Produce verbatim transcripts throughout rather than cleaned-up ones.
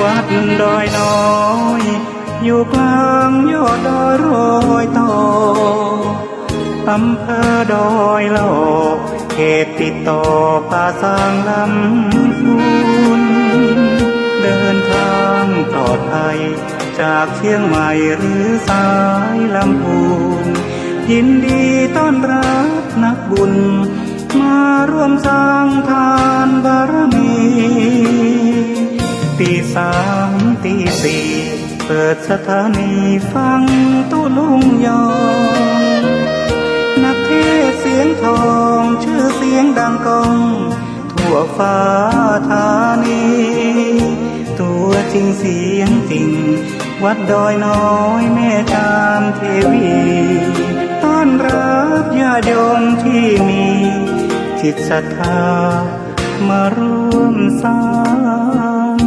วัดดอยน้อย อยู่กลางยอดดอยรอยต่อ อำเภอดอยหล่อ เขตติดต่อป่าซางลำพูน เดินทางปลอดภัย จากเชียงใหม่หรือสายลำพูน ยินดีต้อนรับนักบุญ มาร่วมสร้างทานบารมี ปีสามตีสี่ เปิดสถานีฟังตุลุงยอง นักเทศน์เสียงทอง ชื่อเสียงดังก้อง ทั่วฟ้าธานี ตัวจริงเสียงจริง วัดดอยน้อยแม่จามเทวี ต้อนรับญาติโยมที่มีจิตศรัทธา มาร่วมสร้าง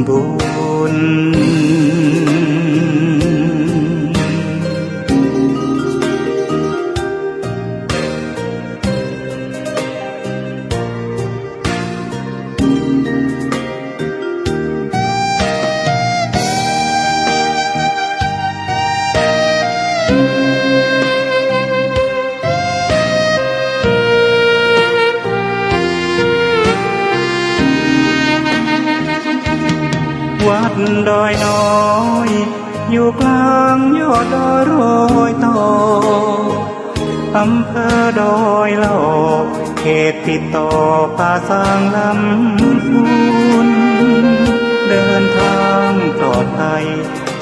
บุญ วัดดอยน้อย อยู่กลางยอดดอยรอยต่อ อำเภอดอยหล่อ เขตติดต่อป่าซางลำพูน เดินทางปลอดภัย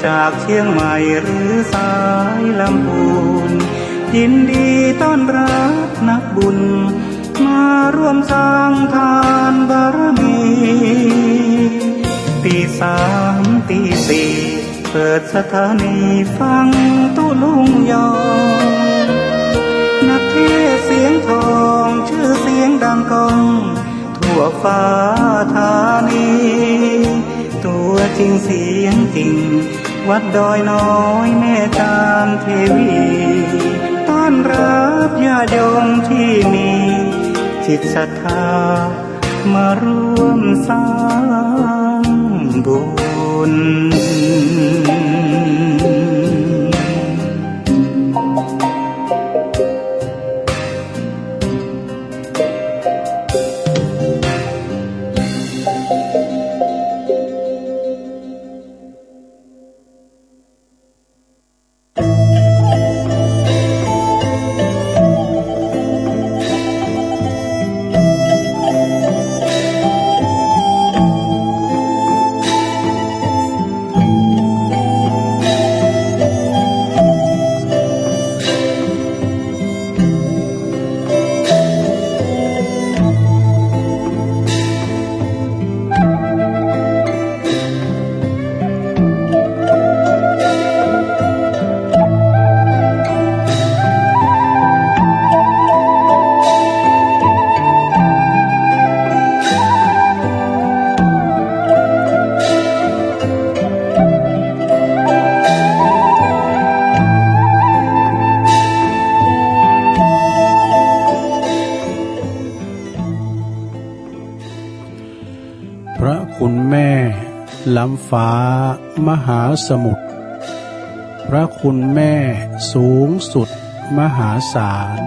จากเชียงใหม่หรือสายลำพูน ยินดีต้อนรับนักบุญ มาร่วมสร้างทานบารมี ปีสามตีสี่ เปิดสถานีฟังตุลุงยอง นักเทศน์เสียงทอง ชื่อเสียงดังก้อง ทั่วฟ้าธานี ตัวจริงเสียงจริง วัดดอยน้อยแม่จามเทวี ต้อนรับญาติโยมที่มีจิตศรัทธา มาร่วมสร้างบุญ พระคุณแม่ล้ำฟ้ามหาสมุทร พระคุณแม่สูงสุดมหาศาล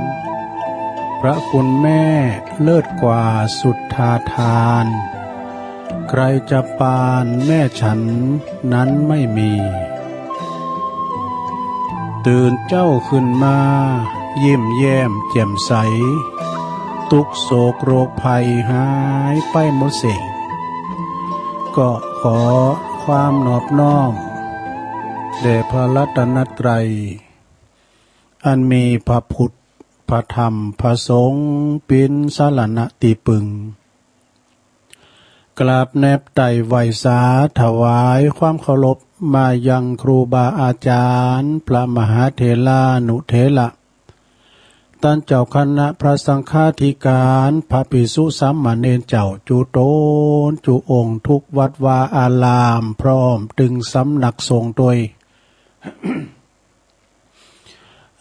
พระคุณแม่เลิศกว่าสุทธาทาน ใครจะปานแม่ฉันนั้นไม่มี ตื่นเจ้าขึ้นมา ยิ้มแย้มแจ่มใส ทุกข์โศกโรคภัยหายไปหมดสิ้น ก็ขอความนอบน้อม แด่พระรัตนตรัย อันมีพระพุทธ พระธรรม พระสงฆ์ เป๋นสรณะตี้ปึง กราบแนบไต่ไหว้สาถวายความเคารพมายังครูบาอาจารย์ พระมหาเถรานุเถระ ต้านเจ้าคณะพระสังฆาธิการ พระภิกษุสามเณรเจ้า จุตนจุองค์ ทุกวัดวาอาราม พร้อมตึงสำนักสงฆ์ตวย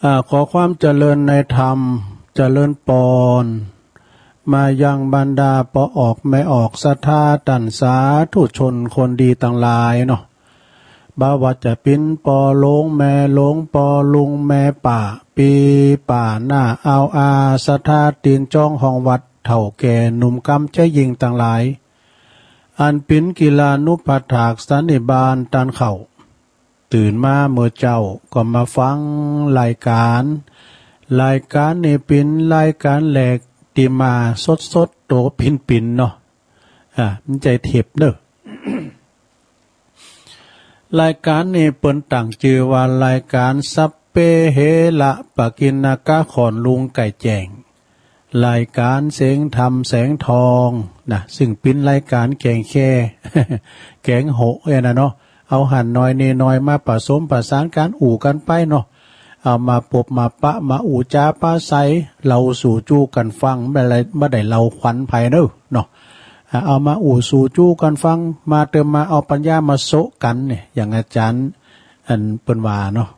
อ่า ขอความเจริญในธรรม เจริญปอน มายังบรรดาป้อออกแม่ออกศรัทธาต้านสาธุชนคนดีตังหลายเนาะ บ่ว่าจะเป๋นป้อหลวงแม่หลวง ป้อลุงแม่ป้า ปี้ป้าน้าอาวอา ศรัทธาตี๋นจ้องห้องวัด เฒ่าแก่หนุ่มกำใจ๊ญิงตังหลาย อันเป๋นกิลานุปถากสันนิบาตต้านเค้า ตื่นมาเมื่อเจ๊าก็มาฟังรายก๋าน รายก๋านนี้เป๋นรายก๋านแรกตี้มาสดๆ โตปิ๋นๆ เนาะ อ่า มันใจ้เทปเนอะ รายก๋านนี้เปิ้นตั้งจื้อว่ารายก๋านสัพเพเหระปกิณณกะ ขอนลุงไก่แจ้ง รายก๋านเสียงธรรมแสงทองนะ ซึ่งเป๋นรายก๋านแกงแค่ แกงโหะเอ้ยนะเนาะ เอาหั้นหน่อยนี่หน่อยมาผสมผสานกั๋น อู้กั๋นไปเนาะ เอามาปบมาปะมาอู้จ๋าปาศัย เล่าสู่จู้กั๋นฟัง บ่ได้ บ่ได้เล่าขวัญใผเนอะเนาะ อ่า เอามาอู้สู่จู้กั๋นฟัง มาเติมมาเอาปัญญามาโซะกั๋นเนี่ย อย่างอาจ๋ารย์อันเปิ้นว่าเนาะ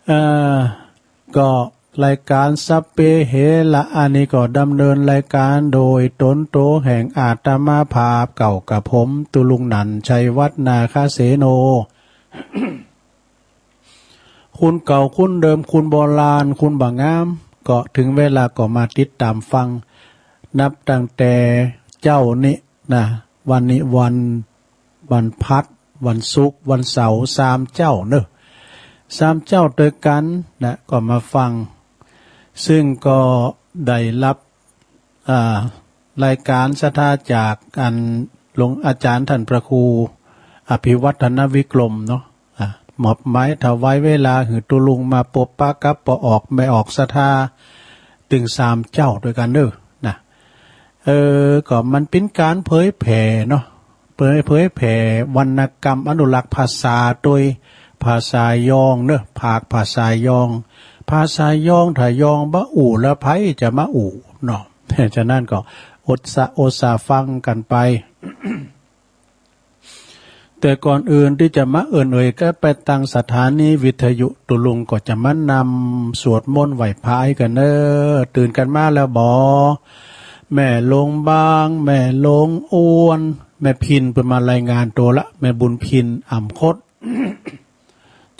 เอ่อ ก็รายก๋านสัพเพเหระอันนี้ก็ดำเนินรายก๋านโดยตนโตแห่งอาตมาภาพเก่ากะผมตุลุงนันท์ ชัยวัฒน์ นาคเสโน คุณเก่าคุณเดิมคุณโบราณคุณบ่างาม ก็ถึงเวลาก็มาติดตามฟัง นับตั้งแต่เจ๊านี้นะ วันนี้วัน วันพัด วันศุกร์ วันเสาร์ สามเจ๊าเนอะ สามเจ๊าตวยกั๋นนะ ก็มาฟัง ซึ่งก็ได้รับ อ่า รายก๋านศรัทธาจากอันหลวงอาจ๋ารย์ต้านพระครูอภิวัฒนวิกรมเนาะ อ่า มอบหมายถวายเวลาหื้อตุลุงมาปบปะกับป้อออกแม่ออกศรัทธา ตึงสามเจ๊าตวยกั๋นเนอะนะ เออ ก็มันเป๋นก๋านเผยแผ่เนาะ เผย เผยแผ่วรรณกรรม อนุรักษ์ภาษาโดยภาษายองเนอะ ภาคภาษายอง ภาษายองถ้ายองบ่อู้แล้วใผจะมาอู้เนาะ ฉะนั้นก็อดสะ อดสะฟังกั๋นไป แต่ก่อนอื่นตี้จะมาเอิ้นเอ่ยกั๋นไปตังสถานีวิทยุ ตุลุงก็จะมานำสวดมนต์ไหว้พระกั๋นเนอะ ตื่นกั๋นมาแล้วบ่ แม่หลวงบาง แม่หลวงอ้วน แม่พินเปิ้นมารายงานตั๋วละ แม่บุญพิน อ่ำคด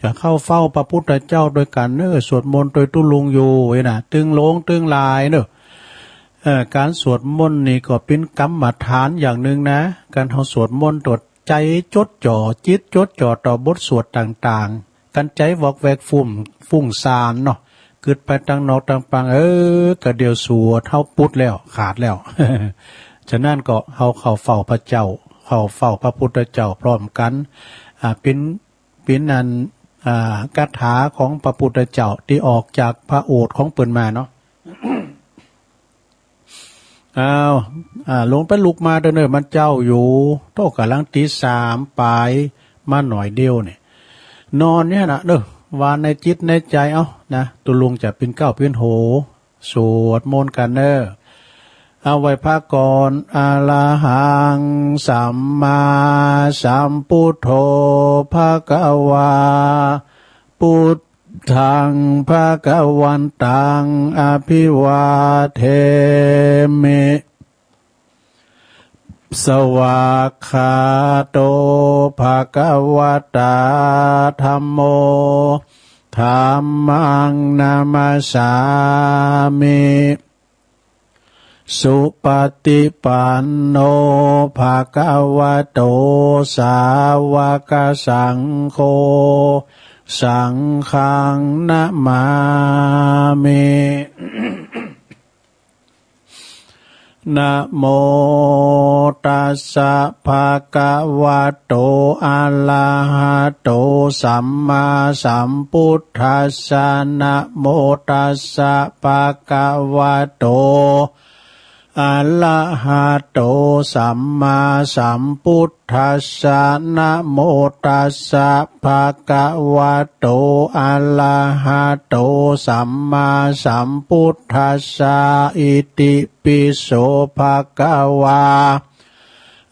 จะเข้าเฝ้าพระพุทธเจ้าตวยกั๋นเนอะ สวดมนต์ตวยตุลุงอยู่เอ้ยนะ ตึงหลวงตึงหลายเนอะ เอ่อ ก๋านสวดมนต์นี่ก็เป๋นกรรมฐานอย่างนึ่งนะ ก๋านเฮาสวดมนต์ตวยใจ๋จดจ่อ จิตจดจ่อต่อบทสวดต่างๆ ก๋านใจ๋วอกแวกฟุ้ง ฟุ้งซ่านเนาะ กึ๊ดไปตังนอกตังปัง เออ ก็เดี๋ยวสวดเฮาปุ๊ดแล้ว ขาดแล้ว ฉะนั้นก็เฮาเข้าเฝ้าพระเจ้า เข้าเฝ้าพระพุทธเจ้าพร้อมกั๋น อ่า เป๋น เป๋นอัน อ่า คาถาของพระพุทธเจ้าตี้ออกจากพระโอษฐ์ของเปิ้นมาเนาะ อ้าว อ่า ลงไปลุกมาเต๊อะเนอะ มันเจ๊าอยู่ โต๊ะก๋ำลังตี๋สามปายมาหน่อยเดียวเนี่ย นอนเนี่ยนะเนอะ ว่าในจิตในใจ๋ เอ้า นะ ตุลุงจะเป๋นเก๊าเป๋นโห สวดมนต์กั๋นเนอะ เอาไหว้พระก่อน อะระหัง สัมมาสัมพุทโธ ภะคะวา พุทธัง ภะคะวันตัง อะภิวาเทมิ สวากขาโต ภะคะวะตา ธัมโม ธัมมัง นะมัสสามิ สุปะฏิปันโน ภะคะวะโต สาวะกะสังโฆ สังฆัง นะมามิ นะโม ตัสสะ ภะคะวะโต อะระหะโต สัมมาสัมพุทธัสสะ นะโม ตัสสะ ภะคะวะโต อะระหะโต สัมมาสัมพุทธัสสะ นะโม ตัสสะ ภะคะวะโต อะระหะโต สัมมาสัมพุทธัสสะ อิติปิโส ภะคะวา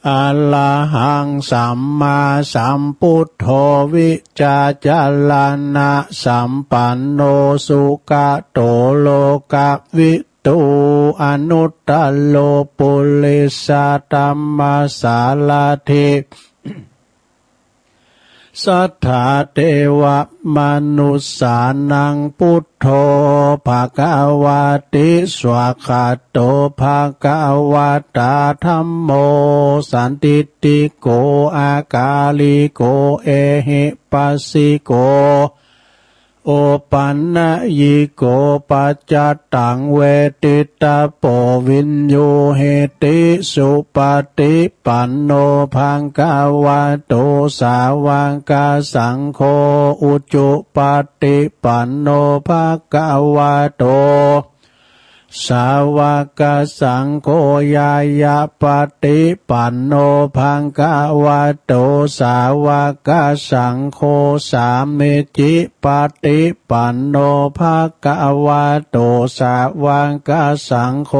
อะระหัง สัมมาสัมพุทโธ วิชชาจะระณะสัมปันโน สุขะโต โลกะวิ ตู อนุตตโรปุริสธรรมสารถิ สัทธาเทวมนุสสานัง พุทโธ ภะคะวะติ สวากขาโต ภะคะวะตา ธัมโม สันทิฏฐิโก อากาลิโก เอหิปัสสิโก โอปันนยิโก ปัจจัตตัง เวทิตาโป วินยูหิติ สุปฏิปันโน ภะคะวะโต สาวกสังโฆ อุจุปฏิปันโน ภะคะวะโต สาวกสังโฆ ญาณปฏิปันโน ภะคะวะโต สาวกสังโฆ สามีจิปฏิปันโน ภะคะวะโต สาวกสังโฆ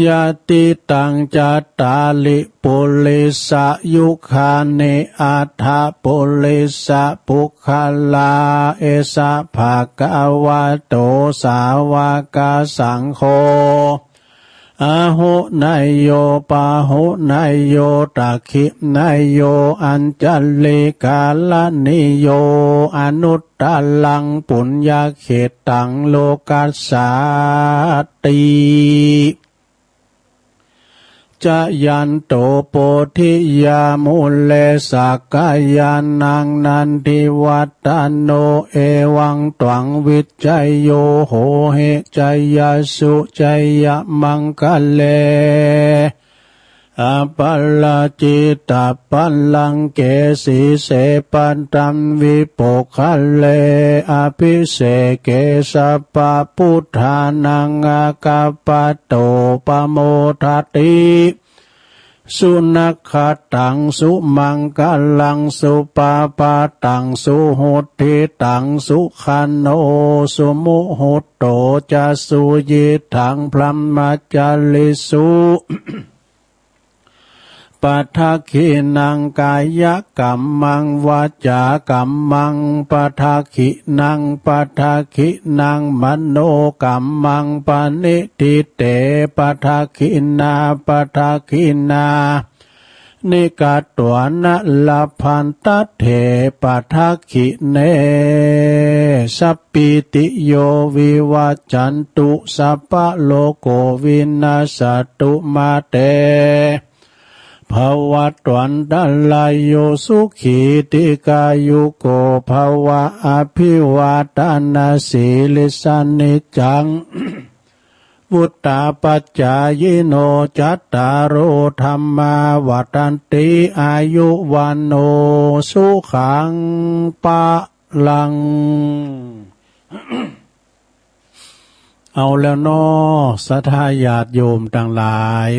ยะติตัง จัตตาริ ปุริสะยุคานิ อัฏฐะ ปุริสะปุคคลา เอสะ ภะคะวะโต สาวกสังโฆ อาหุเนยโย ปาหุเนยโย ตักขิเนยโย อัญชลีกรณีโย อนุตตรัง ปุญญเขตตัง โลกัสสาติ จายันโต โพธิยามูเล สักกายานัง นันทิวัตโต เอวังตวัง วิชชโย โหหิ จายสสุ จายมังคะเล อปาราจิตปาลังเก สีเส ปัตตวี โภคาเล อภิเสเก สัพพะพุทธานัง อาคัปปะโต ปะโมทะติ สุนักขัตตัง สุมังคะลัง สุปะพะตัง สุหุทธิตัง สุขันโณ สุมุหุตโต จะ สุยิตถัง พรหมจาริสุ ปัทถะขิณัง กายะกัมมัง วาจากัมมัง ปัทถะขิณัง ปัทถะขิณัง มโนกัมมัง ปะนิทธิเต ปัทถะขิณา ปัทถะขิณา นิกัตถวานะ ลัพพันตะเถ ปัทถะขิเณ สัพ ปีติโย วิวัชชันตุ สัพพะโรโค วินัสสันตุ มา เต ภะวัตวันตะราโย สุขี ทีฆายุโก ภะวะ อะภิวาทะนะสีลิสสะ นิจฉัง วุฑฒาปะจายิโน จัตตาโร ธัมมา วัฑฒันติ อายุ วัณโณ สุขัง พะลัง เอาแล้วเนาะ ศรัทธาญาติโยมตังหลาย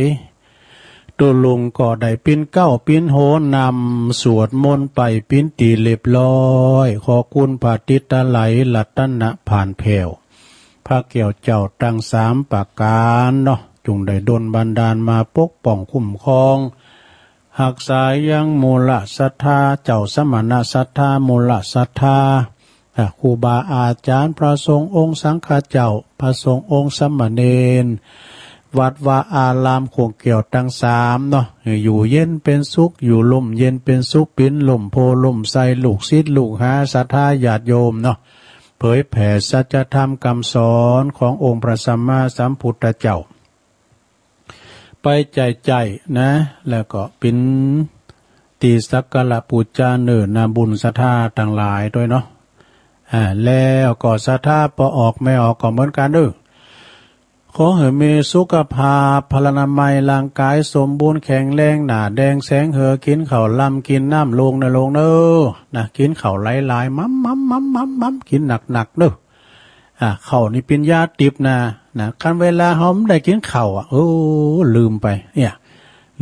ตุ๊ลุงก็ได้ปิ้นเก๊าปิ้นโฮนำสวดมนต์ไปปิ้นตี้เรียบร้อย ขอคุณพระติตะไลรัตนะผ่านแผ้ว พระแก้วเจ้าตังสามประก๋านเนาะ จุ่งได้ดลบันดาลมาปกป้องคุ้มครอง ฮักษายังมูลศรัทธา เจ้าสมณศรัทธา มูลศรัทธา อ่า ครูบาอาจ๋ารย์ พระสงฆ์องค์สังฆเจ้า พระสงฆ์องค์สามเณร วัดวาอารามโขงแก้วตังสามเนาะ อยู่เย็นเป็นสุข อยู่ร่มเย็นเป็นสุข ปิ้นร่มโพธิ์ร่มไทร ลูกศิษย์ลูกหา ศรัทธาญาติโยมเนาะ เผยแผ่สัจธรรมคำสอนขององค์พระสัมมาสัมพุทธเจ้า ไปใจ้ๆ นะ แล้วก็ปิ้นตี้สักการะปู๋จาเน่อหน้าบุญศรัทธาตังหลายตวยเนาะ อ่า แล้วก็ศรัทธาป้อออกแม่ออกก็เหมือนกั๋นเด้อ ขอหื้อมีสุขภาพพลานามัยร่างก๋ายสมบูรณ์แข็งแรง หน้าแดงแสงเหือ กิ๋นข้าวลำกิ๋นน้ำโล่งเน่อ โล่งเน่อ นะ กิ๋นข้าวหลายๆ หม่ำๆๆๆๆ กิ๋นหนักๆ เน่อ อ่า ข้าวนี่ปิ้นยาติ๊บนะ นะ คันเวลาเฮาบ่ได้กิ๋นข้าวอะ โอ้ ลืมไป เนี่ย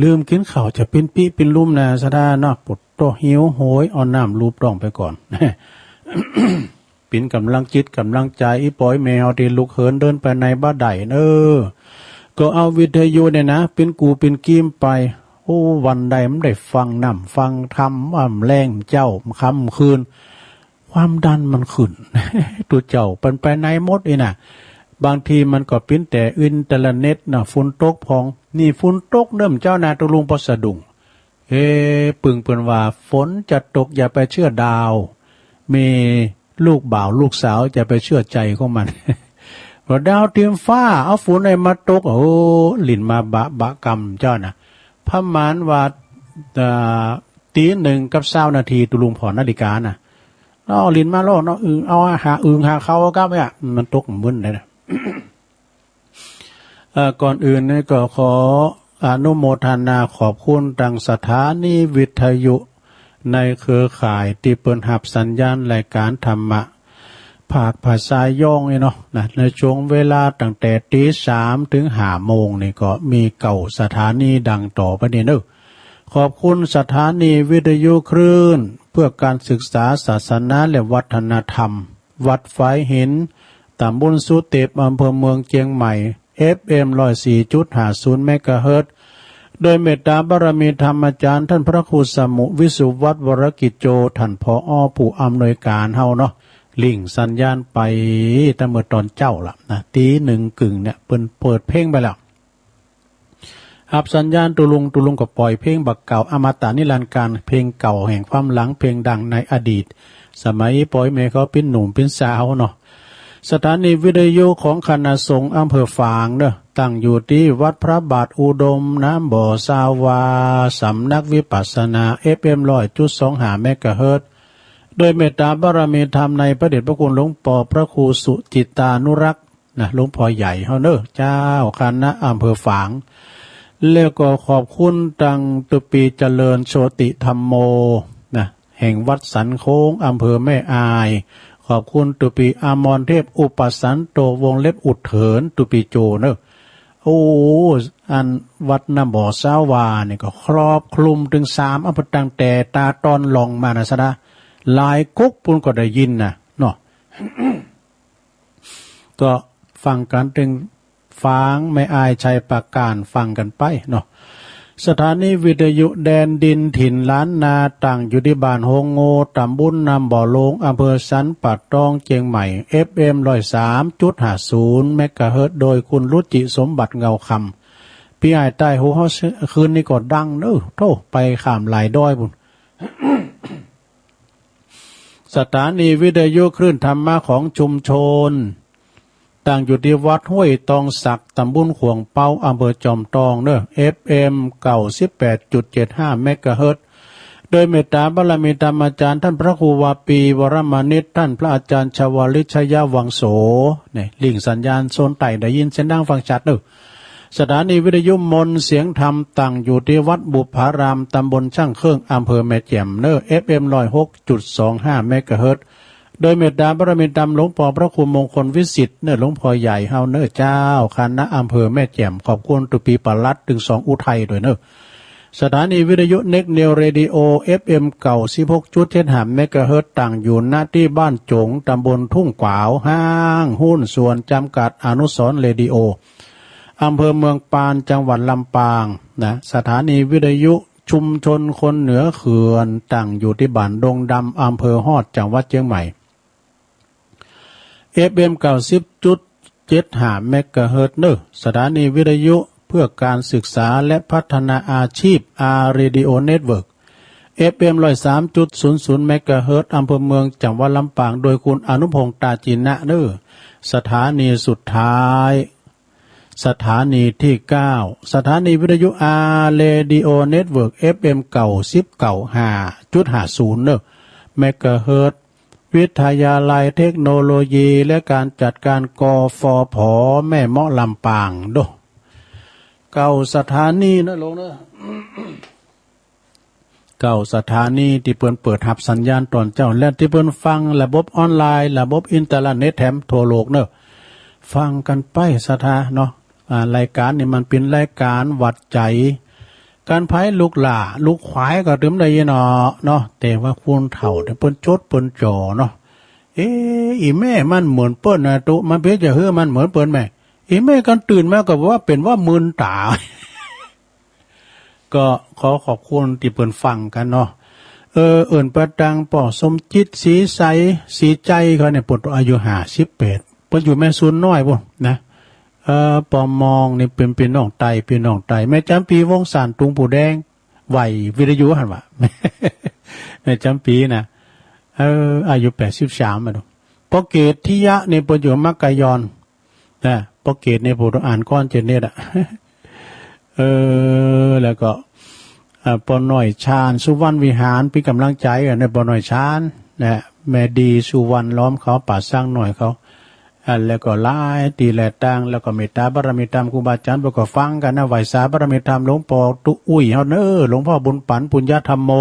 ลืมกิ๋นข้าวจะปิ้นปี้ปิ้นลุ่มนะ ศรัทธาเนาะ ปวดท้องหิวโหย เอาน้ำลูบท้องไปก่อน ปิ้นก๋ำลังจิตก๋ำลังใจ๋ อี่ป้ออี่แม่เฮาตี้ลุกเหินเดินไปไหนบ่ได้เน่อ ก็เอาวิทยุเนี่ยนะ ปิ้นกู้ปิ้นกีมไป โอ้ วันใดมันได้ฟังน้ำฟังธรรม ว่าแลงเจ๊าค่ำคืน ความดันมันขึ้น ตุ๊เจ้าเปิ้นไปไหนหมดอี้นะ บางทีมันก็ปิ้นแต่อินเทอร์เน็ตนะ ฝนตกพอง นี่ฝนตกเนิ่มเจ้านา ตุลุงปอสะดุ้ง เอ๊ะ ปึงเปิ้นว่าฝนจะตกอย่าไปเชื่อดาว มีลูกบ่าวลูกสาวอย่าไปเชื่อใจของมัน ว่าดาวเทียมฟ้า เอาฝนอะไรมาตก โอ้ หลิ้นมาบะบะกำเจ้านะ ประมาณว่า เอ่อ ตีหนึ่งกับซาวนาที ตุลุงผ่อนนาฬิกานะ เอาหลิ้นมาโลดเนาะ อึ่ง เอาหาอึ่งหาเขาครับเนี่ย มันตกมึนเลยนะ เอ่อ ก่อนอื่นนี่ก็ขออนุโมทนาขอบคุณตังสถานีวิทยุในเครือข่ายตี้เปิ้นฮับสัญญาณรายการธรรมะภาคภาษาย้องนี่เนาะ นะ ในช่วงเวลาตั้งแต่ตีสามถึงห้าโมงนี่ก็มีเก้าสถานีดังต่อไปนี้เนาะ ขอบคุณสถานีวิทยุคลื่นเพื่อการศึกษาศาสนาและวัฒนธรรม วัดฝายหิน ตำบลสุเต็บ อำเภอเมืองเจียงใหม่ เอฟเอ็ม ร้อยสี่จุดห้าศูนย์ เมกะเฮิรตซ์ โดยเมตตาบารมีธรรมอาจารย์ท่านพระครูสมุ วิสุวัฒน์ วรกิจโจ ท่าน ผอ ผู้อำนวยการเฮาเนาะ หลิ้งสัญญาณไปตั้งเมื่อตอนเจ๊าละนะ ตีหนึ่งกึ่งเนี่ย เปิ้นเปิดเพลงไปแล้ว ฮับสัญญาณตุลุง ตุลุงก็ปล่อยเพลงบักเก่าอมตะนิรันดร์กาล เพลงเก่าแห่งความหลัง เพลงดังในอดีต สมัยปอยแม่เขาปิ้นหนุ่มปิ้นสาวเนาะ สถานีวิทยุของคณะสงฆ์อำเภอฝางเนาะ ตั้งอยู่ที่วัดพระบาทอุดม น้ำบ่อซาวา สำนักวิปัสสนา เอฟเอ็ม ร้อยจุดสองห้า เมกะเฮิรตซ์ โดยเมตตาบารมีธรรมในพระเดชพระคุณหลวงปอพระครูสุจิตตานุรักษ์ นะ หลวงพ่อใหญ่เฮาเนอะ เจ้าคณะอำเภอฝาง แล้วก็ขอบคุณตังตุปีเจริญโชติธัมโม นะ แห่งวัดสันโค้ง อำเภอแม่อาย ขอบคุณตุปีอมรเทพอุปสันโต วงเล็บอุดเถิน ตุปีโจเนอะ โอ้ อันวัดน้ำบ่อซาวานี่ก็ครอบคลุมถึงสามอำเภอ ตั้งแต่ตาตอนหล่องมานะสะดา หลายก๊กปุ้นก็ได้ยินนะเนาะ ก็ฟังกันถึงฝางแม่อาย ชัยปราการ ฟังกันไปเนาะ สถานีวิทยุแดนดินถิ่นล้านนา ตั้งอยู่ที่บ้านโฮงโง ตำบลน้ำบ่อโลง อำเภอสันป่าตอง เจียงใหม่ เอฟเอ็ม ร้อยสามจุดห้าศูนย์ เมกะเฮิรตซ์ โดยคุณรุจิสมบัติเงาคำ พี่อ้ายใต้หูเฮาคืนนี้ก็ดังเนอะ โธ่ ไปข้ามหลายดอยปุ้น สถานีวิทยุคลื่นธรรมะของชุมชน ตั้งอยู่ที่วัดห้วยตองสัก ตำบลขวงเปา อำเภอจอมทองเนอะ เอฟเอ็ม เก้าสิบแปดจุดเจ็ดห้า เมกะเฮิรตซ์ โดยเมตตาบารมีธรรมอาจารย์ท่านพระครูวาปี วรมณิต ท่านพระอาจารย์ชวลิต ชยวังโส เนี่ย หลิ้งสัญญาณโซนใต้ได้ยินเสียงดังฟังชัดเนอะ สถานีวิทยุมนต์เสียงธรรม ตั้งอยู่ที่วัดบุพพาราม ตำบลช่างเครื่อง อำเภอแม่แจ่มเนอะ เอฟเอ็ม ร้อยหกจุดสองห้า เมกะเฮิรตซ์ โดยเมตตาบารมีธรรมหลวงปอพระครูมงคลวิสิทธิ์เนอะ หลวงพ่อใหญ่เฮาเนอะ เจ้าคณะอำเภอแม่แจ่ม ขอบคุณตุปีปลัดตึงสองอุทัยด้วยเนอะ สถานีวิทยุเน็กนิวเรดิโอ เอฟเอ็ม เก้าสิบหกจุดเจ็ดห้า เมกะเฮิรตซ์ ตั้งอยู่ณที่บ้านจง ตำบลทุ่งขวาว ห้างหุ้นส่วนจำกัดอนุสรณ์เรดิโอ อำเภอเมืองปาน จังหวัดลำปางนะ สถานีวิทยุชุมชนคนเหนือเขื่อน ตั้งอยู่ที่บ้านดงดำ อำเภอฮอด จังหวัดเชียงใหม่ เอฟเอ็ม เก้าสิบจุดเจ็ดห้า เมกะเฮิรตซ์เนอะ สถานีวิทยุเพื่อการศึกษาและพัฒนาอาชีพ อาร์ เรดิโอ เน็ตเวิร์ก เอฟเอ็ม ร้อยสามจุดศูนย์ศูนย์ เมกะเฮิรตซ์ อำเภอเมือง จังหวัดลำปาง โดยคุณอนุพงษ์ ตาจินะเนอะ สถานีสุดท้าย สถานีที่เก้า สถานีวิทยุ อาร์ เรดิโอ เน็ตเวิร์ก เอฟเอ็ม เก้าสิบเก้าห้าจุดห้าศูนย์ เนอะ เมกะเฮิรตซ์ วิทยาลัยเทคโนโลยีและการจัดการ กฟผ แม่เมาะ ลำปาง โด เก้าสถานีนะหลวงเนอะ เก้าสถานีตี้เปิ้นเปิดฮับสัญญาณตอนเจ๊า และตี้เปิ้นฟังระบบออนไลน์ ระบบอินเทอร์เน็ตแถมทั่วโลกเนอะ ฟังกันไปศรัทธาเนาะ อ่า รายการนี่มันเป๋นรายการหวัดใจ๋ กันไผลูกหล้าลูกควายก็ตึมได้ยินเนาะ เนาะ แต่ว่าคนเฒ่าเนี่ยเปิ้นจดเปิ้นจ่อเนาะ เอ๊ะ อีแม่มันเหมือนเปิ้นนะตุ๊ มันเป๋นจะหื้อมันเหมือนเปิ้นแม่ อีแม่กันตื่นมาก็ว่าเป๋นว่ามึนต๋า ก็ขอขอบคุณตี้เปิ้นฟังกันเนาะ เออ เอิ้นไปตังป้อสมจิต ศรีใส ศรีใจ๋ เขาเนี่ย เปิ้นอายุห้าสิบแปด ปิ้นอยู่แม่สวนน้อยปู้นนะ เออ ปอมองนี่เปิ้น เปิ้นน้องไต้ เปิ้นน้องไต้ แม่จ๋ำปี๋ วงศ์สาน ตุงปูแดง ไหววิทยุหั้นวะ แม่จ๋ำปี๋นะ เออ อายุแปดสิบสามอะเนาะ ป้อเกต ทิยะ นี่เปิ้นอยู่มัคคายอน นะ ป้อเกตนี่ผมต้องอ่านก้อนเจนเนตอะ เออ แล้วก็ อ่า ป้อน้อยชาญ สุวรรณวิหาร เปิ้นกำลังใจ๋อะนะ ป้อน้อยชาญ นะ แม่ดี สุวรรณ ล้อมเขา ป่าช้างน้อยเขา อ่า แล้วก็หลายตี้หลายตาง แล้วก็เมตตาบารมีธรรม ครูบาอาจ๋ารย์ เปิ้นก็ฟังกั๋นนะ ไหว้สาบารมีธรรม หลวงป้อตุ๊อุ้ยเฮาเน้อ หลวงป้อบุญปั๋น ปุญญธรรมโม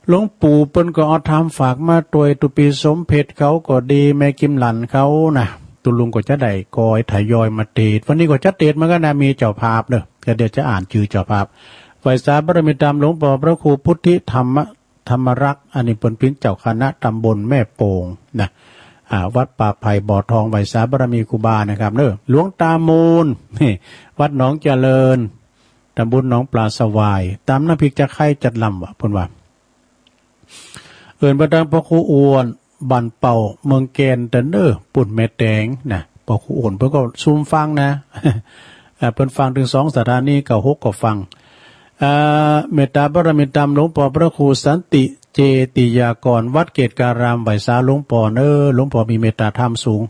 หลวงปู่เปิ้นก็เอาธรรมฝากมาตวย ตุ๊ปี๋สมเพ็ชเขาก็ดี แม่กิมหลันเขานะ ตุ๊ลุงก็จะได้กอยทยอยมาเตสน์ วันนี้ก็จะเตสน์เหมือนกั๋นนะ มีเจ้าภาพเน้อ ก็เดี๋ยวจะอ่านจื้อเจ้าภาพ ไหว้สาบารมีธรรม หลวงป้อพระครูพุทธิธรรม ธรรมรักษ์ อันนี้เปิ้นเป๋นเจ้าคณะตำบลแม่โป่งนะ อ่า วัดป่าไผ่บ่อทอง ไหว้สาบารมีครูบานะครับเน้อ หลวงตามูล นี่ วัดหนองเจริญ ตำบลหนองปลาสวาย ตำน้ำพริกจะไคร้จัดลำวะ เปิ้นว่า เอิ้นไปตางป้อครูอ้วน บ้านเป้า เมืองแก่น เต๊อะเน้อ ปู้นแม่แตงนะ ป้อครูอ้วนเปิ้นก็ซุ่มฟังนะ อ่า เปิ้นฟังถึงสองสถานี เก้าหกก็ฟัง อ่า เมตตาบารมีธรรม หลวงป้อพระครูสันติเจติยากร วัดเกตุการาม ไหว้สาหลวงป้อเน้อ หลวงป้อมีเมตตาธรรมสูง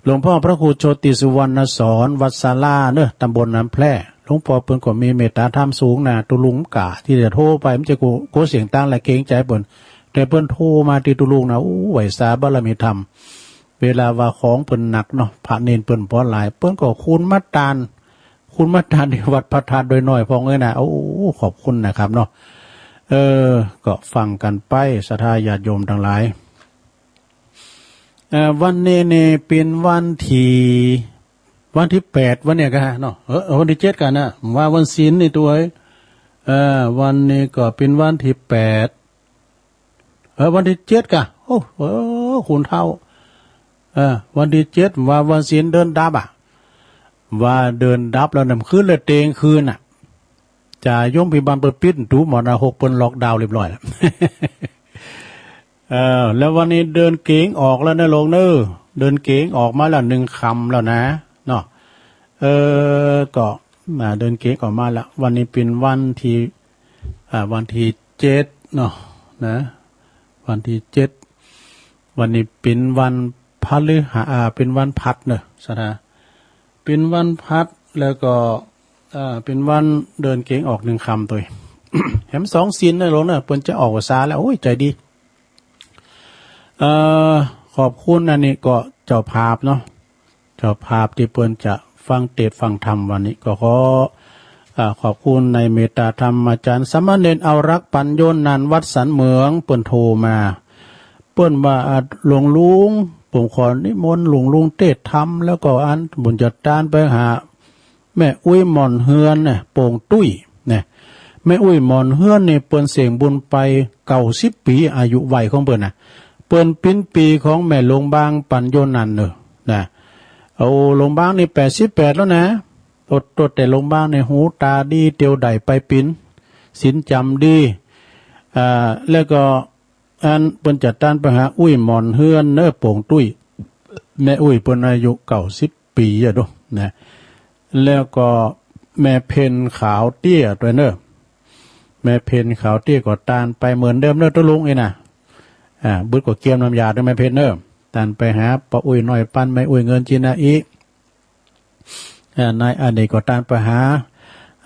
หลวงป้อพระครูโชติสุวรรณสอน วัดสาลาเน้อ ตำบลน้ำแพร่ หลวงป้อเปิ้นก็มีเมตตาธรรมสูงนะ ตุ๊ลุงกะตี้จะโทรไป มันจะกลัว กลัวเสียงตังและเกรงใจ๋เปิ้น แต่เปิ้นโทรมาตี้ตุ๊ลุงนะ โอ้ ไหว้สาบารมีธรรม เวลาว่าของเปิ้นหนักเนาะ พระเณรเปิ้นบ่หลาย เปิ้นก็คูณมาตาน คูณมาตานตี้วัดพระธาตุดอยน้อยพ่องเอ้ยนะ โอ้ ขอบคุณนะครับเนาะ เออ ก็ฟังกั๋นไป ศรัทธาญาติโยมตังหลาย เอ่อ วันนี้นี่เป๋นวันตี้ วันตี้แปด วันเนี้ยกะเนาะ เออ วันตี้เจ็ดกั๋นนะ ว่าวันศีลนี่ตวย เอ่อ วันนี้ก็เป๋นวันตี้แปด เออ วันตี้เจ็ดกะ โอ้ เออ คุณเฒ่า เออ วันตี้เจ็ด ว่าวันศีลเดือนดับอะ ว่าเดือนดับแล้วนะ คืนละเตียงคืนน่ะ จ่าโยมพิบาลเปิ้นปิดประตู๋มอนะ หกเปิ้นล็อกดาวน์เรียบร้อยแล้ว เออ แล้ววันนี้เดือนเก๋งออกแล้วนะลุงเน้อ เดือนเก๋งออกมาแล้วหนึ่งค่ำแล้วนะ เนาะ เออ ก็ อ่า เดือนเก๋งออกมาแล้ว วันนี้เป๋นวันตี้ อ่า วันตี้เจ็ดเนาะ นะ วันตี้เจ็ด วันนี้เป๋นวันพฤหัส อ่า เป๋นวันพฤหัสเนาะ ศรัทธา เป๋นวันพฤหัส แล้วก็ อ่า เป๋นวันเดือนเก๋งออกหนึ่งค่ำตวย แหมสองศีลนะลุงเน้อ เปิ้นจะออกพรรษาแล้ว โอ้ย ใจ๋ดี เอ่อ ขอบคุณอันนี้ก็เจ้าภาพเนาะ เจ้าภาพตี้เปิ้นจะฟังเตสน์ฟังธรรมวันนี้ ก็ขอ อ่า ขอบคุณในเมตตาธรรมอาจ๋ารย์สามเณรเอารักษ์ ปัญโญนันท์ วัดสันเหมือง เปิ้นโทรมา เปิ้นว่า อ่า หลวงลุง ผมขอนิมนต์หลวงลุงเตสน์ธรรม แล้วก็อันผมจะตานไปหา แม่อุ๊ยหม่อนเฮือนน่ะ โป่งตุ้ยนะ แม่อุ๊ยหม่อนเฮือนนี่เปิ้นเส้งบุญไปเก้าสิบปี๋ อายุวัยของเปิ้นน่ะ เปิ้นเป๋นปี๋ของแม่หลวงบางปัญโญนันท์เน่อนะ โอ้ หลวงบางนี่แปดสิบแปดแล้วนะ ตด ตดแต่หลวงบางนี่หูต๋าดี เตียวได้ไปเป๋น ศีลจ๋ำดี อ่า แล้วก็ อันเปิ้นจะตานไปหาอุ๊ยหม่อนเฮือนเน้อ โป่งตุ้ย แม่อุ๊ยเปิ้นอายุเก้าสิบปี๋อะโดนะ แล้วก็แม่เพ็ญขาวเตี้ยตวยเน้อ แม่เพ็ญขาวเตี้ยก็ตานไปเหมือนเดิมเน้อตุ๊ลุงเอ้ยนะ อ่า บึดก็เกียมน้ำยาตวยแม่เพ็ญเน้อ ตานไปหาป้ออุ๊ยน้อยปัน แม่อุ๊ยเงินจินาอิ อ่า นายอเนกก็ตานไปหา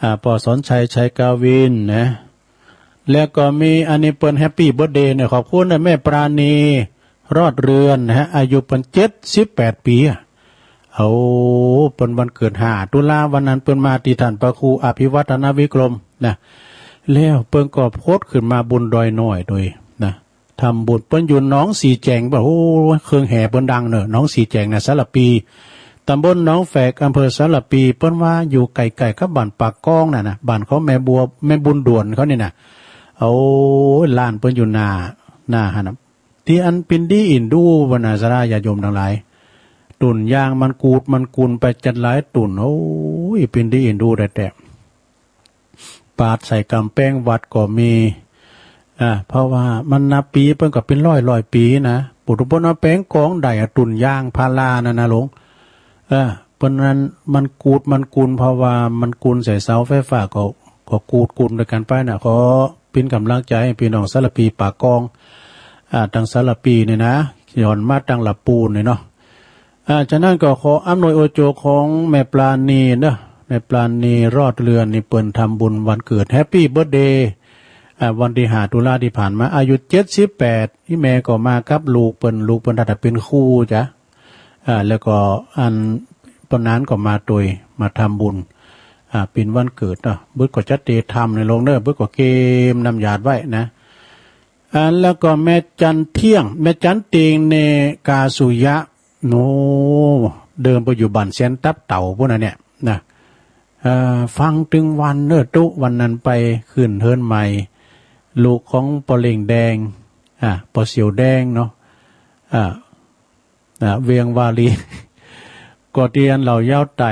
อ่า ป้อสอนชัย ชัยกาวินนะ แล้วก็มีอันนี้เปิ้นแฮปปี้เบิร์ธเดย์เนี่ย ขอบคุณนะ แม่ปราณี รอดเรือนนะฮะ อายุเปิ้นเจ็ดสิบแปดปี๋อะ โอ้ เปิ้นวันเกิดห้าตุลา วันนั้นเปิ้นมาตี้ท่านพระครูอภิวัฒนวิกรมนะ แล้วเปิ้นก็โพสต์ขึ้นมาบนดอยน้อยโดยนะ ทำบุญ เปิ้นอยู่หนองสีแจง บ่า โอ้ เครื่องแห่เปิ้นดังเนอะ หนองสีแจงนะ สารภี ตำบลหนองแฝก อำเภอสารภี เปิ้นว่าอยู่ใกล้ๆ กับบ้านปากกองน่ะนะ บ้านของแม่บัว แม่บุญด่วนเขานี่นะ โอ้ย ลานเปิ้นอยู่หน้า หน้าหั้นน่ะ ตี้อันเป๋นดีอินดูบรรดาศรัทธาญาติโยมตังหลาย ตุ่นยางมันกูดมันกุนไปจัดหลายตุ่น โอ้ย เป๋นดีอินดูแต๊ๆ ปาดใส่ก๋ำแป้งวัดก็มี อ่า เพราะว่ามันนับปีเปิ้นก็เป็นร้อยร้อยปีนะ ปุถุชนเอาแปงกองได้อะ ตุ่นยางพารานั่นนะหลวง เออ เปิ้นนั้นมันกูดมันกุน เพราะว่ามันกุนใส่เสาไฟฟ้าก็ ก็กูดกุนด้วยกันไปนะ ขอเป็นกำลังใจให้พี่น้องสารภีป่ากอง อ่า ตังสารภีนี่นะ ย้อนมาตังละปูนนี่เนาะ อ่า ฉะนั้นก็ขออำนวยอวยโจของแม่ปราณีเนาะ แม่ปราณีรอดเรือนนี่เปิ้นทำบุญวันเกิด Happy Birthday อ่า วันที่ห้าตุลาที่ผ่านมา อายุเจ็ดสิบแปด อีแม่ก็มากับลูกเปิ้น ลูกเปิ้นถ้าจะเป็นครูจ้ะ อ่า แล้วก็อันปนนั้นก็มาโดย มาทำบุญ อ่า เป็นวันเกิดเนาะ บึดก็จะเตรียมทำในโรงเนอะ บึดก็เกมน้ำหยาดไว้นะ อ่า แล้วก็แม่จันเที่ยง แม่จันเตียงเนกาสุยะ โอ้ เดิมไปอยู่บ้านแสนตับเต่าพู้นนะเนี่ยนะ เอ่อ ฟังตึงวันเนอะ ตุ๊วันนั้นไปขึ้นเฮือนใหม่ ลูกของปอเล่งแดง อ่า ปอเสี่ยวแดงเนาะ อ่า อ่า เวียงวาลี ก็เตียนเหล่ายาวไต่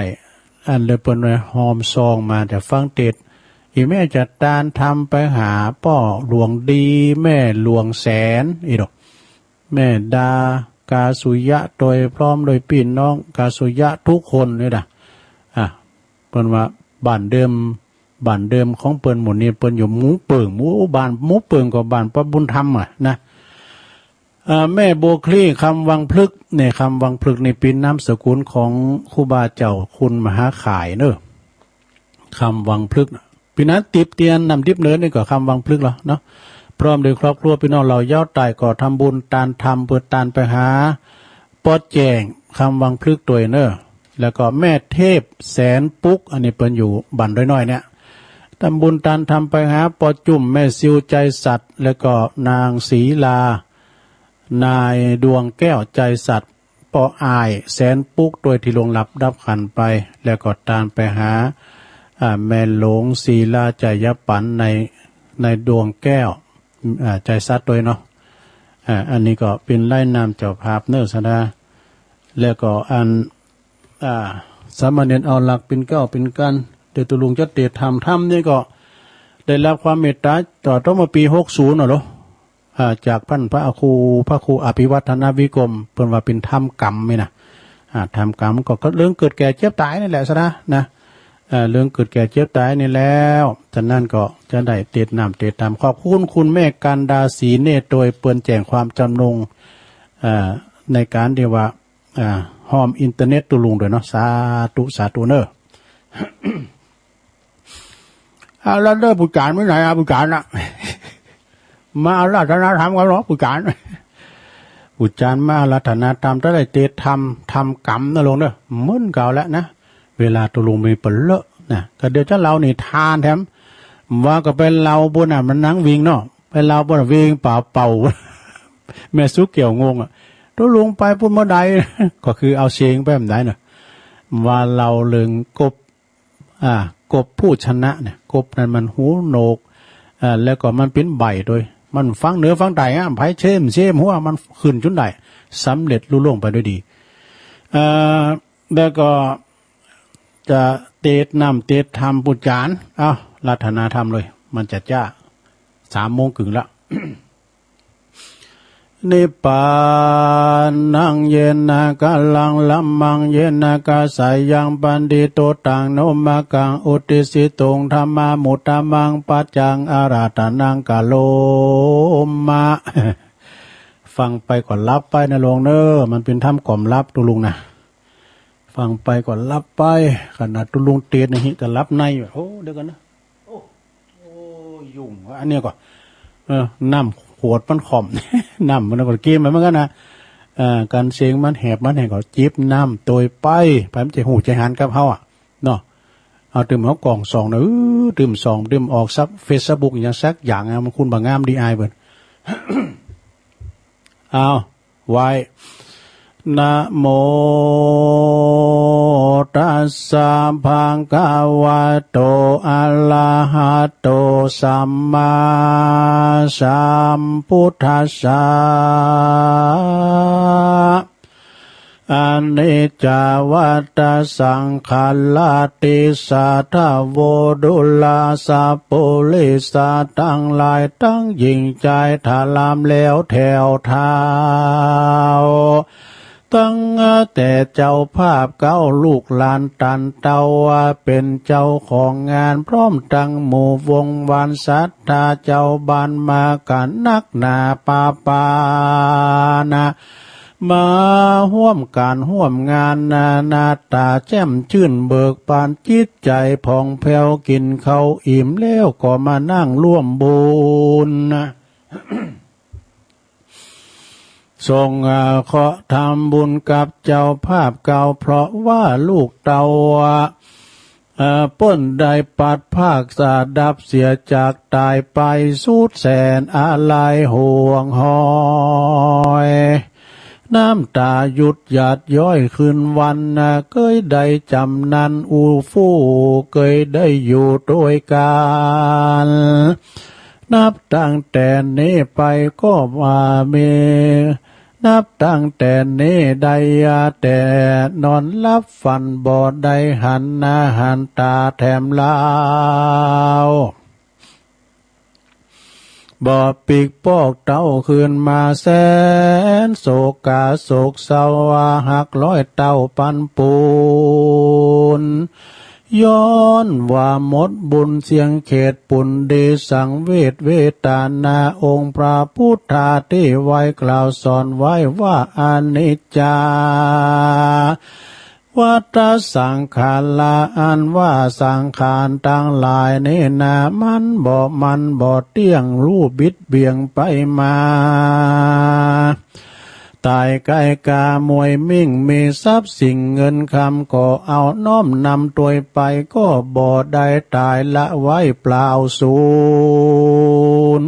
อันเลยเปิ้นว่าหอมซองมาแต่ฟังเทศน์ อีแม่จะตานทำไปหาป้อหลวงดี แม่หลวงแสน อีดอก แม่ดากาสุยะโดยพร้อมโดยพี่น้องกาสุยะทุกคนนี่นะ อ่ะ เปิ้นว่าบ้านเดิม บ้านเดิมของเปิ้นหมู่นี้ เปิ้นอยู่หมู่เปิง หมู่บ้าน หมู่เปิงก็บ้านป้อบุญธรรมอะนะ อ่า แม่บัวคลี่ คำวังพลึก เนี่ย คำวังพลึกนี่เป็นนามสกุลของครูบาเจ้าคุณมหาข่ายเนอะ คำวังพลึก ปีนั้นติบเตียนนำดิบเนินนี่ก็คำวังพลึกแล้วเนาะ พร้อมโดยครอบครัวพี่น้องเหล่ายาวไต่ก็ทำบุญตานทำเพื่อตานไปหาป้อแจ้ง คำวังพลึกโดยเนอะ แล้วก็แม่เทพแสนปุ๊ก อันนี้เปิ้นอยู่บ้านดอยน้อยเนี่ย ทำบุญตานทำไปหาป้อจุ่ม แม่ซิวใจสัตย์ แล้วก็นางศรีลา นายดวงแก้วใจสัตย์ ป้ออ้ายแสนปุ๊กโดยที่ล่วงลับดับขันไป แล้วก็ตานไปหา อ่า แม่หลวงศรีลาใจยปันใน ในดวงแก้ว อ่า ใจสัตย์โดยเนาะ อ่า อันนี้ก็เป็นไล่นามเจ้าภาพเนอะสะดา แล้วก็อัน อ่า สามเณรเอาหลักเป็นเกล้าเป็นกัน เดี๋ยวตุลุงจะเตรียมทำ ทำนี่ก็ได้รับความเมตตาต่อต้นเมื่อปีหกศูนย์น่ะเหรอ อ่า จากท่านพระครู พระครูอภิวัฒนวิกรม เปิ้นว่าเป็นธรรมกรรมนี่นะ อ่า ธรรมกรรมก็เรื่องเกิดแก่เจ็บตายนี่แหละสะนะ นะ เอ่อ เรื่องเกิดแก่เจ็บตายนี่แล้ว ฉะนั้นก็จะได้เตรียมนำเตรียมทำ ขอบคุณคุณแม่กันดาศรีเนตร โดยเปิ้นแจ้งความจำนง อ่า ในการที่ว่า อ่า ฮอมอินเทอร์เน็ตตุลุงด้วยเนาะ สาธุ สาธุเนอะ อ่า แล้วเด้อ ผู้จารย์ไปไหนอ่ะ ผู้จารย์น่ะ มาอาราธนาธรรมกันเหรอ ผู้จารย์ ผู้จารย์มาอาราธนาธรรม ถ้าได้เตรียมทำ ทำกรรมนะลงเนอะ เหมือนเก่าแล้วนะ เวลาตุลุงมีเปลอะนะ ก็เดี๋ยวจะเล่านิทานแถม ว่าก็ไปเล่าบนน่ะ มันนั่งวิ่งเนาะ ไปเล่าบนน่ะวิ่งป่าเป่า แม่สุเกี่ยวงงอ่ะ ตุลุงไปพูดเมื่อใด ก็คือเอาเสียงไปแบบไหนเนาะ ว่าเล่าเรื่องกบ อ่า กบผู้ชนะเนี่ย กบนั้นมันหูโหนก อ่า แล้วก็มันเป็นใบ้โดย มันฟังเหนือฟังใต้อ่ะ ไผเชมเชมหัว มันขึ้นจุนได้ สำเร็จลุล่วงไปด้วยดี อ่า แล้วก็จะเตรียมนำเตรียมทำผู้จารย์ เอ้า อาราธนาธรรมเลย มันจะจ้า สามโมงครึ่งละ นิพพานัง เยนะ กาลัง ละมัง เยนะ กาสายัง ปันทิโต ตัง โน มะกัง อุตติสสิตุง ธัมมานุ ธัมมัง ปัจจัง อาราธนัง กะโรมะ ฟังไปก็หลับไปนะลงเนอะ มันเป็นธรรมกล่อมหลับตุลุงนะ ฟังไปก็หลับไป ขนาดตุลุงเตรียมนี่จะหลับในอยู่ โอ้ เดี๋ยวกันนะ โอ้ โอ้ ยุ่งวะ อันเนี้ยก็ เออ น้ำขวดมันขม น้ำมันก็กินไปเหมือนกันนะ เอ่อ การเสียงมันแหบมันแหงก็จิบน้ำโดยไป ไปมันจะหูใจหันกับเฮาอะ เนาะ เอาตื่มเอากล่องส่องนะ เออ ตื่มส่อง ตื่มออกซักเฟซบุ๊กอย่างสักอย่างนะ มันคุณบ่งามดีอายเบิด เอา ไหว้ นะโม ตัสสะ ภะคะวะโต อะระหะโต สัมมาสัมพุทธัสสะ ข อนิจจาวัฏฏะสังขาราติสาทะโว ดูราสะปุริสะตังหลายตังหญิงจายถลำแล้วแถวเท้า ตั้งแต่เจ้าภาพเก๊าลูกหลานตันเตาว่าเป๋นเจ้าของงาน พร้อมตังหมู่วงวานศรัทธาเจ้าบ้านมากั๋นนักหนาปาปานะ มาฮ่วมก๋านฮ่วมงานนานาต๋าแจ่มจื้นเบิกบานจิตใจ๋ผ่องแผ้ว กิ๋นข้าวอิ่มแล้วก็มานั่งร่วมบุญ ส่งเคราะห์ทำบุญกับเจ้าภาพเก๊า เพราะว่าลูกเต้า เอ่อ เปิ้นได้ปัดภาคสะดับเสียจากต๋ายไปสุดแสนอาลัยห่วงห้อย น้ำต๋าหยุดหยาดย้อยคืนวันนะ เกยได้จ๋ำนันอู้ฟู่ เกยได้อยู่ตวยกั๋น นับตั้งแต่นี้ไปก็บ่มี นับตั้งแต่นี้ได้แต่นอนหลับฝัน บ่ได้หันหน้าหันต๋าแถมลาว บ่ปิ๊กปอกเต้าคืนมา แสนโศกาโศกเศร้า หักร้อยเต้าปันปูน ย้อนว่าหมดบุญเสี้ยงเขตปุณดี สังเวชเวทนาองค์พระพุทธาตี้ไว้กล่าวสอนไว้ว่าอนิจจา วัฏฏะสังขารา อันว่าสังขารตังหลายนี้นา มันบ่ มันบ่เตี้ยง ลู่บิดเบี่ยงไปมา ต๋ายใก้กามวยมิ่ง มีทรัพย์สิ่งเงินคำก็เอาน้อมนำตวยไป ก็บ่ได้ต๋ายละไว้เปล่าสูญ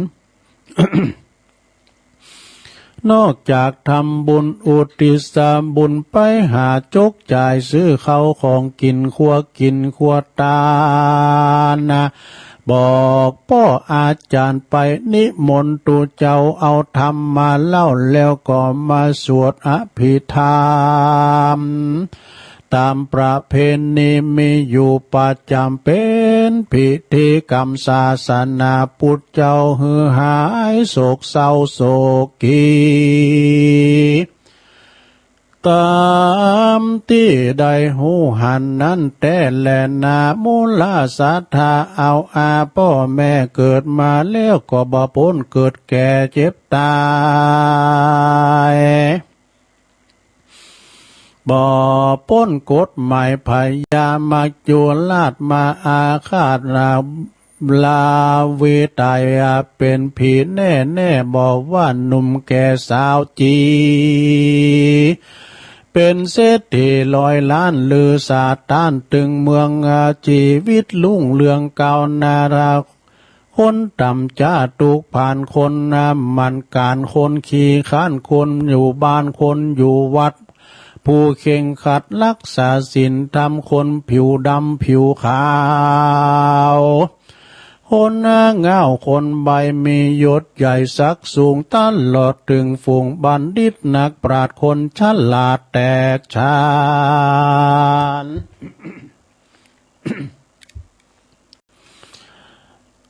นอกจากทำบุญอุทิศบุญไปหาจกจ่ายซื้อข้าวของกิ๋นครัวกิ๋นครัวตานนะ บอกป้ออาจ๋ารย์ไปนิมนต์ตุ๊เจ้าเอาธรรมมาเล่า แล้วก็มาสวดอภิธรรม ต๋ามประเพณีมีอยู่ประจ๋ำ เป๋นพิธีกรรมศาสนา ปุตธเจ้าหื้อหายโศกเศร้าโศกขี ต๋ามตี้ได้ฮู้หันนั้นแต๊แลนา มูลศรัทธาเอาอาป้อแม่เกิดมาแล้ว ก็บ่ป๊นเกิดแก่เจ็บต๋าย บ่ป๊นกฎหมายพญามัจจุราชมาอาฆาตราวีต๋าย เป๋นผีแน่แน่ บ่ว่าหนุ่มแก่สาวจี เป๋นเศรษฐีร้อยล้านลือสาต้านตึงเมือง ชีวิตรุ่งเรืองก้าวหน้า คนต่ำจ๊าตุ๊กผ่าน คนหมั่นก๋าน คนขี้คร้าน คนอยู่บ้าน คนอยู่วัด ผู้เคร่งครัดรักษาศีลธรรม คนผิวดำผิวขาว คนหน้าเงาคนใบมียศใหญ่ศักดิ์สูง ตลอดถึงฝูงบัณฑิตนักปราชญ์ คนฉลาดแตกฉาน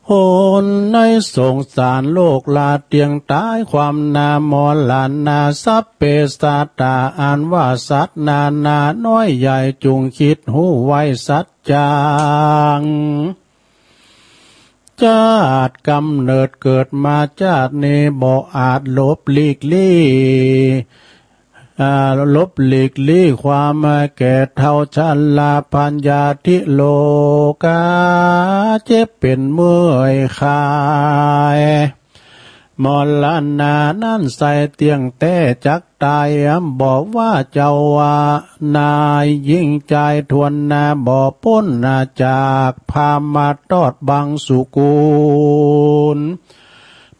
คนในสงสารโลกลาเตียงต๋าย ความหน้ามรณา สัพเพสัตตา อันว่าสัตว์นานาน้อยใหญ่ จุ่งคิดฮู้ไว้สัจจัง จ๊าดกำเนิดเกิดมาจ๊าดนี้ บ่อาจหลบหลีกลี้ อ่า หลบหลีกลี้ความแก่เฒ่าชราพยาธิโรคา เจ็บเป๋นเมื่อยคาย มรณานั้นใส่เตี้ยงแต๊จักต๋าย บ่ว่าเจ้าว่านายหญิงจายถ้วนนา บ่ป๊นนาจากพราหมณ์มาตอดบังสุกุล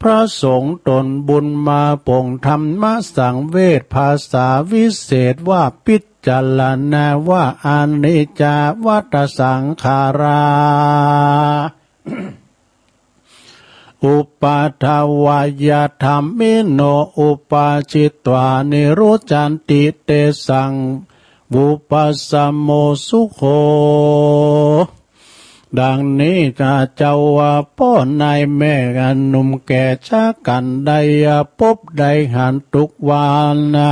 พระสงฆ์ตนบุญมาปรงธรรมสังเวช ภาษาวิเศษว่าพิจารณาว่าอนิจจาวัฏฏะสังขารา อ อุปัฏฐวายธรรมิโน อุปาจิตวานิรุจจันติ เตสัง วุปปัสสโมสุโข ดังนี้นะเจ้าว่า ป้อนายแม่หนุ่มแก่ชะกันได้พบได้หันทุกวันนะ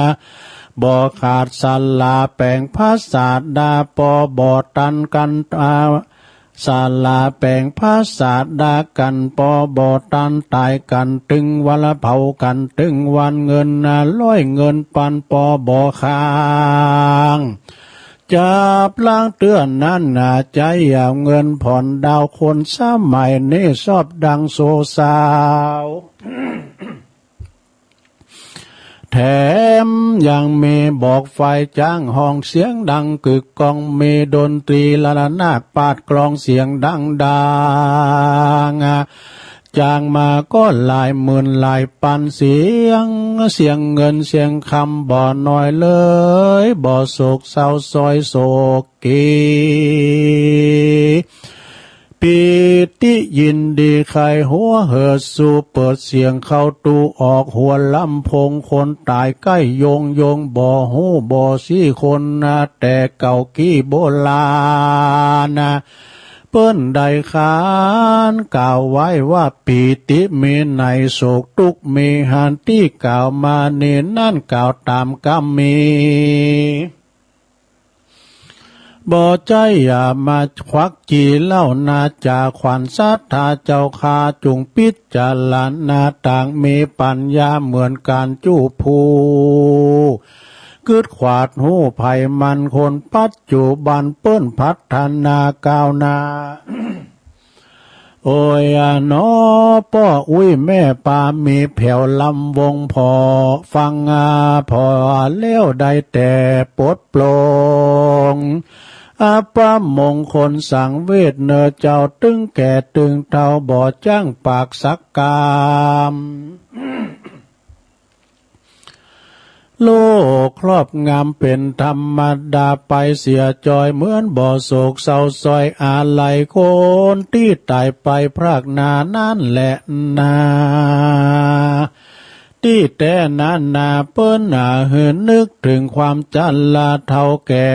บ่ขาดสละแป๋งพระศาสดา ปอบ่ตันกัน สละแป๋งพระศาสดากั๋น ปอบ่ตันต๋ายกั๋น ตึงวันละเผากั๋น ตึงวันเงินนะร้อยเงินปัน ปอบ่ค้าง จับล้างเตื้อนั้นนะ ใจ๊เอาเงินผ่อนดาวน์คนสมัยนี้ ชอบดังโซซาว แถมยังมีบอกไฟจ้างห้องเสียงดังกึกก้อง มีดนตรีระนาดปาดกลองเสียงดังดัง จ้างมาก็หลายหมื่นหลายปัน เสียง เสียงเงินเสียงคำบ่น้อยเลย บ่โศกเศร้าซอยโศก กี ปีติยินดีใคร่หัวเหิด สูเปิดเสียงเข้าตู้ออกหัวลำโพง คนต๋ายใก้โยงโยง บ่ฮู้บ่ซี้คนนะ แต่เก่ากี้โบราณนะ เปิ้นได้ขานกล่าวไว้ว่า ปีติมีใน โศกทุกข์มีหั้น ตี้กล่าวมานี้นั้น กล่าวต๋ามกำมี บ่ใจ้อย่ามาควักจีเล่านา จ่าขวัญศรัทธาเจ้าข้า จุ่งพิจารณาต่าง มีปัญญาเหมือนก๋านจุผู้ กึ๊ดขวาดฮู้ไผมัน คนปัจจุบันเปิ้นพัฒนาก้าวหน้า โอ้ยอะหนอ ป้ออุ๊ยแม่ปา มีแผวลำวงผ่อ ฟังอาผ่อแล้วได้แต่ปลดปลง อัปมงคลสังเวช เนอเจ้าตึงแก่ตึงเฒ่า บ่จั้งปากสักกำ โลกครอบงำเป๋นธรรมดาไปเสียจอย เหมือนบ่โศกเศร้าซอยอาลัย คนตี้ต๋ายไปพรากหน้านั้นแหละนา ตี้แต๊นั้นนา เปิ้นหาหื้อนึกเถิงความจันลาเฒ่าแก่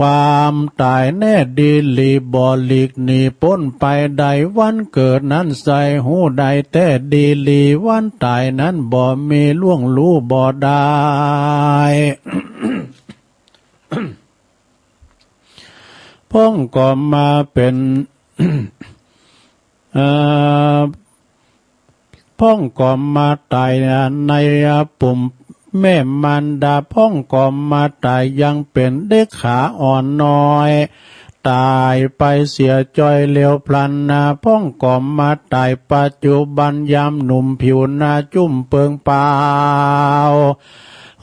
ความต๋ายแน่ดีหลี บ่หลีกหนีป๊นไปได้ วันเกิดนั้นใส่ฮู้ได้แต๊ดีหลี วันต๋ายนั้นบ่มีล่วงรู้บ่ได้ พ่องก็มาเป๋น เอ่อ พ่องก็มาต๋ายในปุ่มแม่มารดา พ่องก็มาต๋ายยังเป๋นเด็กขาอ่อนน้อย ต๋ายไปเสียจอยเร็วพลันนา พ่องก็มาต๋ายปัจจุบันยามหนุ่มผิวหน้าจุ่มเปิงเปล่า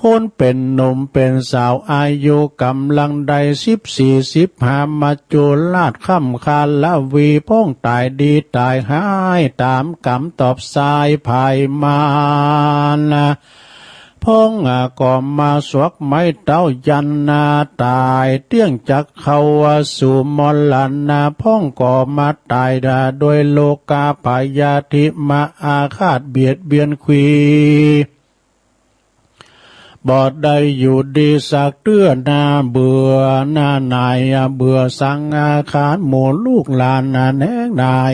คนเป๋นหนุ่มเป๋นสาวอายุกำลังได้สิบสี่สิบห้า มัจจุราชค่ำคาลวี พ่องต๋ายดีต๋ายฮ้าย ต๋ามกำตอบสายภายมาร พ่องก็มาสวกไม้เต้ายันนา ต๋ายเตี้ยงจักเข้าสู่มรณะ พ่องก็มาต๋ายโดยโรคาพยาธิมาอาฆาตเบียดเบียนควี บ่ได้อยู่ดีสักเตื้อนา เบื่อหน้าหน่ายเบื่อสังขารหมู่ลูกหลานแหนงหน่าย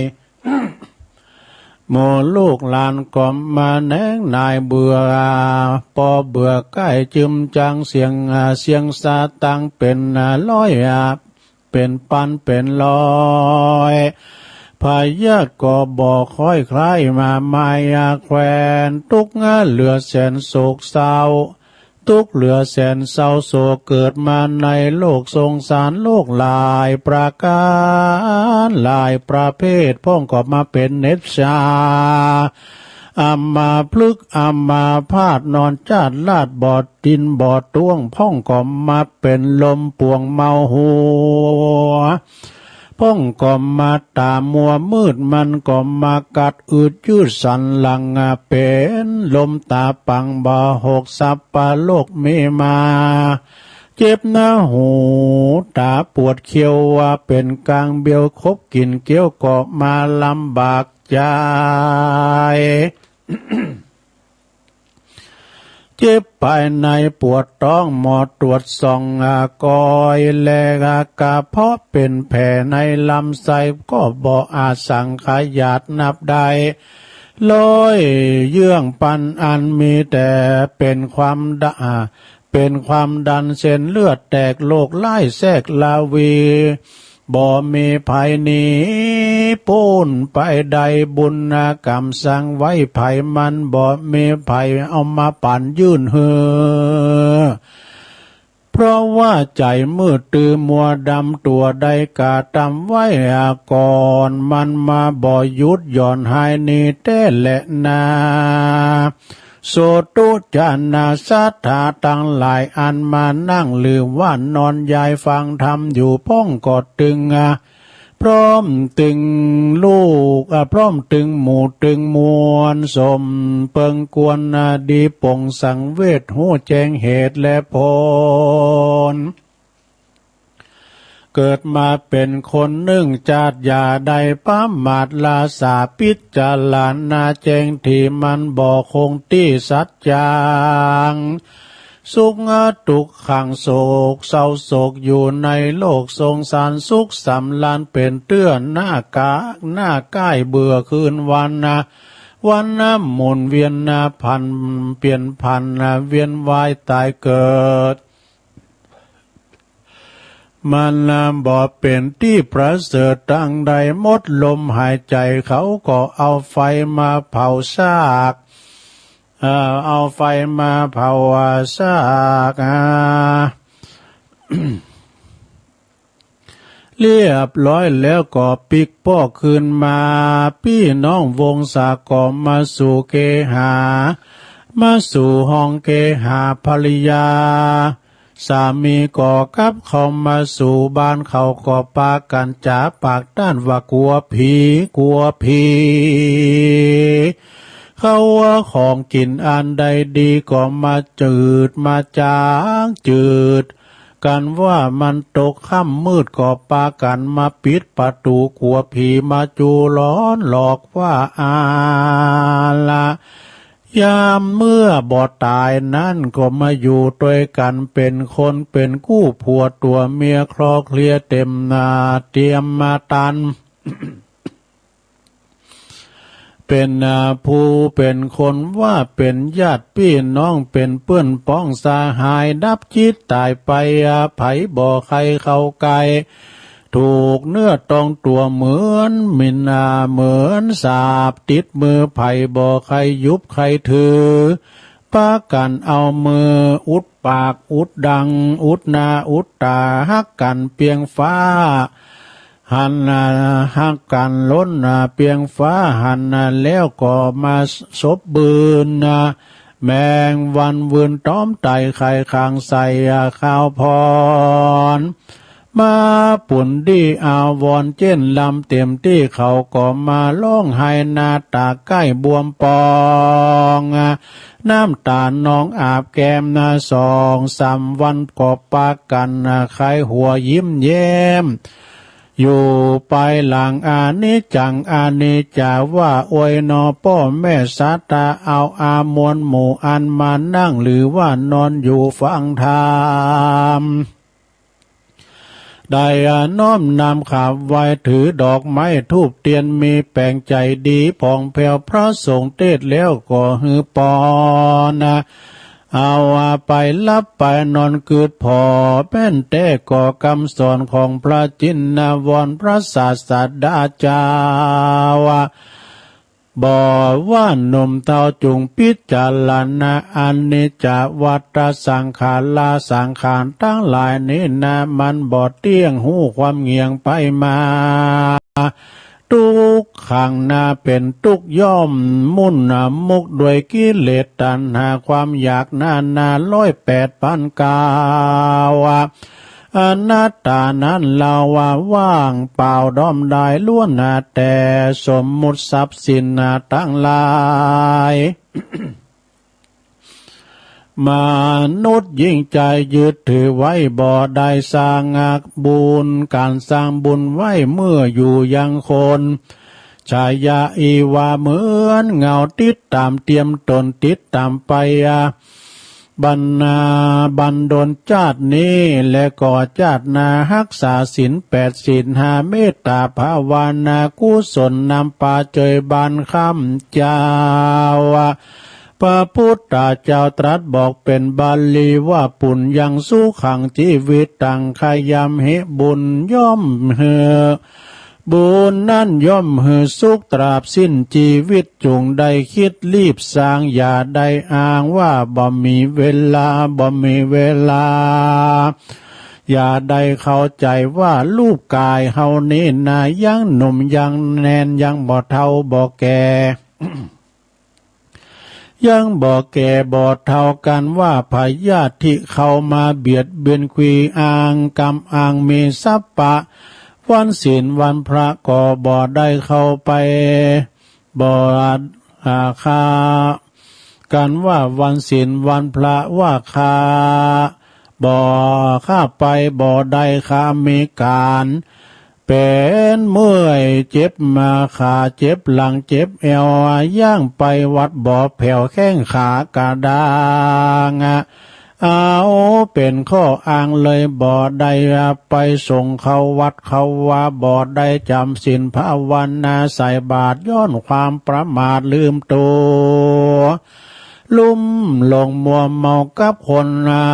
หมู่ลูกหลานก็มาแหนงหน่ายเบื่อ ปอเบื่อใก้จึมจังเสียง เสียงสาตังเป๋นร้อย เป๋นปันเป๋นร้อย พยาธิก็บ่ค่อยคลายมา มายาแควน ทุกข์เหลือแสนโศกเศร้า ทุกข์เหลือแสนเศร้าโศก เกิดมาในโลกสงสาร โรคหลายประการหลายประเภท พ่องก็มาเป๋นเน็บชา อามาพลึกอามาพาด นอนจ้าดลาดบ่ตินบ่ต้วง พ่องก็มาเป๋นลมป่วงเมาหัว พ่องก็มาต๋ามัวมืด มันก็มากัดอืดยืดสันหลัง เป๋นลมต๋าปังบ่หก สัพพะโรคมีมา เจ็บหน้าหู ตาปวดเคี้ยว ว่าเป็นกลางเบียว คบกิ๋นเกี้ยวก็มาลำบากใจ เจ็บภายในปวดท้อง หมอตรวจส่อง อ่า กอยแล อ่า กระเพาะเป็นแผล ในลำไส้ก็บ่อาจสังขยาดนับได้ ร้อยเยื่องปันอัน มีแต่เป็นความดะ อ่า เป็นความดัน เส้นเลือดแตก โรคร้ายแทรกลาวี บ่มีไผหนีป๊นไปได้ บุญกรรมสั่งไว้ไผมัน บ่มีไผเอามาปันยื่นหื้อ เพราะว่าใจ๋มืดตื้อมัวดำ ตั๋วได้กระทำไว้ก่อน มันมาบ่หยุดหย่อนหายหนีแต๊แลนา โสตุจนาศรัทธาตังหลาย อันมานั่งหรือว่านอนยายฟังธรรมอยู่ พ่องก็ตึง อ่า พร้อมตึงลูก อ่า พร้อมตึงหมู่ตึงมวล สมเปิงควร อ่า ดีปลงสังเวช ฮู้แจ้งเหตุและผล เกิดมาเป็นคนนึ่งจาติ อย่าได้ประมาทละสา พิจารณาแจ้งที่มันบ่คงตี้สัจจัง สุขทุกข์ขังโศกเศร้าโศก อยู่ในโลกสงสาร สุขสำราญเป็นเตื้อ หน้ากากหน้าก้ายเบื่อคืนวันนะ วันนะหมุนเวียนนะ ผันเปลี่ยนผันนะ เวียนว่ายตายเกิด มันบ่เป็นตี้ประเสริฐตังใด หมดลมหายใจ๋เขาก็เอาไฟมาเผาซาก เอ่อ เอาไฟมาเผาซาก อ่า เรียบร้อยแล้วก็ปิ๊กป๊อกคืนมา ปี้น้องวงศาก็มาสู่เกหา มาสู่ห้องเกหา ภรรยา สามีก็กลับเข้ามาสู่บ้าน เขาก็ปากั๋นจ๋าปากต้านว่ากั๋วผี กั๋วผี เขาว่าของกิ๋นอันใดดีก็มาจืดมาจาง จืดกั๋นว่ามันตกค่ำมืด ก็ปากั๋นมาปิดประตู๋ กั๋วผีมาจูหลอนหลอกว่าอาละ ยามเมื่อบ่ต๋ายนั้นก็มาอยู่ตวยกั๋น เป๋นคนเป๋นกู้ ผัวตั๋วเมียคลอเคลียเต๋มหน้าเต๋มมาตัน เป๋น อ่า ผู้เป๋นคนว่าเป๋นญาติปี้น้อง เป๋นเปื้อนป๊องสหาย ดับจิตต๋ายไป อ่า ใผบ่ใค่เข้าใก้ ถูกเนื้อต้องตั๋วเหมือนมิน อ่า เหมือนสาปติดมือ ใผบ่ใค่ยุบใค่ถือ ปากั๋นเอามืออุดปากอุดดัง อุดหน้าอุดต๋า ฮักกั๋นเปียงฟ้าหั้น อ่า ฮักกั๋นล้น อ่า เปียงฟ้าหั้น อ่า แล้วก็มาสบบืน อ่า แมงวันวืนต๋อมไต่ไข่คางใส่ อ่า ข้าวพร มาปุ้นดีอาวรณ์เจ๊นลำเต๋มตี้ เขาก็มาฮ้องไห้หน้าต๋าใก้บวมปอง น้ำต๋านองอาบแก้ม สองสามวันก็ปากั๋นไข้หัวยิ้มแย้ม อยู่ปายหลัง อนิจจังอนิจจา ว่าอวยหนอป้อแม่ศรัทธา เอาอามวลหมู่อันมานั่งหรือว่านอนอยู่ฟังธรรม ได้น้อมนำขาบไหว้ถือดอกไม้ธูปเตียน มีแป๋งใจ๋ดีผ่องแผ้ว พระสงฆ์เตศน์แล้วก็หื้อปอน เอาไปหลับไปนอนกึดผ่อ แม่นแต๊ก่อคำสอนของพระจินวรพระศาสดาเจ้า บ่ว่าหนุ่มเฒ่าจุ่งพิจารณา อนิจจวัฏฏะสังขารา สังขารตังหลายนี้นา มันบ่เตี้ยง ฮู้ความเงี่ยงไปมา ทุกขังนา เป๋นตุ๊กข์ย่อมมุ่นมุกด้วยกิเลสตัณหาความอยากนานาร้อยแปดพันเก้า อนัตตานั้นเฮาว่าว่างเปล่าด้อมดาย ล้วนแต่สมมุติทรัพย์สินตังหลาย มนุษย์ยิ่งใจยึดถือไว้บ่ได้ สร้างบุญ การสร้างบุญไว้เมื่ออยู่ยังคน ชายะ อีวา เหมือนเงาติดตามเตรียมตนติดตามไป บรรณา บันดลชาตินี้ และก็ชาติหน้า รักษาศีลแปดศีลห้า เมตตาภาวนา กุศลนำปาเจยบานคำเจ้า พระพุทธเจ้าตรัสบอกเป็นบาลีว่า ปุญญังสุขังจีวิตัง ใครยำเหตุบุญย่อมหือ บุญนั้นย่อมหือสุขตราบสิ้นชีวิต จุ่งได้คิดรีบสร้าง อย่าได้อ้างว่าบ่มีเวลา บ่มีเวลา อย่าได้เข้าใจว่ารูปกายเฮานี้นา ยังหนุ่มยังแน่น ยังบ่เฒ่าบ่แก่ ยังบ่แก่บ่เฒ่า กันว่าพยาธิเข้ามาเบียดเบียน คุยอ้างกำอ้างมีสัพพะ วันศีลวันพระก็บ่ได้เข้าไป บ่ อ่า ข้า กันว่าวันศีลวันพระว่าข้า บ่ ข้าไปบ่ได้ ข้ามีการ เป็นเมื่อยเจ็บมา ขาเจ็บหลังเจ็บแอว ย่างไปวัดบ่แผ่ว แข้งขากระด้างเอาเป็นข้ออ้างเลย บ่ได้ไปส่งเข้าวัดเข้าวา บ่ได้จำศีลภาวนา ใส่บาตรย้อนความประมาทลืมตัว ลุ่มหลงมัวเมากับคน อ่า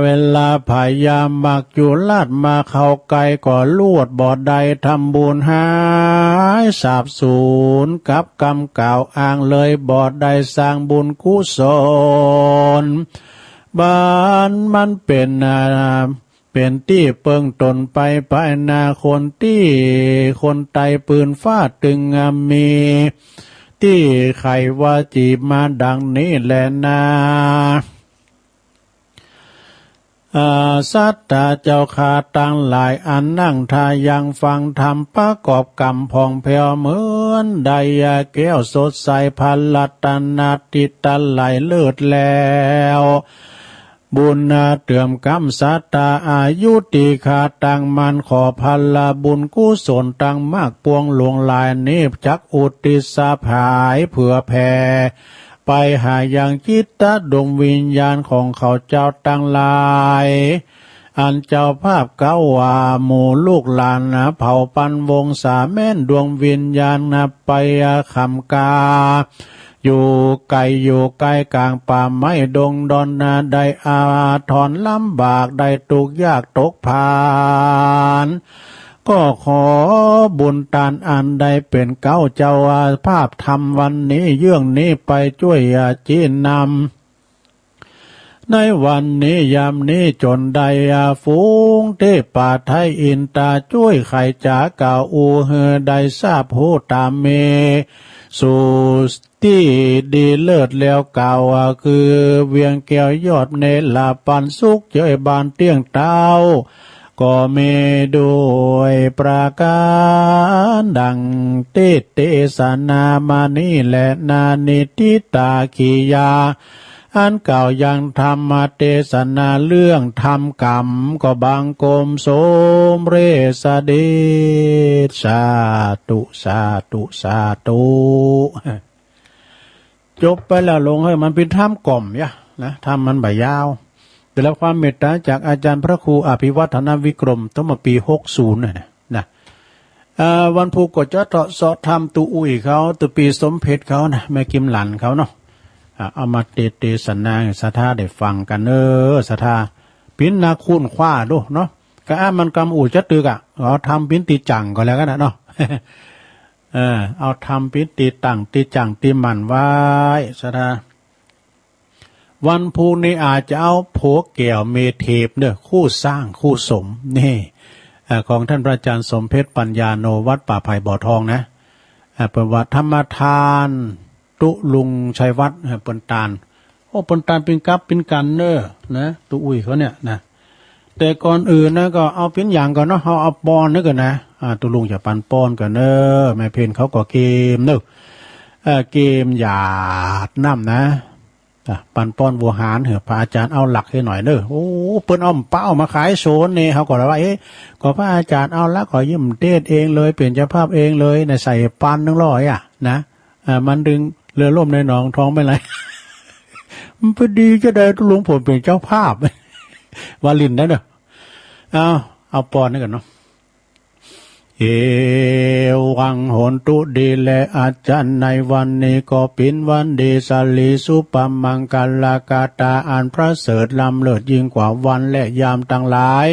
เวลาพญามัจจุราชมาเข้าใกล้ ก็ลวดบ่ได้ทำบุญ หายสาบสูญกับกำกล่าวอ้างเลย บ่ได้สร้างบุญกุศล บ้านมันเป็น อ่า เป็นตี้เปิงตนไปภายหน้า คนตี้คนไตปืนฟ้าตึง อ่า มีตี้ไขว่าจีบมาดังนี้แลนา อ่า ศรัทธาเจ้าข้าตังหลาย อันนั่งท่ายังฟังธรรม ประกอบกำผ่องแผ้วเหมือนไดร์แก้วสดใส พระรัตนตรัยไหลเลิศแล้ว บุญเติมกำศรัทธา อายุตี้ข้าตั้งมั่น ขอผลบุญกุศลตังมากปวงหลวงหลายนี้ จักอุทิศสะพายเผื่อแผ่ ไปหายังจิตตะดวงวิญญาณของเขาเจ้าตังหลาย อันเจ้าภาพเก้าว่าหมู่ลูกหลานนะ เผ่าปันวงศาแม่นดวงวิญญาณนะ ไปคำกา อยู่ไกลอยู่ใกล้กลางป่าไม้ดงดอนนา ได้อาทรลำบาก ได้ทุกข์ยากตกผาน ก็ขอบุญตานอันได้เป็นเก้าเจ้าภาพธรรมวันนี้ เยื่องนี้ไปช่วยอาจีนำ ในวันนี้ยามนี้จนได้อาฝูงเทพาไทยอินตาช่วยไขจ๋ากล่าวอู้หื้อได้ทราบฮู้ตามมี สู่ตี้ดีเลิศแล้วกล่าวว่าคือเวียงแก้วยอดเนรปันสุขเจยบานเตี้ยงเต้า ก็มีด้วยประการดังที่เทศนามานี้แลนา นิทธิตากิยา อันกล่าวยังธรรมเทศนาเรื่องทำกรรม ก็บังคมสมเร็จเสด็จ สาธุ สาธุ สาธุ จบไปแล้วลง เฮ้ย มันเป็นธรรมกล่อมยะนะ ธรรมมันบ่ยาว ได้รับความเมตตาจากอาจารย์พระครูอภิวัฒนวิกรม ตั้งแต่ปีหกศูนย์น่ะนะ นะ เอ่อ วันพุธก็จะเทาะเซาะธรรมตุ๊อุ้ยเขา ตุ๊ปีสมเพชรเขานะ แม่กิมหลันเขาเนาะ อ่ะ เอามาเต เตสนาศรัทธาได้ฟังกันเนอะ ศรัทธา ปิ้นนาคุ้นคว้าดูเนาะ ก็อ่ะ มันกำอู่จะตึกอ่ะ เอาธรรมปิ้นตีจั่งก็แล้วกันนะเนาะ เออ เอาธรรมปิ้นตีตั้ง ตีจั่ง ตีหมั่นไว้ ศรัทธา วันพุธนี้อาจจะเอาผัวแก้วเมเทพเนอะ คู่สร้างคู่สม นี่ เอ่อ ของท่านพระอาจารย์สมเพชรปัญญาโน วัดป่าไผ่บ่อทองนะ อ่า เปิ้นว่าธรรมทาน ตุ๊ลุงชัยวัฒน์ อ่า เปิ้นตาน โอ้ เปิ้นตานปิ้นกับปิ้นกันเนอะ นะ ตุ๊อุ้ยเขาเนี่ยนะ แต่ก่อนอื่นนะ ก็เอาปิ้นหยังก่อนเนาะ เอา เอาปอนนึกก่อนนะ อ่า ตุ๊ลุงจะปันปอนก่อนเนอะ แม่เพนเขาก็เกมเนอะ เอ่อ เกมหยาดน้ำนะ อ่ะ ปันป้อนวัวหารเหอะ พระอาจารย์เอาหลักให้หน่อยเนอะ โอ้ เปิ้นเอาเป้ามาขายโสนเนี่ย เขาก็เลยว่า เอ๊ะ ก็พระอาจารย์เอาหลัก ก็ยิ่มเทศน์เองเลย เป็นเจ้าภาพเองเลย ในใส่ปานหนึ่งร้อยอ่ะ นะ อ่า มันดึงเรือล่มในหนองทองไม่ไหล มันพอดีจะได้หลวงผมเป็นเจ้าภาพ วาลินได้เนอะ เอา เอาปอนนี่ก่อนเนาะ เอวังโหนตุ ดีแลอาจารย์ ในวันนี้ก็เป็นวันดี สะหลีสุปมังคลกาถาอันประเสริฐล้ำเลิศยิ่งกว่าวันและยามตังหลาย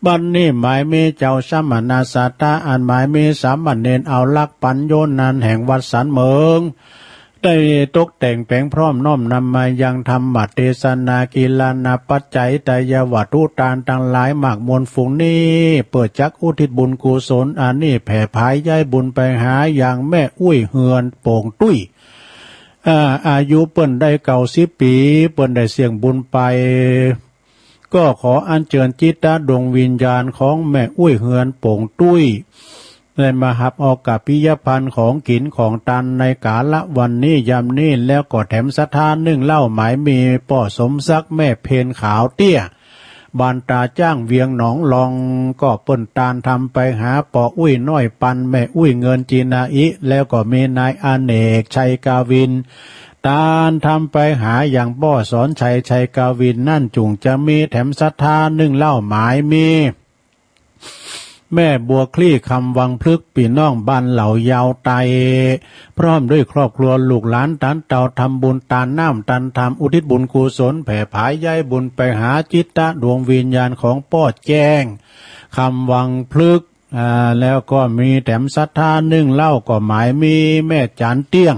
บัดนี้หมายมีเจ้าสมณะสัตตา อันหมายมีสามเณรเอาหลักปัญโยนั้นแห่งวัดสันเมิง ได้ตกแต่งแปลงพร้อมน้อมนำมายังธรรมเทศนา กิลานะปัจจัย ไตรยวัตถุทานตังหลายมากมวลฝูงนี้ เปื้อจักอุทิศบุญกุศลอันนี้แผ่ผายย้ายบุญไปหายังแม่อุ้ยเฮือนโป่งตุ้ย อ่า อายุเปิ้นได้เก้าสิบปี เปิ้นได้เสี้ยงบุญไป ก็ขออัญเชิญจิตตะดวงวิญญาณของแม่อุ้ยเฮือนโป่งตุ้ย ได้มาฮับเอากัปปิยพันธ์ของกิ๋นของตานในกาละวันนี้ยามนี้ แล้วก็แถมศรัทธานึ่งเหล้าหมายมีป้อสมศักดิ์ แม่เพนขาวเตี้ย บ้านตาจ้างเวียงหนองลอง ก็เปิ้นตานทำไปหาป้ออุ้ยน้อยปันแม่อุ้ยเงินจีนาอิ แล้วก็มีนายอเนกชัยกาวิน ตานทำไปหายังป้อสอนชัยชัยกาวิน นั่นจุ่งจะมีแถมศรัทธานึ่งเหล้าหมายมี แม่บัวคลี่คำวังพลึก ปี้น้องบ้านเหล่ายาวไต พร้อมด้วยครอบครัวลูกหลานตานเต่าทำบุญตานน้ำตานธรรม อุทิศบุญกุศลแผ่ผายย้ายบุญไปหาจิตตะดวงวิญญาณของป้อแจ้งคำวังพลึก อ่า แล้วก็มีแถมศรัทธานึ่งเหล้าก็หมายมีแม่จานเตี้ยง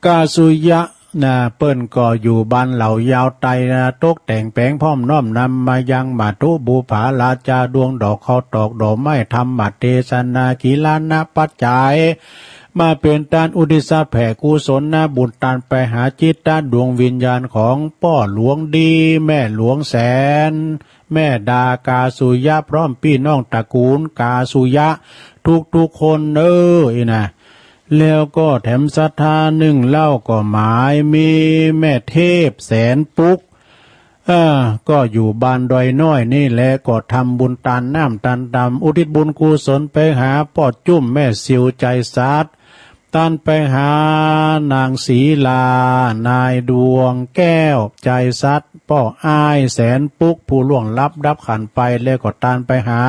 กาสุยะ นะ เปิ้นก็อยู่บ้านเหล่ายาวไตนะ ตกแต่งแปลงพร้อมน้อมนำมายังมัตถุบูผาราชาดวงดอกข้าวตอกดอกไม้ธรรมเทศนา กิลานะปัจจัย มาเป็นตานอุทิศแผ่กุศลนะบุญตานไปหาจิตตะดวงวิญญาณของป้อหลวงดี แม่หลวงแสน แม่ดากาสุยะ พร้อมปี้น้องตระกูลกาสุยะ ทุกๆคนเอ้อ อีนะ แล้วก็แถมศรัทธานึ่งเหล้าก็หมายมีแม่เทพแสนปุ๊ก เออ ก็อยู่บ้านดอยน้อยนี่แหละ ก็ทำบุญตานน้ำตานธรรม อุทิศบุญกุศลไปหาป้อจุ้มแม่สิวใจสัตย์ ตานไปหานางศรีลา นายดวงแก้วใจสัตย์ ป้ออ้ายแสนปุ๊ก ผู้ล่วงลับดับขันไป แล้วก็ตานไปหา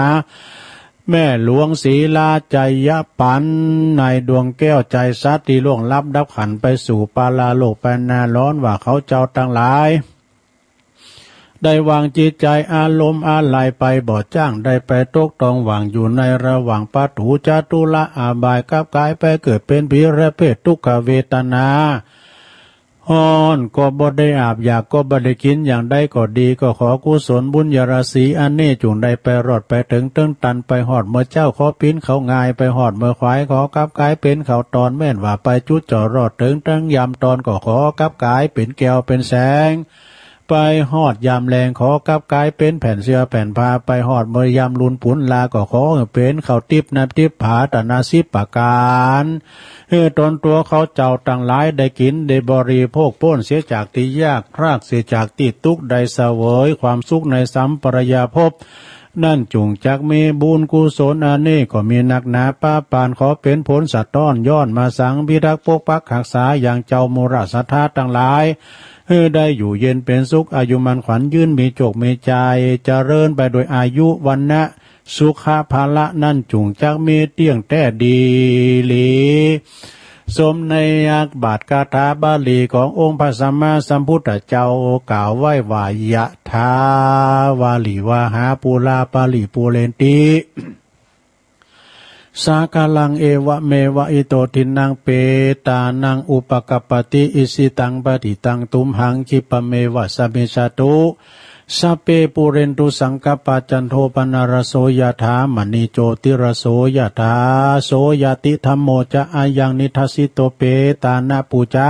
แม่หลวงศรีลาใจยะปัน นายดวงแก้วใจสัตย์ ตี้ล่วงลับดับขันไปสู่ปาราโลกไปนาร้อน ว่าเขาเจ้าตังหลาย ได้วางจิตใจอารมณ์อาลัยไปบ่จ้าง ได้ไปตกตองหว่างอยู่ในระหว่างปฐูจตุระอาบาย กลับกลายไปเกิดเป็นผีและเปรตทุกขเวทนา ฮ้อนก็บ่ได้อาบ อยากก็บ่ได้กิน อย่างใดก็ดี ก็ขอกุศลบุญญาราศีอันนี้ จุ่งได้ไปรอดไปเถิงเติงตัน ไปฮอดเมื่อเจ๊าขอปิ้นเขาง่าย ไปฮอดเมื่อขวายขอกลับกลายเป็นเขาตอน แม่นว่าไปจุดจ่อรอดเถิงเติงยามตอน ก็ขอกลับกลายเป็นแก้วเป็นแสง ไปฮอดยามแลงขอกลับกลายเป็นแผ่นเสื้อแผ่นผ้า ไปฮอดเมื่อยามลุนปุนลา ก็ขอให้เป็นเขาติ๊บนับติ๊บผาตนาสิบประการ เออ ตนตัวเขาเจ้าตังหลายได้กินได้บริโภค ป๊นเสียจากตี้ยาก พรากเสียจากตี้ตุ๊กข์ ได้เสวยความสุขในสัมปรายภพ นั่นจุ่งจักมีบุญกุศลอันนี้ก็มีนักหนาปาปาน ขอเป็นผลสะท้อนย้อนมาสังพิทักษ์ปกปักรักษาอย่างเจ้ามูลศรัทธาตังหลาย เออ ได้อยู่เย็นเป็นสุข อายุมั่นขวัญยืน มีโชคมีชัย เจริญไปโดยอายุวรรณะ สุขะพละ นั่นจุ่งจักมีเตี้ยงแต๊ดีหลี สมในอักบาทคาถาบาลีขององค์พระสัมมาสัมพุทธเจ้ากล่าวไว้ว่า ยะถาวาริวหาปูราปาริปูเรนติ สากาลัง เอวะเมวะอิโต ทินนังเปตานังอุปกัปปติ อิชิตังปฏิตังตุมหัง คิปะเมวะสะมิชฌาตุ สัพเพปูเรนตุสังกัปปา จันโทปนรสโส ยะถา มะณีโจติรสโส ยะถา โสยะติธัมโมจะ อะยังนิทัสสิโต เปตานะปูจา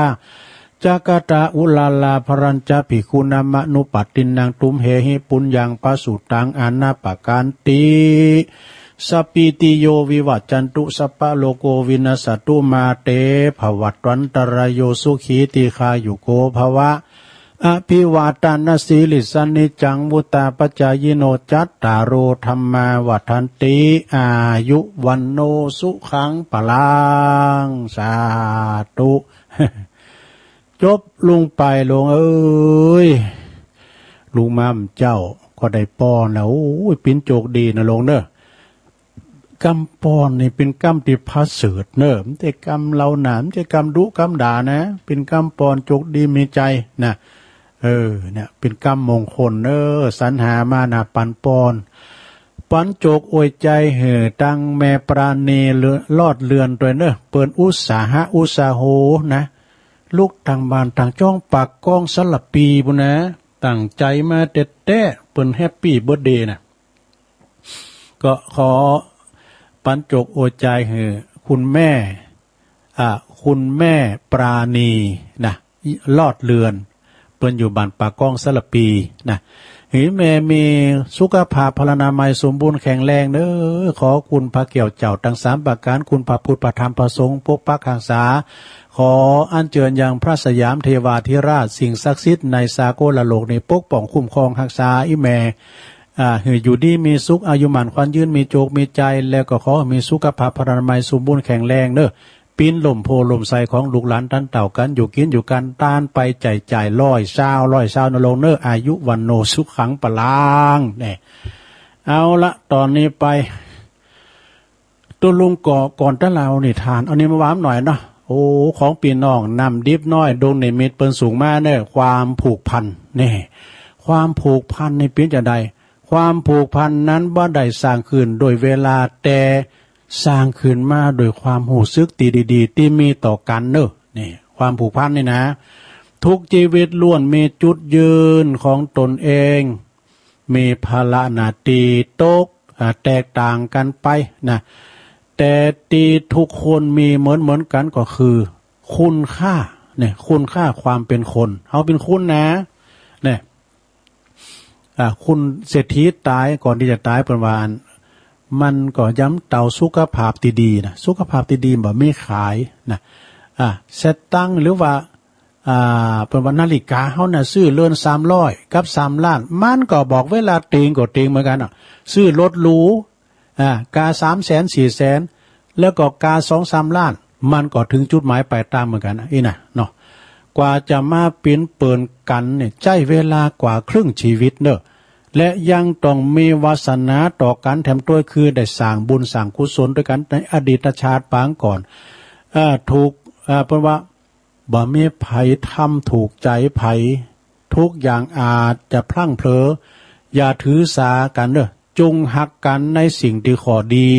จักกะตาอุลาลา ภะรัญจะภิกขุนามะนุปัตตินัง ตุมเหหิ ปุญญัง ปะสุตัง อานาปะกันติ สพพีติโยวิวัชชันตุ สัพพะโรโควินัสสะตุ มาเตภวัตวันตรายโย สุขีทีฆายุโกภวะ อภิวาทานาสีลิสสะ นิจจังวุฑฒาปะจายิโน จัตตาโรธัมมาวัฑฒันติ อายุวัณโณสุขังพลัง สาธุ จบลงไป หลวงเอ้ย ลูกหม่ำเจ้าก็ได้ปอนแล้ว โอ้ย ปิ้นโจกดีนะหลวงเนอะ กำปอนนี่เป็นกำตี้ประเสริฐเนอะ มันใจ้กำเหล่าหนา มันใจ้กำดุกำด่านะ เป็นกำปอนโจกดีมีใจ๋นะ เออ เนี่ย เป็นกำมงคลเนอะ สรรหามานะปันปอน ปันโจกอวยใจ๋หื้อตังแม่ปราณีเลือ รอดเรือนตวยเนอะ เปิ้นอุตสาหะอุตสาโหนะ ลุกตังบ้านตังจ้องปากกองสารภีปู้นนะ ตั้งใจ๋มาแต๊ๆ เปิ้นแฮปปี้เบิร์ธเดย์นะ ก็ขอปันโจกอวยใจ๋หื้อคุณแม่ อ่า คุณแม่ปราณีนะ รอดเรือน เปิ้นอยู่บ้านปากกองสารภีนะ หื้อแม่มีสุขภาพพลานามัยสมบูรณ์แข็งแรงเนอะ ขอคุณพระแก้วเจ้าตังสามประก๋าน คุณพระพุทธพระธรรมพระสงฆ์ปกปักฮักษา ขออัญเจิญยังพระสยามเทวาธิราช สิ่งศักดิ์สิทธิ์ในสากลโลกนี้ปกป้องคุ้มครองฮักษาอีแม่ อ่า หื้ออยู่ดีมีสุข อายุหมั้นขวัญยืน มีโจกมีใจ๋ แล้วก็ขอมีสุขภาพพลานามัยสมบูรณ์แข็งแรงเนอะ ปิ้นล่มโพธิ์ล่มไทรของลูกหลานตันเต้ากั๋น อยู่กิ๋นอยู่กั๋น ตานไปใจ๊จ่ายร้อยซาว ร้อยซาวนะหลวงเนอะ อายุวัณโณสุขังพลัง แน่ เอาละ ต๋อนนี้ไป ตุ๊ลุงก็ก่อนตะเล่านิทาน เอานี้มาว่าหน่อยเนาะ โอ้ ของปี้น้องน้ำดิบน้อย ดงนิมิตรเปิ้นส่งมาเนอะ ความผูกพัน แน่ ความผูกพันนี่เป๋นจาใด ความผูกพันนั้นบ่ได้สร้างขึ้นโดยเวลา แต่สร้างขึ้นมาโดยความฮู้สึกตี้ดีๆ ตี้มีต่อกั๋นเนอะ นี่ ความผูกพันนี่นะ ทุกชีวิตล้วนมีจุดยืนของตนเอง มีภาระหน้าตี้ตก อ่า แตกต่างกั๋นไปนะ แต่ตี้ทุกคนมีเหมือนๆ กั๋นก็คือคุณค่า เนี่ย คุณค่าความเป็นคน เฮาเป๋นคุณนะ เนี่ย อ่า คุณเศรษฐีต๋าย ก่อนตี้จะต๋ายเปิ้นว่า มันก็ย้ำเติมสุขภาพตี้ดีนะ สุขภาพตี้ดีบ่มีขายนะ อ่า สตางค์หรือว่า อ่า เปิ้นว่านาฬิกาเฮาน่ะ ซื้อเรือนสามร้อยกับสามล้าน มันก็บอกเวลาเต็งก็เต็งเหมือนกั๋นเนาะ ซื้อรถหรู อ่า กาสามแสนสี่แสน แล้วก็กาสองสามล้าน มันก็ถึงจุดหมายปลายตางเหมือนกั๋นนะ อี้นะเนาะ กว่าจะมาเป๋นเปิ้นกั๋นเนี่ย ใจ๊เวลากว่าครึ่งชีวิตเนอะ และยังต้องมีวาสนาต่อกั๋นแถมตวย คือได้สร้างบุญสร้างกุศลตวยกั๋นในอดีตชาติปางก่อน เอ่อ ถูก เอ่อ เปิ้นว่า บ่มีใผทำถูกใจ๋ใผ ทุกอย่างอาจจะพลั้งเผลอ อย่าถือสากั๋นเนอะ จงฮักกั๋นในสิ่งตี้ข้อดี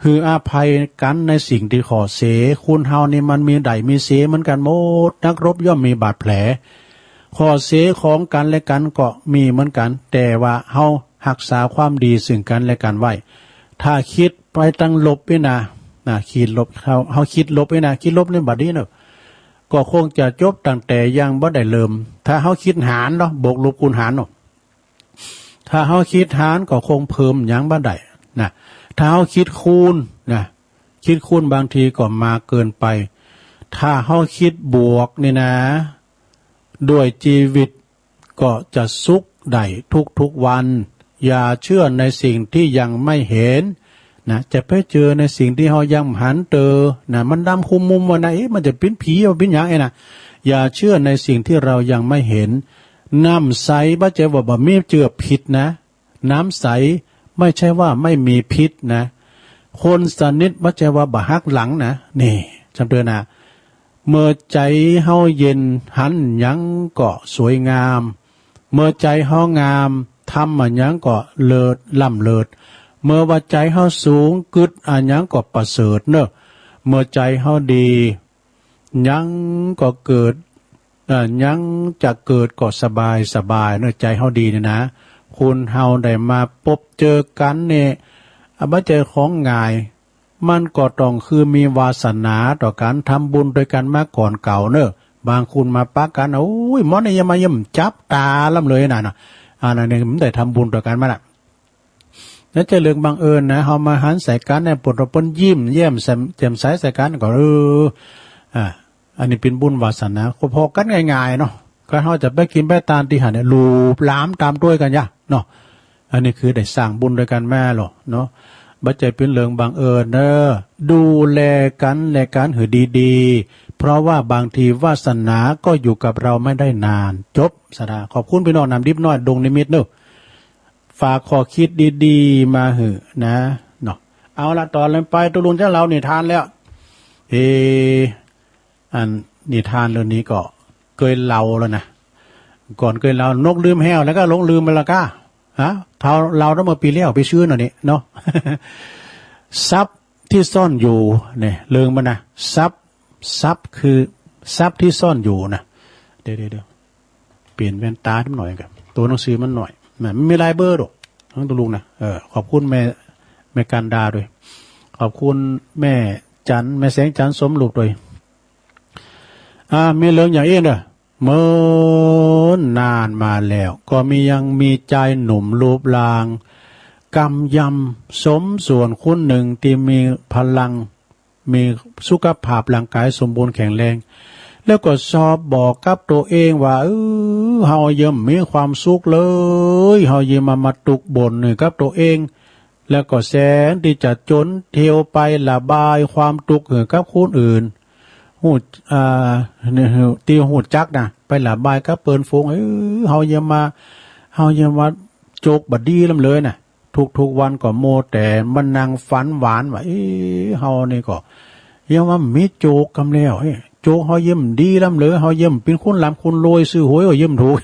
หื้ออภัยกั๋นในสิ่งตี้ข้อเสีย คนเฮานี่มันมีได้มีเสียเหมือนกั๋นหมด นักรบย่อมมีบาดแผล ข้อเสียของกั๋นและกั๋นก็มีเหมือนกั๋น แต่ว่าเฮาฮักษาความดีซึ่งกั๋นและกั๋นไว้ ถ้าคิดไปตางลบนี่นะ นะ คิดลบ เฮา เฮาคิดลบนี่นะ คิดลบในบัดนี้เนอะ ก็คงจะจบตั้งแต่ยังบ่ได้เริ่ม ถ้าเฮาคิดหารเนาะ บวกลบคูณหารเนาะ ถ้าเฮาคิดหารก็คงเพิ่มหยังบ่ได้นะ ถ้าเฮาคิดคูณนะ คิดคูณบางทีก็มากเกินไป ถ้าเฮาคิดบวกนี่นะ ด้วยชีวิต ก็จะสุขได้ทุกๆ วัน อย่าเชื่อในสิ่งที่ยังไม่เห็นนะ จะไปเชื่อในสิ่งตี้เฮายังบ่หันเตอนะ มันดำคุมมุมว่านะ เอ๊ะ มันจะเป๋นผี เป๋นหยังเอ๊ะนะ อย่าเชื่อในสิ่งที่เรายังไม่เห็น น้ำใสบ่ใจ้ว่าบ่มีเจือพิษนะ น้ำใสไม่ใช่ว่าไม่มีพิษนะ คนสนิทบ่ใจ้ว่าบ่หักหลังนะ นี่ จำเตือนนะ เมื่อใจ๋เฮาเย็น หันหยังก็สวยงาม เมื่อใจ๋เฮางาม ทำอะหยังก็เลิศ ล้ำเลิศ เมื่อว่าใจ๋เฮาสูง กึ๊ดอะหยังก็ประเสริฐเนอะ เมื่อใจ๋เฮาดี หยังก็เกิด เอ่อ หยังจะเกิดก็สบายสบายเนอะ ใจ๋เฮาดีเนี่ยนะ คนเฮาได้มาปบเจอกั๋นเนี่ย อ่ะ บ่ใจ้ของง่าย มันก็ต้องคือมีวาสนาต่อกั๋น ทำบุญตวยกั๋นมาก่อนเก่าเนอะ บางคนมาปะกั๋น โอ้ย หมอนี่อย่ามาเยี่ยม จับตาล้ำเลยนะเนาะ อันนั้นเนี่ยมันได้ทำบุญตวยกั๋นมาละ นั่นจะเรื่องบังเอิญนะ เฮามาหันใส่กันเนี่ย ปวดหัวปนยิ้มแย้มแจ่มใสใส่กันก็ เออ อ่า อันนี้เป็นบุญวาสนา ก็พอกันง่ายๆเนาะ ก็เฮาจะไปกินไปตานตี้หั้นเนี่ย ลูบหลามตามด้วยกันยะเนาะ อันนี้คือได้สร้างบุญด้วยกันมาหรอเนาะ บ่ใจ้เป็นเรื่องบังเอิญเด้อ ดูแลกันและกันหือดีๆ เพราะว่าบางทีวาสนาก็อยู่กับเราไม่ได้นาน จบสาระ ขอบคุณพี่น้องน้ำดิบน้อย ดงนิมิตรเนอะ ฝากข้อคิดดีๆ มาหื้อนะ เนาะ เอาละ ต่อเลยไป ตกลงจะเล่านิทานแล้ว เอ อันนิทานเรื่องนี้ก็เกยเล่าแล้วนะ ก่อนเกยเล่า นกลืมแฮว แล้วก็หลงลืมไปแล้วก้า ฮะ เท่าเล่าตั้งเมื่อปีแล้ว ปีซื่นอันนี้เนาะ ทรัพย์ที่ซ่อนอยู่เนี่ย เรื่องมันนะ ทรัพย์ ทรัพย์คือ ทรัพย์ที่ซ่อนอยู่นะ เดี๋ยวๆๆ เปลี่ยนแว่นตานิดหน่อยครับ ตัวหนังสือมันหน่อยนะ มันมีหลายเบอร์ดอก ทั้งตัวลุงนะ เออ ขอบคุณแม่ แม่กันดาด้วย ขอบคุณแม่จัน แม่แสงจันทร์สมลูกด้วย อ่า มีเรื่องอย่างอี้เด้อ เมื่อนานมาแล้ว ก็มี ยังมีชายหนุ่มรูปร่างกำยำสมส่วนคนหนึ่งที่มีพลัง มีสุขภาพร่างกายสมบูรณ์แข็งแรง แล้วก็ชอบบอกกับตัวเองว่า เออ เฮาเยิ่มมีความสุขเลย เฮาเยิ่มมา มาตุกข์บ่นกับตัวเอง แล้วก็แสนที่จะจน เที่ยวไประบายความทุกข์ให้กับคนอื่น ฮู้ อ่า ตี้ฮู้จักนะ ไประบายกับเปิ้นฝูง เออ เฮาเยิ่มมา เฮาเยิ่มมาโจกบ่ดีลำเลยนะ ทุกๆวันก็มัวแต่มานั่งฝันหวานว่า เออ เฮานี่ก็ เยิ่มว่ามีโจกกำแล้ว เออ โจกเฮาเยิ่มดีลำเลย เฮาเยิ่มเป็นคนร่ำคนรวย ซื้อหวยก็เยิ่มถูก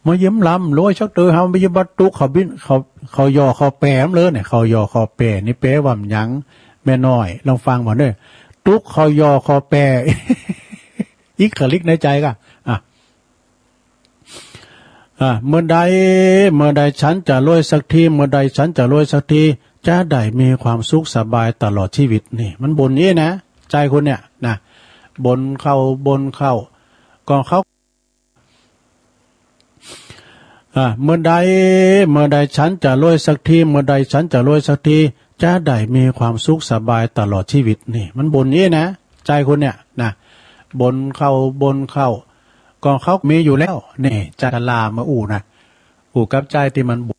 มาเยี่ยมลำรวยสักเตอ เฮาบ่เยี่ยมบัดตุกข์ เขาบิน เขา เขาหย่อเขาแปะเลยเนี่ย เขาหย่อเขาแปะนี่แปลว่าหยัง แม่น้อย ลองฟังบ่เด้อ ตุกข์เขาหย่อเขาแปะ อีกขะลิกในใจก็ อ่ะ อ่ะ เมื่อใด เมื่อใดฉันจะรวยสักที เมื่อใดฉันจะรวยสักที จะได้มีความสุขสบายตลอดชีวิต นี่ มันบ่นอย่างนี้นะ ชายคนเนี่ยนะ บ่นเข้า บ่นเข้า ก็เขา อ่ะ เมื่อใด เมื่อใดฉันจะรวยสักที เมื่อใดฉันจะรวยสักที จะได้มีความสุขสบายตลอดชีวิต นี่ มันบ่นอย่างนี้นะ ชายคนเนี่ยนะ บ่นเข้า บ่นเข้า ก็เขามีอยู่แล้ว นี่ ชายชรามาอู้นะ อู้กับชายตี้มันบ่น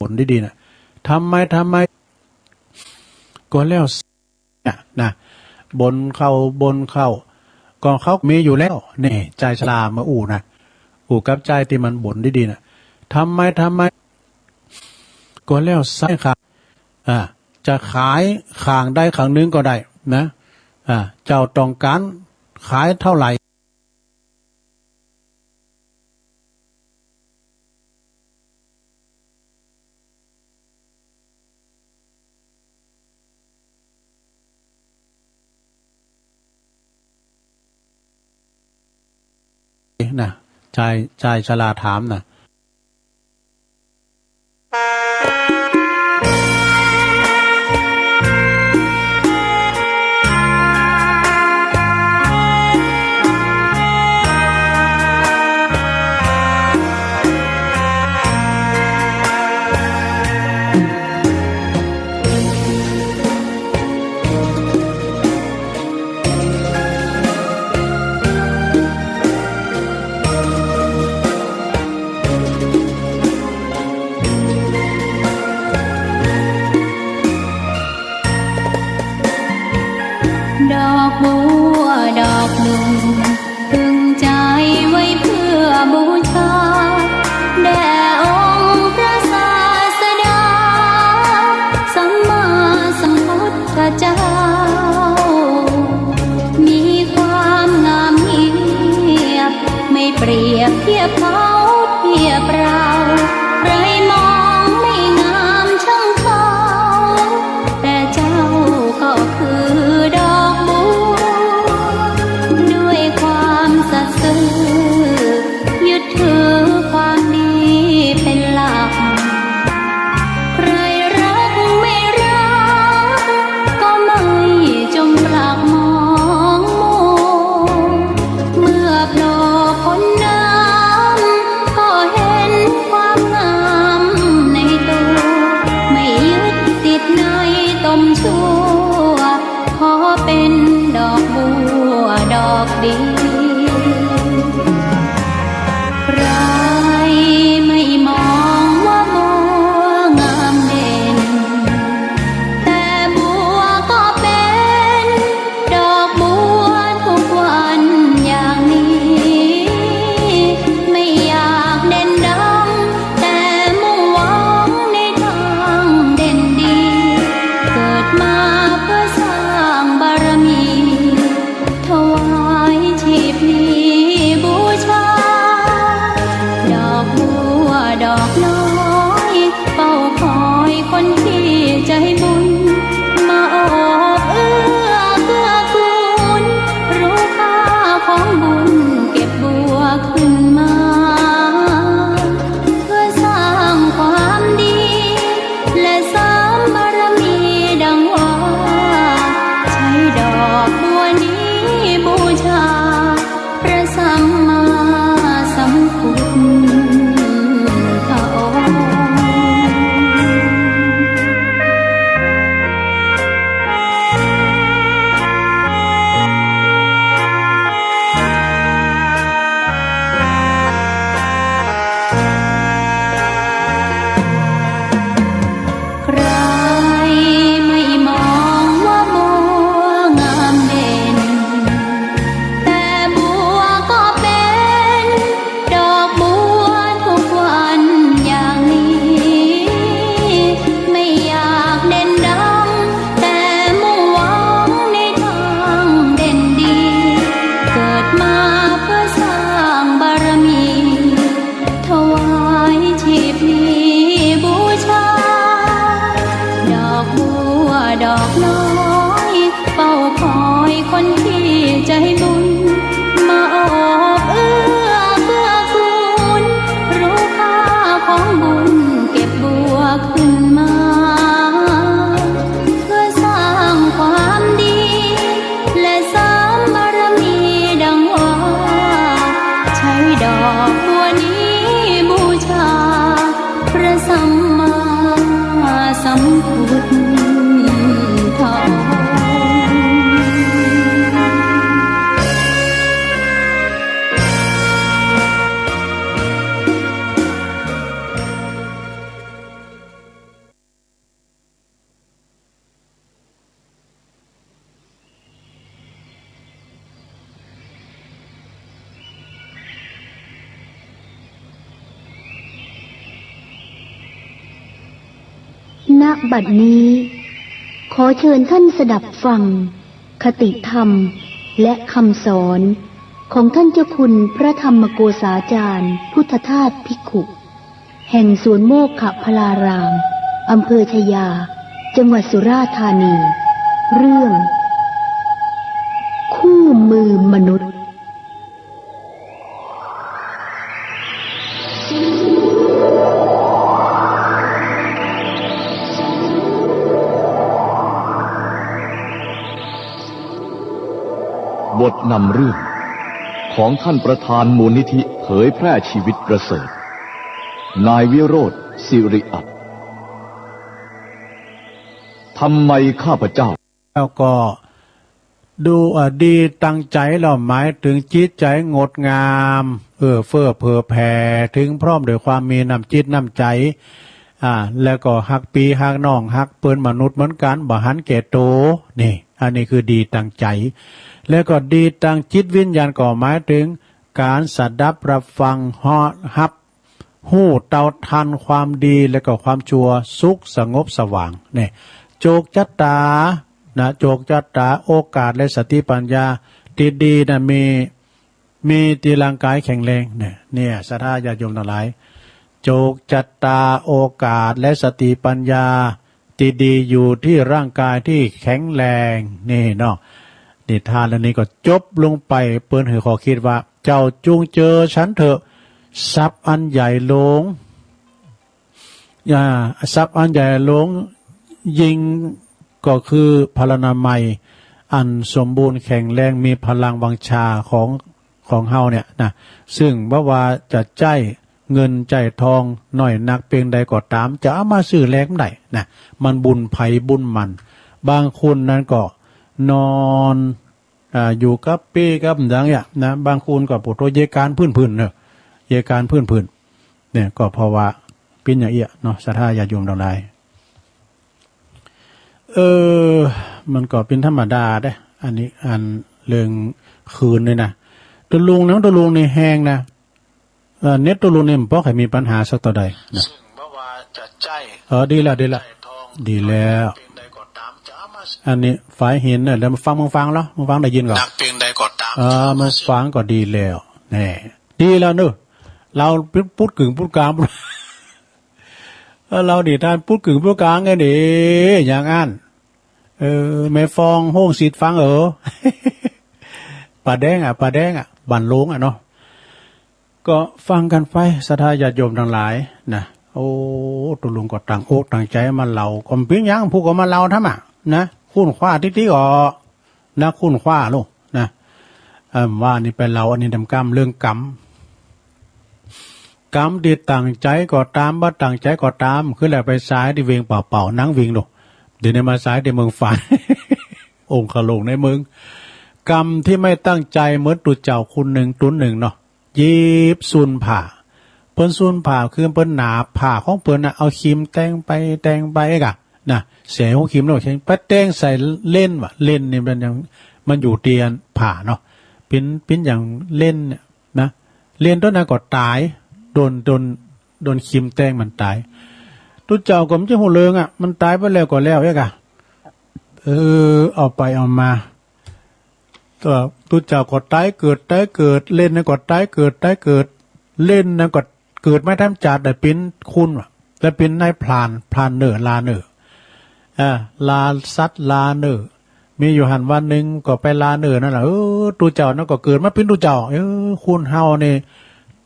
บ่นดีๆ นะ ทำไม ทำไม ก็แล้ว นะ นะ บ่นเข้า บ่นเข้า ก็เขามีอยู่แล้ว นี่ ชายชรามาอู้นะ อู้กับชายตี้มันบ่นดีๆ นะ ทำไม ทำไม ก็แล้วใส่ค่ะ อ่า จะขายข้างใดข้างหนึ่งก็ได้นะ อ่า เจ้าต้องการขายเท่าไหร่ นะ ชาย ชายชราถามนะ ดอกบัวดอกหนึ่ง พึงใจไว้เพื่อบูชา แด่องค์พระศาสดา สัมมาสัมพุทธเจ้า เปรียบเทียบเขาเทียบเรา ใครมองไม่งามช่างเขา แต่เจ้าก็คือดอกบัว ด้วยความสัตย์ซื่อ ยึดถือความดีเป็นหลัก ใครรักไม่รัก ก็ไม่จงปรักมองมัว เมื่อโผล่พ้นน้ำ ก็เห็นความงามในตัว ไม่ยึดติดในตมชั่ว ขอเป็นดอกบัวดอกเดียว ใครไม่มองว่าบัวงามเด่น แต่บัวก็เป็นดอกบัวทุกวันอย่างนี้ ไม่อยากเด่นดัง แต่มุ่งหวังในทางเด่นดี เกิดมาเพื่อสร้างบารมี ถวายชีพนี้บูชา ดอกบัวดอกน้อย เฝ้าคอยคนที่ใจบุญ มาโอบเอื้อเกื้อกูล รู้ค่าของบุญ เก็บบัวขึ้นมา เพื่อสร้างความดี และเสริมบารมีดังว่า ใช้ดอกบัวนี้บูชา พระสัมมาสัมพุทธองค์ ใครไม่มองว่าบัวงามเด่น แต่บัวก็เป็นดอกบัวทุกวันอย่างนี้ ไม่อยากเด่นดัง แต่มุ่งหวังในทางเด่นดี เกิดมาเพื่อสร้างบารมี ถวายชีพนี้บูชา ดอกบัวดอกน้อย เฝ้าคอยคนที่ใจบุญ มาโอบเอื้อเกื้อกูล รู้ค่าของบุญ เก็บบัวขึ้นมา เพื่อสร้างความดี และเสริมบารมีดังว่า ใช้ดอกบัวนี้บูชา พระสัมมาสัมพุทธองค์ ณ บัดนี้ ขอเชิญท่านสดับฟัง คติธรรม และคำสอน ของท่านเจ้าคุณพระธรรมโกษาจารย์ พุทธทาสภิกขุ แห่งสวนโมกขพลาราม อำเภอชายา จังหวัดสุราษฎร์ธานี เรื่อง คู่มือมนุษย์ บทนำเรื่อง ของท่านประธานมูลนิธิเผยแพร่ชีวิตประเสริฐ นายวิโรจน์ สิริอัตถ์ ทำไมข้าพเจ้า แล้วก็ดู เอ่อ ดีตั้งใจ แล้วหมายถึงจิตใจงดงาม เอื้อเฟื้อเผื่อแผ่ ถึงพร้อมด้วยความมีน้ำจิตน้ำใจ อ่า แล้วก็ฮักปี้ฮักน้อง ฮักเปิ้นมนุษย์เหมือนกัน บ่หันแก่โต นี่ อันนี้คือดีตั้งใจ แล้วก็ดีตั้งจิตวิญญาณ ก็หมายถึงการสดับรับฟัง ฮอ ฮับ ฮู้เท่าทันความดีและก็ความชั่ว สุขสงบสว่าง เนี่ย โชคชะตา นะ โชคชะตา โอกาสและสติปัญญาที่ดีนะ มี มีตี้ร่างกายแข็งแรงเนี่ย เนี่ย ศรัทธาญาติโยมทั้งหลาย โชคชะตา โอกาส และสติปัญญา ที่ดีอยู่ที่ร่างกายที่แข็งแรง นี่เนาะ นิทานเรื่องนี้ก็จบลงไป เปิ้นหื้อข้อคิดว่า เจ้าจงเจอฉันเถอะ ทรัพย์อันใหญ่หลวง อ่า ทรัพย์อันใหญ่หลวงยิ่งก็คือพลานามัยอันสมบูรณ์แข็งแรง มีพลังวังชาของ ของเฮาเนี่ยนะ ซึ่งบ่ว่าจะใจ๊เงินใจ๊ทองน้อยนักเพียงใดก็ตาม จะเอามาซื้อแลกบ่ได้นะ มันบุญไผบุญมัน บางคนนั้นก็นอน อ่า อยู่กับเป้กับหยังเนี่ยนะ บางคนก็ โอ้โธ่ เยียะก๋านพื้นๆ เนาะ เยียะก๋านพื้นๆ เนี่ย ก็เพราะว่าเป๋นอย่างเอี้ยเนาะ ศรัทธาญาติโยมทั้งหลาย เออ มันก็เป๋นธรรมดาเด้ อันนี้ อันเรื่องคืนนี่นะ ตุ๊ลุงนะ ตุ๊ลุงนี่แฮงนะ เอ่อ เน็ตตุ๊ลุงนี่บ่ค่อยมีปัญหาสักเต้าใดนะ ซึ่งบ่ว่าจะใจ๊ เออ ดีแล้ว ดีแล้ว ใจ๊ทอง ดีแล้ว เพียงใดก็ตาม จะเอามา อันนี้ฝ่ายหินเนี่ย เดี๋ยวมาฟัง มึงฟังแล้ว มึงฟังได้ยินก่อน นักเพียงใดก็ตาม เออ มึงฟังก็ดีแล้ว แน่ ดีแล้วเนอะ เราปุ๊ดกึ่งปุ๊ดกลาง เออ เรานี่ท่านปุ๊ดกึ่งปุ๊ดกลางไงนี่ อย่างอั้น เออ แม่ฟองโฮงสิทธิ์ฟังเออ ป่าแดงอ่ะ ป่าแดงอ่ะ บ้านโลงอ่ะเนาะ ก็ฟังกั๋นไป ศรัทธาญาติโยมทั้งหลายนะ โอ้ ตุ๊ลุงก็ตั้งอกตั้งใจ๋มาเล่า ก็เป๋นหยัง ผู้ก็มาเล่าทำไมนะ ค้นคว้าติ๊กๆ ออก นะ ค้นคว้าลูกนะ เอิ่ม ว่านี่ไปเล่าอันนี้นำกำ เรื่องกรรม กรรมตี้ตั้งใจ๋ก็ตาม บ่ตั้งใจ๋ก็ตาม คือแล้วไปสายตี้เวียงเป่าๆ หนังวิ่งลูก เดี๋ยวนี้มาสายตี้เมืองฝาง องค์ขลุงในเมือง กรรมที่ไม่ตั้งใจเหมือนตุ๊เจ้าคนหนึ่ง ตุ๊หนึ่งเนาะ หยิบซุ่นผ้า เปิ้นซุ่นผ้าคือเปิ้นหนาบผ้าของเปิ้นน่ะ เอาคิมแต่งไปแต่งไปเอกอะนะ แสงของคิมแล้วไปแต่งใส่เล่นว่ะ เล่นนี่มันยัง มันอยู่เตียนผ้าเนาะ เป๋น เป๋นอย่างเล่นเนี่ยนะ เล่นตัวนั้นก็ต๋าย โดน โดน โดนคิมแต่งมันต๋าย ตุ๊เจ้าก็บ่ใจ้ฮู้เรื่องอะ มันต๋ายไปแล้วก็แล้วเอกอะ เออ เอาไปเอามา ก็ตุ๊เจ้าก็ต๋ายเกิดต๋ายเกิด เล่นนั้นก็ต๋ายเกิดต๋ายเกิด เล่นนั้นก็เกิดมาทำจาติได้เป๋นคนว่ะ ได้เป๋นนายพราน พรานเน่อ ลาเน่อ อ่า ลาสัตว์ลาเน่อ มีอยู่หั้นวันหนึ่งก็ไปลาเน่อนั่นแหละ เออ ตุ๊เจ้านั้นก็เกิดมาเป๋นตุ๊เจ้า เออ คนเฮานี่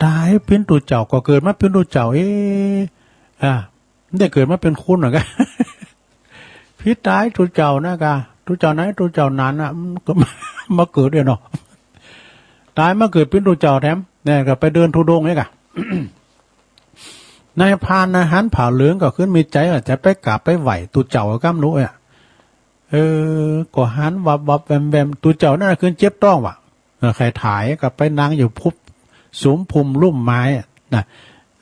ต๋ายเป๋นตุ๊เจ้าก็เกิดมาเป๋นตุ๊เจ้า เอ๊ะ อ่า ได้เกิดมาเป๋นคนเหมือนกั๋น ผิดต๋ายตุ๊เจ้านะกะ ตุ๊เจ้าไหนตุ๊เจ้านั้นน่ะ มันก็มาเกิดเนี่ยเนาะ ต๋ายมาเกิดเป๋นตุ๊เจ้าแถม เนี่ยก็ไปเดินธุดงค์เนี่ยกะ นายพรานนะหันผ้าเหลืองก็ขึ้นมีใจ๋ว่าจะไปกราบไปไหว้ตุ๊เจ้าก้ำหนูเนี่ย เออ ก็หันวับวับแวมแวม ตุ๊เจ้านั่นน่ะขึ้นเจ็บต๊องว่ะ เออ ใค่ถ่ายก็ไปนั่งอยู่พุบ สุมพุมลุ่มไม้อะนะ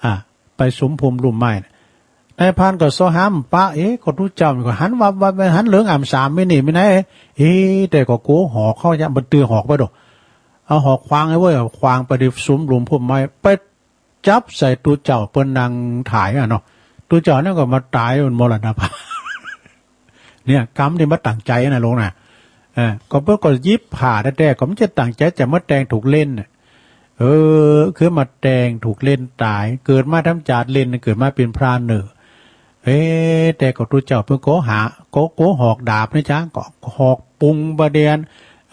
อ่ะ ไปสุมพุมลุ่มไม้น่ะ นายพรานก็เซาะหาบ่ปะ เอ๊ะ ก็ตุ๊เจ้ามันก็หันวับวับ หันเหลืองอ่ำสามมิตินี่ มีไหน เอ๊ะ แต่ก็โกหอกเขาเนี่ย บ่ตื่นหอกไปดอก เอาหอกขวางไอ้เว้ย ขวางไปที่สุมลุ่มพุมไม้ ไปจับใส่ตุ๊เจ้าเปิ้นนั่งถ่ายอะเนาะ ตุ๊เจ้านั่นก็มาต๋าย มันมรณภาพ เนี่ย กรรมตี้บ่ตั้งใจ๋นะลุงนะ เออ ก็เปิ้นก็หยิบผ้าแต๊ๆ ก็บ่ใจ้ตั้งใจ๋จะมาแต่งถูกเล่นน่ะ เออ คือมาแต่งถูกเล่นต๋าย เกิดมาทำจาติเล่น เกิดมาเป๋นพรานเน่อ เอ๊ะ แต่ก็ตุ๊เจ้าเปิ้นก็หา ก็ ก็หอกดาบนี่จ้ะ ก็หอกปุงประเดียน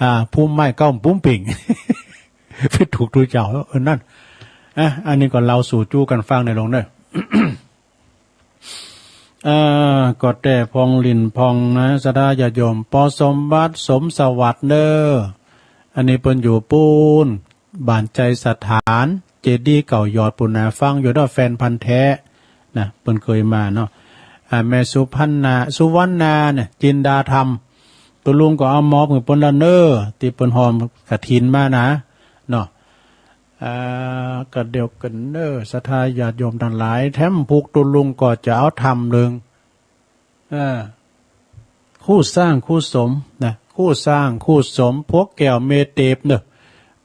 อ่า พุมไม้เก๊าปุ้มปิ่ง ไปถูกตุ๊เจ้า เออ นั่น อ่ะ อันนี้ก็เล่าสู่จู้กั๋นฟังในลุงเน่อ เอ่อ ก็แต่ผ่องหลิ้นผ่องนะ ศรัทธาญาติโยม ปอสมบัติ สมสวัสดิ์เน่อ อันนี้เปิ้นอยู่ปู๊น บ้านไชยสถาน เจดีย์เก้ายอดปู๊นนะ ฟังอยู่เด้อ แฟนพันธุ์แท้นะ เปิ้นเคยมาเนาะ อ่า แม่สุพรรณา สุวรรณาเนี่ย จินดาธรรม ตุ๊ลุงก็เอามอบหื้อเปิ้นแล้วเน่อ ตี้เปิ้นหอมกฐินมานะ เนาะ อ่า ก็เดียวกั๋นเน่อ ศรัทธาญาติโยมตังหลาย แถมพวกตุ๊ลุงก็จะเอาธรรมเรื่อง อ่า คู่สร้างคู่สมนะ คู่สร้างคู่สม ผัวแก้วเมเตปเน่อ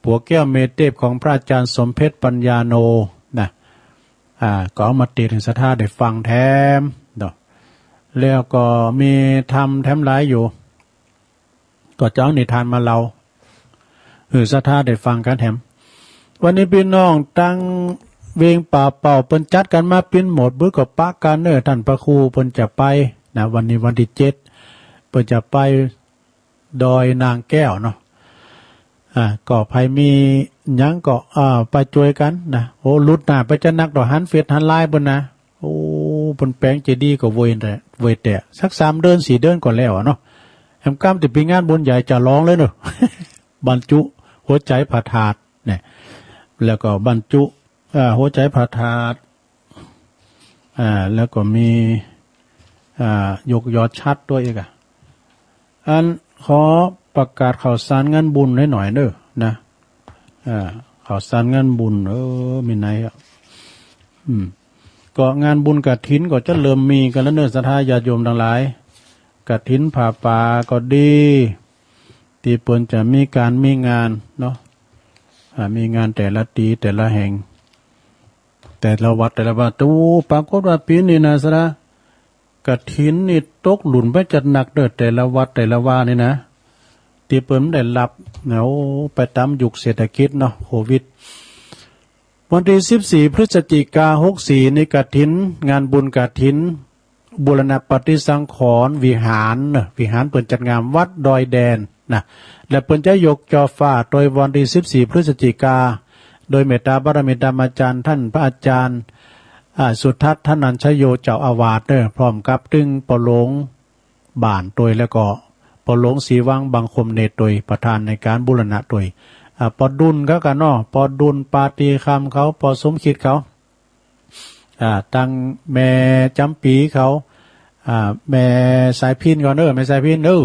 ผัวแก้วเมเตปของพระอาจารย์สมเพชรปัญญาโนนะ อ่า ก็เอามาเตสน์หื้อศรัทธาได้ฟังแถมเนาะ แล้วก็มีธรรมแถมหลายอยู่ ก็จะเอานิทานมาเล่า หื้อศรัทธาได้ฟังกั๋นแถม วันนี้พี่น้องตังเวียงป่าเป่าเปิ้นจัดกันมาปิ้นหมด บึกก็ปะกันเนอ ท่านพระครูเปิ้นจะไปนะ วันนี้วันที่เจ็ด เปิ้นจะไปดอยนางแก้วเนาะ อ่า ก็ใผมีหยังก็ อ่า ไปช่วยกันนะ โอ้ หลุดหน้าไปจะนักดอก หันเฟซหันไลน์เปิ้นนะ โอ้ เปิ้นแปลงเจดีย์ก็เวยแต่ เวยแต่ สักสามเดือนสี่เดือนก็แล้วอะเนาะ แหมกำแต่ปีงานบุญใหญ่จะร้องเลยเนอะ บรรจุหัวใจพระธาตุเนี่ย แล้วก็บรรจุ อ่า หัวใจพระธาตุ อ่า แล้วก็มี อ่า ยกยอดฉัตรด้วยอีกอะ อันขอประกาศข่าวสารงานบุญหน่อยๆเด้อนะ อ่า ข่าวสารงานบุญ เออ มีไหนอะ อืม ก็งานบุญกฐินก็จะเริ่มมีกันแล้วเนอะ ศรัทธาญาติโยมทั้งหลาย กฐินผ้าป่าก็ดี ที่เปิ้นจะมีการมีงานเนาะ อ่า มีงานแต่ละตี้แต่ละแห่ง แต่ละวัดแต่ละวัด โอ้ ปรากฏว่าปี๋นี้นะ ศรัทธา กฐินนี่ตกหลุ่นไปจัดหนักเด้อ แต่ละวัดแต่ละวานี่นะ ตี้เปิ้นได้รับนะ โอ้ ไปต๋ามยุคเศรษฐกิจเนาะ โควิด วันตี้สิบสี่พฤศจิกาหกสี่นี่กฐิน งานบุญกฐิน บูรณะปฏิสังขรณ์วิหารเนอะ วิหารเปิ้นจัดงานวัดดอยแดนนะ และเปิ้นจะยกจ่อฟ้าโตยวันตี้สิบสี่พฤศจิกา โดยเมตตาบารมีต๋ามอาจ๋ารย์ ท่านพระอาจารย์ อ่า สุทัศน์ ธนัญชโย เจ้าอาวาสเนอะ พร้อมกับตึงปอหลวงบ้านโตย แล้วก็ปอหลวงศรีวังบังคมเนตรโตย ประธานในการบูรณะโตย อ่า ปอดุลเขากั๋นเนาะ ปอดุลปาฏิคำเขา ปอสมคิดเขา อ่า ตังแม่จ๋ำปี๋เขา อ่า แม่สายพิณฑ์เขาเนอะ แม่สายพิณฑ์เนอะ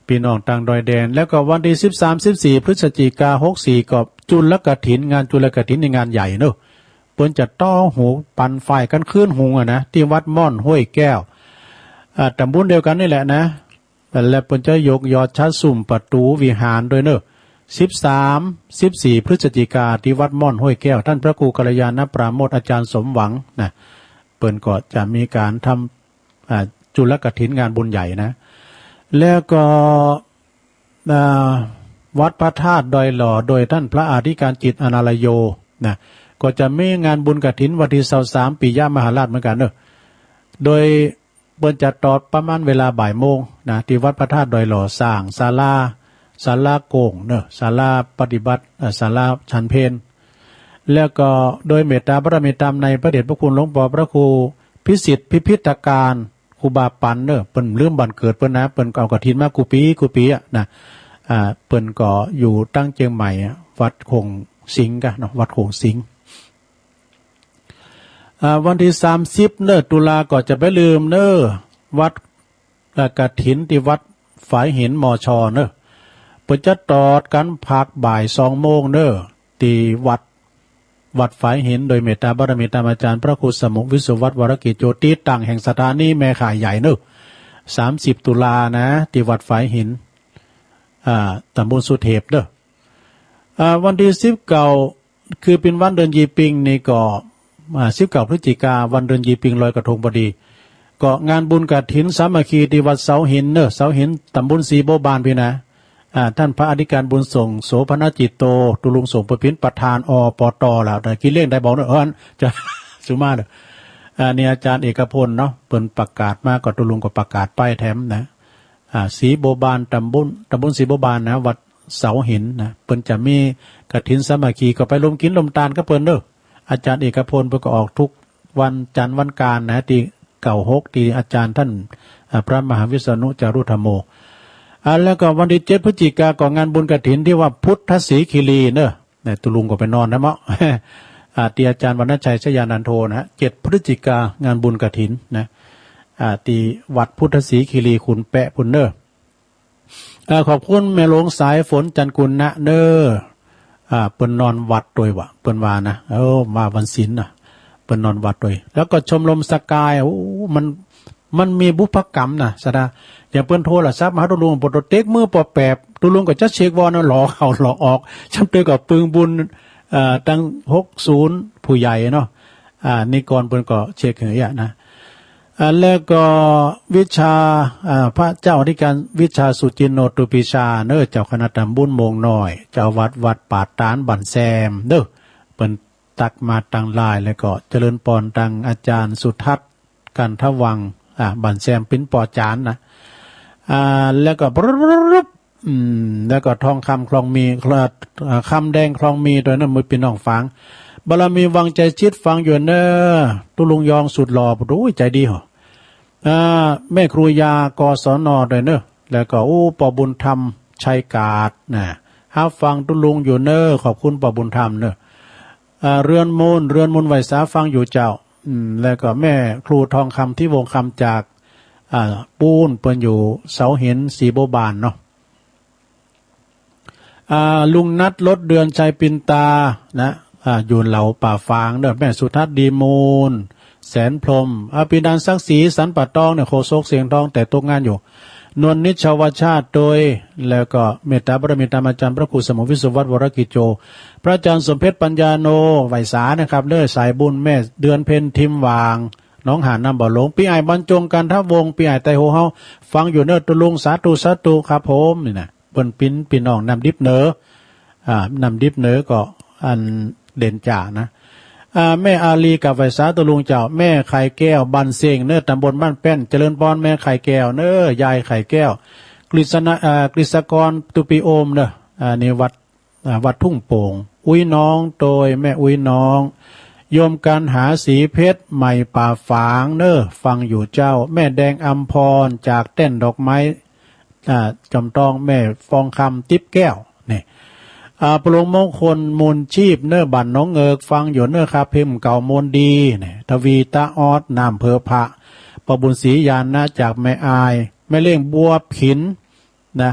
ปี้น้องตังดอยแดน แล้วก็วันตี้สิบสาม สิบสี่พฤศจิกาหกสี่ก็จุลกฐิน งานจุลกฐินนี่งานใหญ่เนอะ เปิ้นจะต่อหูปันฝ่ายกั๋นคืนหุงอะนะ ตี้วัดม่อนห้วยแก้ว อ่า ต๋ำบลเดียวกั๋นนี่แหละนะ และเปิ้นจะยกยอดฉัตรสุมประตู๋วิหารโตยเนอะ สิบสาม สิบสี่พฤศจิกาตี้วัดม่อนห้วยแก้ว ท่านพระครูกัลยาณปราโมทย์ อาจ๋ารย์สมหวังนะ เปิ้นก็จะมีการทำ อ่า จุลกฐินงานบุญใหญ่นะ แล้วก็ อ่า วัดพระธาตุดอยหล่อ โดยท่านพระอธิการจิต อนาลโย นะ ก็จะมีงานบุญกฐินวันตี้ซาวสาม ปิยมหาราชเหมือนกั๋นเนอะ โดยเปิ้นจะตอดประมาณเวลาบ่ายโมงนะ ตี้วัดพระธาตุดอยหล่อ สร้างศาลา ศาลาโกงเนอะ ศาลาปฏิบัติ เอ่อ ศาลาฉันเพล แล้วก็โดยเมตตาบารมีต๋ามในพระเดชพระคุณหลวงปอพระครูพิสิทธิ์พิพิธการ ครูบาปันเนอะ เปิ้นลืมบ้านเกิดเปิ้นนะ เปิ้นก็เอากฐินมากู้ปี๋กู้ปี๋อะนะ อ่า เปิ้นก็อยู่ตังเจียงใหม่อะ วัดโขงสิงห์กะเนาะ วัดโขงสิงห์ อ่า วันตี้สามสิบเนอะ ตุลาก็จะไปลืมเนอะ วัด อ่า กฐินตี้วัดฝายหิน มช เนอะ เปิ้นจะตอดกั๋นภาคบ่ายสองโมงเนอะ ตี้วัด วัดฝายหิน โดยเมตตาบารมีต๋ามอาจ๋ารย์พระครูสมุห์ วิสุวัฒน์ วรกิจโจ ตี้ตั้งแห่งสถานีแม่ข่ายใหญ่เนอะ สามสิบตุลานะ ตี้วัดฝายหิน อ่า ต๋ำบลสุเทพเนอะ อ่า วันตี้สิบเก้า คือเป๋นวันเดือนยี่ปิงนี่ก็ อ่า สิบเก้าพฤศจิกา วันเดือนยี่ปิงลอยกระทงพอดี ก็งานบุญกฐินสามัคคีตี้วัดเสาหินเนอะ เสาหิน ต๋ำบลสีบัวบานปี้นะ อ่า ท่านพระอธิการบุญส่ง โสภณจิตโต ตุ๊ลุงส่งประพิน ประธาน อปต แล้ว แต่กินเลี้ยงได้บอกเนอะ เออ จะ สุมาเนอะ อ่า นี่อาจ๋ารย์เอกพลเนาะ เปิ้นประกาศมาก็ตุ๊ลุงก็ประกาศไปแถมนะ อ่า สีบัวบาน ต๋ำบล ต๋ำบลสีบัวบานนะ วัดเสาหินนะ เปิ้นจะมีกฐินสามัคคี ก็ไปร่วมกิ๋นร่วมตานกับเปิ้นเนอะ อาจ๋ารย์เอกพลเปิ้นก็ออกทุกวันจันทร์วันอังคารนะ ตี้เก้าหก ตี้อาจ๋ารย์ท่าน อ่า พระมหาวิษณุจารุธรรมโม อ่า แล้วก็วันตี้เจ็ดพฤศจิกาก็งานบุญกฐินตี้วัดพุทธสีคีรีเนอะ เนี่ย ตุ๊ลุงก็ไปนอนนะเมาะ อ่า ตี้อาจ๋ารย์วรรณชัยชยานันโทนะ เจ็ดพฤศจิกางานบุญกฐินนะ อ่า ตี้วัดพุทธสีคีรีขุนแปะพุ้นเนอะ อ่า ขอบคุณแม่หลวงสายฝน จันทร์กุณะเนอะ อ่า เปิ้นนอนวัดโตยว่ะ เปิ้นว่านะ เออ ว่าวันศีลนะ เปิ้นนอนวัดโตย แล้วก็ชมรมสกาย โอ้ มัน มันมีบุพกรรมนะ ศรัทธา อย่างเปิ้นโทรศัพท์มาหาตุ๊ลุง เปิ้นโตเต็กมือปอแปบ ตุ๊ลุงก็จะเช็ควอลนะ หล่อเข้าหล่อออก จำเตยก็ปึงบุญ เอ่อ ตั้งหกศูนย์ ผู้ใหญ่เนาะ อ่า นี่ก่อนเปิ้นก็เช็คอย่างเงี้ยนะ อ่า แล้วก็วิชา อ่า พระเจ้าอธิการวิชาสุจินโนตุปิชาเนอะ เจ้าคณะตำบลโมงน้อย เจ้าวัดวัดป่าตาดบ้านแซมเนอะ เปิ้นตักมาตังหลาย แล้วก็เจริญปอนตังอาจารย์สุทัศน์ กันทวัง อ่า บ้านแซมปิ้นปอจานนะ อ่า แล้วก็ อืม แล้วก็ทองคำคลองมี เอ่อ คำแดงคลองมี ตัวนั้นมื้อพี่น้องฟัง บารมีวังใจชิดฟังอยู่เนอะ ตุ๊ลุงยองสุดหล่อ โอ้ย ใจดีเหรอ อ่า แม่ครูยา กศน ด้วยเนอะ แล้วก็ โอ้ ปอบุญธรรม ชัยกาดนะ ฮับฟังตุ๊ลุงอยู่เนอะ ขอบคุณปอบุญธรรมเนอะ อ่า เรือนมูล เรือนมูลไหวสาฟังอยู่เจ้า อืม แล้วก็แม่ครูทองคำ ที่วงคำจาก อ่า ปูน เปิ้นอยู่เสาหิน ศรีบัวบานเนาะ อ่า ลุงนัท รถเดือน ชัยปินตา นะ อ่า อยู่เหล่าป่าฝางเนอะ แม่สุทัศน์ ดีมูล แสนพรหม อภินันท์ ศักดิ์ศรี สันป่าตองเนี่ย โฆษกเสียงทอง แต่ตกงานอยู่ นวลนิช ชวชาติ โดย แล้วก็เมตตาบารมีตามอาจารย์พระครูสมุทรวิศวัตร วรกิจโจ พระอาจารย์สมเพชร ปัญญาโน ไหวสานะครับ เนอะ สายบุญแม่เดือนเพ็ญ ทิมหว่าง หนองหาน น้ำบ่อหลง ปีอ้ายบรรจง กันทวงศ์ ปีอ้ายไตโฮเฮา ฟังอยู่เนอะ ตุ๊ลุง สาธุ สาธุ ครับผม นี่นะ เปิ้นปิ้น พี่น้องน้ำดิบเหนือ อ่า น้ำดิบเหนือก็อันเด่นจ่านะ อ่า แม่อาลีกับไหวสาตุ๊ลุงเจ้า แม่ไข่แก้ว บ้านเซงเนอะ ตำบลบ้านแป้น เจริญปอน แม่ไข่แก้วเนอะ ยายไข่แก้ว กฤษณะ อ่า กฤษกร ตุปีโอมเนอะ อ่า นี่วัด อ่า วัดทุ่งโป่ง อุ้ยน้อง โดยแม่อุ้ยน้อง โยมกันหา สีเพชร ใหม่ป่าฝางเนอะ ฟังอยู่เจ้า แม่แดงอำพร จากแต้นดอกไม้ อ่า จอมตอง แม่ฟองคำ ติ๊บแก้ว นี่ อ่า ปอหลวงมงคล มูลชีพเนอะ บ้านหนองเอิก ฟังอยู่เนอะครับ พิมพ์เก่ามูลดี นี่ ทวี ตาออด น้ำเผอพระ ปอบุญศรี ญาณนะ จากแม่อาย แม่เลี้ยง บัวผิน นะ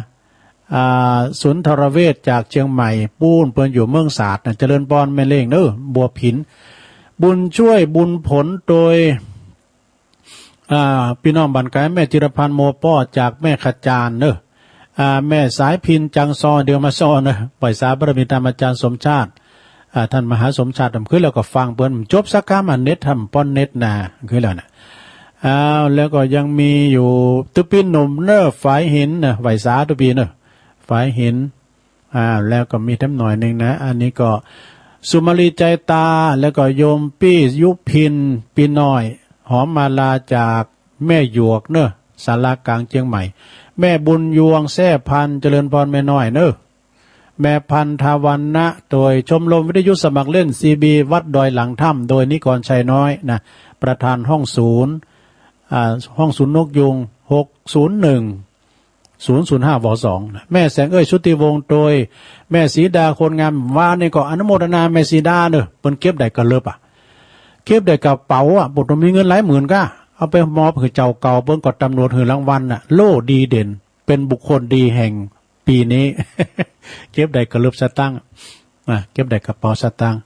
อ่า สุนทรเวช จากเชียงใหม่ ปูน เปิ้นอยู่เมืองสาดนะ เจริญปอน แม่เลี้ยงเนอะ บัวผิน บุญช่วย บุญผล โดย อ่า พี่น้องบ้านไกล แม่จิรพันธ์ โมป้อ จากแม่ขจารเนอะ อ่า แม่สายพิน จังซอ เดียวมาซอเนอะ ไหวสาบารมีตามอาจารย์สมชาติ อ่า ท่านมหาสมชาติ ผมขึ้นแล้วก็ฟังเปิ้นจบสักคำ อันเน็ตทำป้อนเน็ตนา ขึ้นแล้วนะ อ้าว แล้วก็ยังมีอยู่ ตุ๊ปีหนุ่มเนอะ ฝายหินนะ ไหวสาตุ๊ปีเนอะ ฝายหิน อ้าว แล้วก็มีแถมหน่อยหนึ่งนะ อันนี้ก็ สุมาลี ใจตา แล้วก็โยมปี้ยุพิน ปีน้อย หอมมาลา จากแม่หยวกเนอะ ศาลากลางเชียงใหม่ แม่บุญยวง แซ่พัน เจริญปอน แม่น้อยเนอะ แม่พันธวรรณะ โดยชมรมวิทยุสมัครเล่น ซีบี วัดดอยหลังถ้ำ โดยนิกร ชัยน้อย นะ ประธานห้องศูนย์ อ่า ห้องศูนย์นกยูง หกศูนย์หนึ่ง ศูนย์ศูนย์ห้า ว สอง นะ แม่แสงเอ้ย ชุติวงศ์ โดยแม่สีดา คนงาม ว่านี่ก็อนุโมทนาแม่สีดาเนอะ เปิ้นเก็บได้กะเลิบอะ เก็บได้กระเป๋าอะ บ่ต้องมีเงินหลายหมื่นก้า เอาไปมอบหื้อเจ้าเก่า เปิ้นก็ตำหนดหื้อรางวัลน่ะ โล่ดีเด่น เป็นบุคคลดีแห่งปีนี้ เก็บได้กระเลิบสตางค์ อ่ะ เก็บได้กระเป๋าสตางค์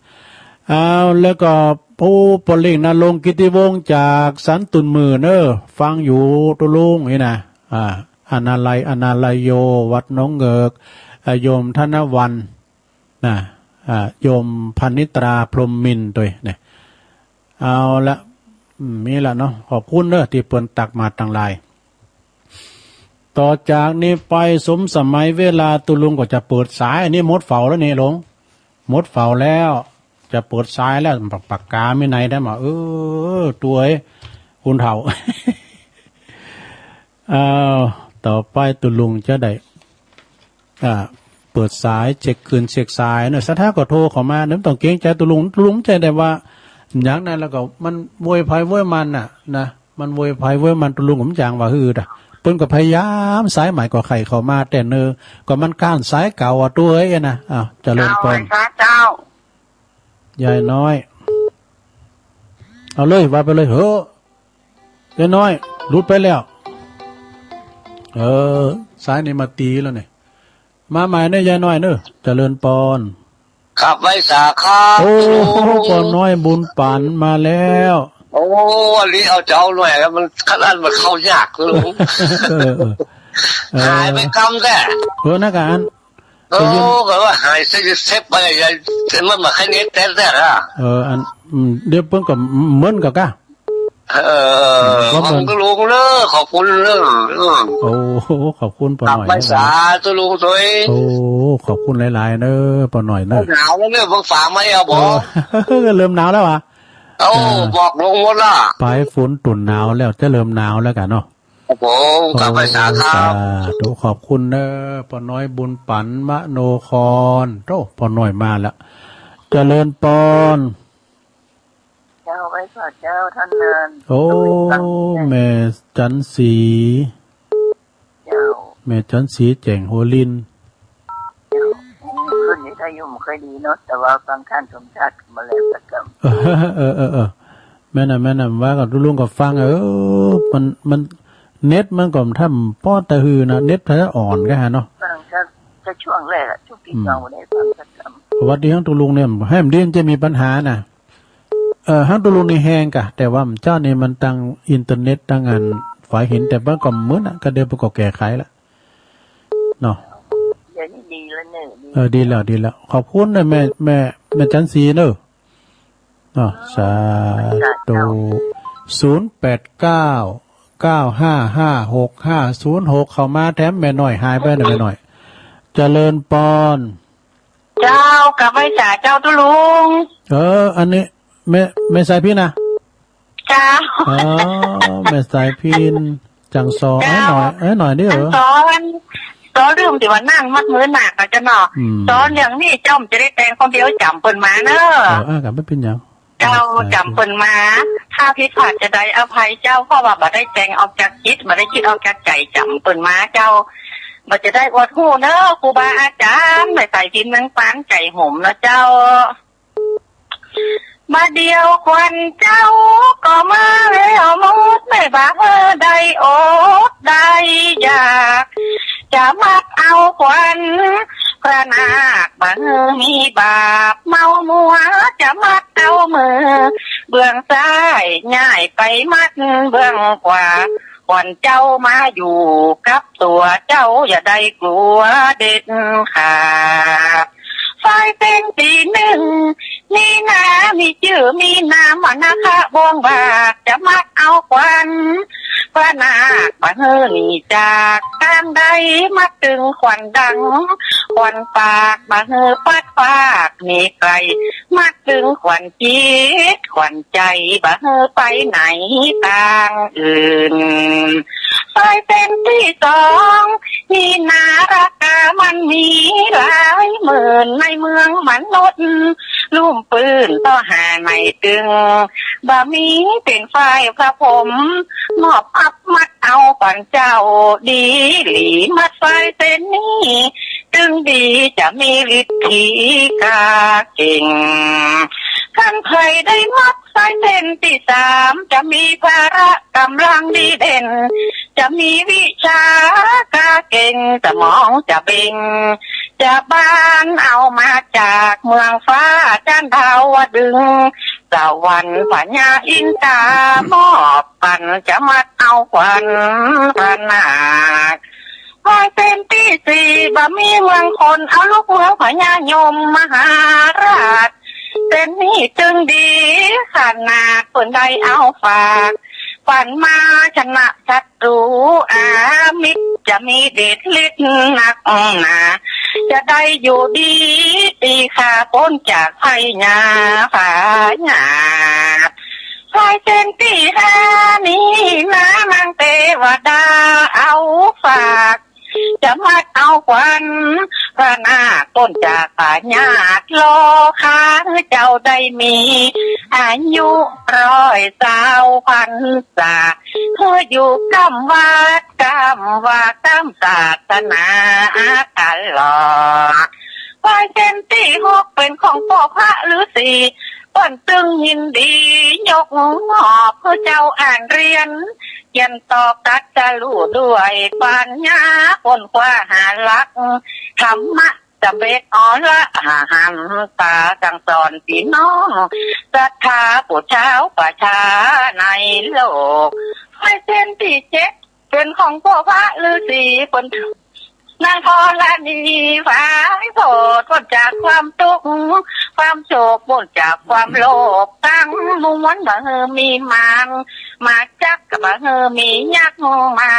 เอา แล้วก็ผู้ปอเล่ง ณรงค์ กิติวงศ์ จากสันตุนหมื่นเนอะ ฟังอยู่ตุ๊ลุงนี่นะ อ่า อนาลัย อนาลัยโย วัดหนองเงิก อ่า โยมธนวรรณ นะ อ่า โยมพนิตรา พรหมมินทร์ ด้วยเนี่ย เอาละ อืม มีละเนาะ ขอบคุณเนอะ ตี้เปิ้นตักมาตังหลาย ต่อจากนี้ไปสมสมัยเวลาตุ๊ลุงก็จะเปิดสาย อันนี้หมดเฝ้าแล้วนี่ลุง หมดเฝ้าแล้ว จะเปิดสายแล้ว ปาก ปากกามีไหนได้มา เออ ตัวเอ้ย คุณเฒ่า อ้าว ต่อไปตุ๊ลุงจะได้ อ่า เปิดสาย เช็คคลื่นเช็คสายเนอะ ศรัทธาก็โทรเข้ามาเนอะ บ่ต้องเกรงใจตุ๊ลุง ตุ๊ลุงบ่ใจ้ได้ว่า อย่างนั้นแล้วก็มันโวยไผโวยมันน่ะ นะ มันโวยไผโวยมัน ตุ๊ลุงก็บ่จักว่าหื้อดะ เปิ้นก็พยายาม สายใหม่ก็ไขเข้ามา แต่เนอะ ก็มันก้านสายเก่าอะ ตัวเอ้ยนะ อ้าว เจริญพร เจ้า ยายน้อย เอาเลย ว่าไปเลย เฮ้อ ยายน้อย หลุดไปแล้ว เออ สายนี่มาตีแล้วเนี่ย มาใหม่เนี่ย ยายน้อยเนอะ เจริญปอน ครับ ไหว้สาครับ โอ้ ปอน้อยบุญปันมาแล้ว โอ้ อันนี้เอาเจ้าหน่อยแล้ว มันขนาดมันเข้ายากเลย เออ เออ เออ หายไปกำแท้ เออ นักอ่าน โอ้ ก็ว่าหายเซฟไป มันมาแค่นี้แท้ๆ อ่ะ เออ อัน อืม เดี๋ยวเปิ้นก็เหมือนกับกะ เออ ขอบคุณลุงเนอะ ขอบคุณเนอะ อืม โอ้ ขอบคุณป้อน้อย สาธุลุงโตย โอ้ ขอบคุณหลายๆ เนอะป้อน้อยเนอะ หนาวแล้วเนี่ย เพิ่งฝากมาเอาบอก เออ เริ่มหนาวแล้วเหรอ เอ้า อ่า บอกลุงหมดละ ปลายฝนต้นหนาวแล้ว จะเริ่มหนาวแล้วกันเนาะ ครับผม กลับไปสาครับ โอ้ สาธุ ขอบคุณเนอะป้อน้อยบุญปันมโนคร โอ้ ป้อน้อยมาแล้ว เจริญปอน เจ้า ไหว้พระเจ้าท่านเนิน โอ้ แม่จันทร์ศรี เจ้า แม่จันทร์ศรีแจ่งโฮลินทร์ เจ้า คืนนี้ถ้าอยู่ไม่ค่อยดีเนาะ แต่ว่าฟังท่านสมชาติมาแล้วสักคำ เออ เออ เออ เออ แม่นน่ะ แม่นน่ะ ว่ากับลุงก็ฟัง เออ มัน มัน เน็ตมันก็ทำป้อตะหือนะ เน็ตถ้าอ่อนก็หาเนาะ ฟังก็ ก็ช่วงแรกอะ ช่วงที่ อืม ฟังวันนี้ฟังสักคำ สวัสดีครับลุงเนี่ย ให้มันดีมันจะมีปัญหานะ เอ่อ ฮักตุลุงนี่แฮงกะ แต่ว่าเจ้านี่มันตังอินเทอร์เน็ตตังอันฝ่ายหิน แต่มันก็เหมือนน่ะ ก็เดี๋ยวมันก็แก้ไขละ เนาะ เดี๋ยวนี้ดีแล้วเนี่ย ดี เออ ดีแล้ว ดีแล้ว ขอบคุณนะแม่ แม่ แม่จันทร์ศรีเนอะ เนาะ สาธุ ศูนย์แปดเก้า เก้าห้าห้า หกห้าศูนย์หก เข้ามาแถมแม่น้อย หายไปนะแม่น้อย เจริญปอน เจ้า กลับไหว้สาเจ้าตุลุง เออ อันนี้ แม่ แม่สายพิณนะ เจ้า อ๋อ แม่สายพิณ จังสอน เจ้า ให้หน่อย ให้หน่อยดิ จังสอน สอนเรื่องที่ว่านั่งมัดมือหนักอะเจ้าเนาะ อืม สอนเรื่องนี้เจ้ามันจะได้แต่งคนเดียวจำเปิ้นมาเนอะ เออ อ่ะ ก็ไม่เป็นหยัง เจ้า สาธุ จำเปิ้นมา ถ้าผิดพลาดจะได้อภัยเจ้า เพราะว่าบ่ได้แต่งออกจากจิต บ่ได้คิดออกจากใจ จำเปิ้นมาเจ้า บ่จะได้อดฮู้เนอะ ครูบาอาจารย์ แม่สายพิณเมืองปาน ใจหมเนาะเจ้า บ่าเดี่ยวขวัญเจ้าก็มาแล้วหมด ไม่บ่าเฮอได้อดได้อยาก จะมัดเอาขวัญพระนาค บ่าเฮอมีบาปเมามัว จะมัดเอามือเบื้องซ้าย ย้ายไปมัดเบื้องขวา ขวัญเจ้ามาอยู่กับตัวเจ้า อย่าได้กลัวเด็ดขาด สายเส้นที่หนึ่ง มีนา มีจื้อ มีนามว่านาคะบ่วงบาท จะมัดเอาขวัญพระนาค บ่าเฮอหนีจากตางใด มัดตึงขวัญดัง ขวัญปาก บ่าเฮอปัดปากหนีไกล มัดตึงขวัญจิต ขวัญใจ บ่าเฮอไปไหนตางอื่น สายเส้นที่สอง มีนาราคามันมีหลายหมื่น ในเมืองมนุษย์ ลุ่มปื้นต่อหาในตึง บ่ามีเป็นฝ่ายพระพรหม มอบอับมัดเอาขวัญเจ้าดีหลี มัดสายเส้นนี้ ตึงดีจะมีฤทธิ์กาเก่ง คันใครได้มัดสายเส้นที่สาม จะมีพละกำลังดีเด่น จะมีวิชากาเก่ง สมองจะเบ่ง จะบานเอามาจากเมืองฟ้า จันดาวดึงส์ สวรรค์พญาอินทรามอบปัน จะมัดเอาขวัญพระนาค สายเส้นที่สี่ บ่ามีเมืองคน เอาลูกเมืองพญายมมหาราช เส้นนี้ตึงดีขนาด เปิ้นได้เอาฝาก ปันมาชนะศัตรูอามิตร จะมีเดชฤทธิ์นักหนา จะได้อยู่ดีตีข้าพ้นจากภัยยาพยาธิ สายเส้นที่ห้านี้นะ นางเทวดาเอาฝาก จะมัดเอาขวัญพระนาค พ้นจากพยาธิรอคา เจ้าได้มีอายุร้อยสาวพรรษา เพื่ออยู่กำวัดกำวา กำศาสนาตลอด สายเส้นที่หก เป็นของพวกพระฤาษี เปิ้นตึงยินดียกมอบ เพื่อเจ้าอ่านเรียน เขียนตอบตรัสรู้ด้วยปัญญา ค้นคว้าหาหลักธรรมะ สำเร็จอรหันตา สั่งสอนพี่น้องศรัทธาผู้ชาวประชาในโลก สายเส้นที่เจ็ด เป็นของพวกพระฤาษี เปิ้น เ นางธรณี ไพร่โปรด ปราศจากความทุกข์ ความโศก ปราศจากความโลภ ทั้งมวล บ่หื้อมีมาน มาจัก ก็บ่หื้อมียักษ์มา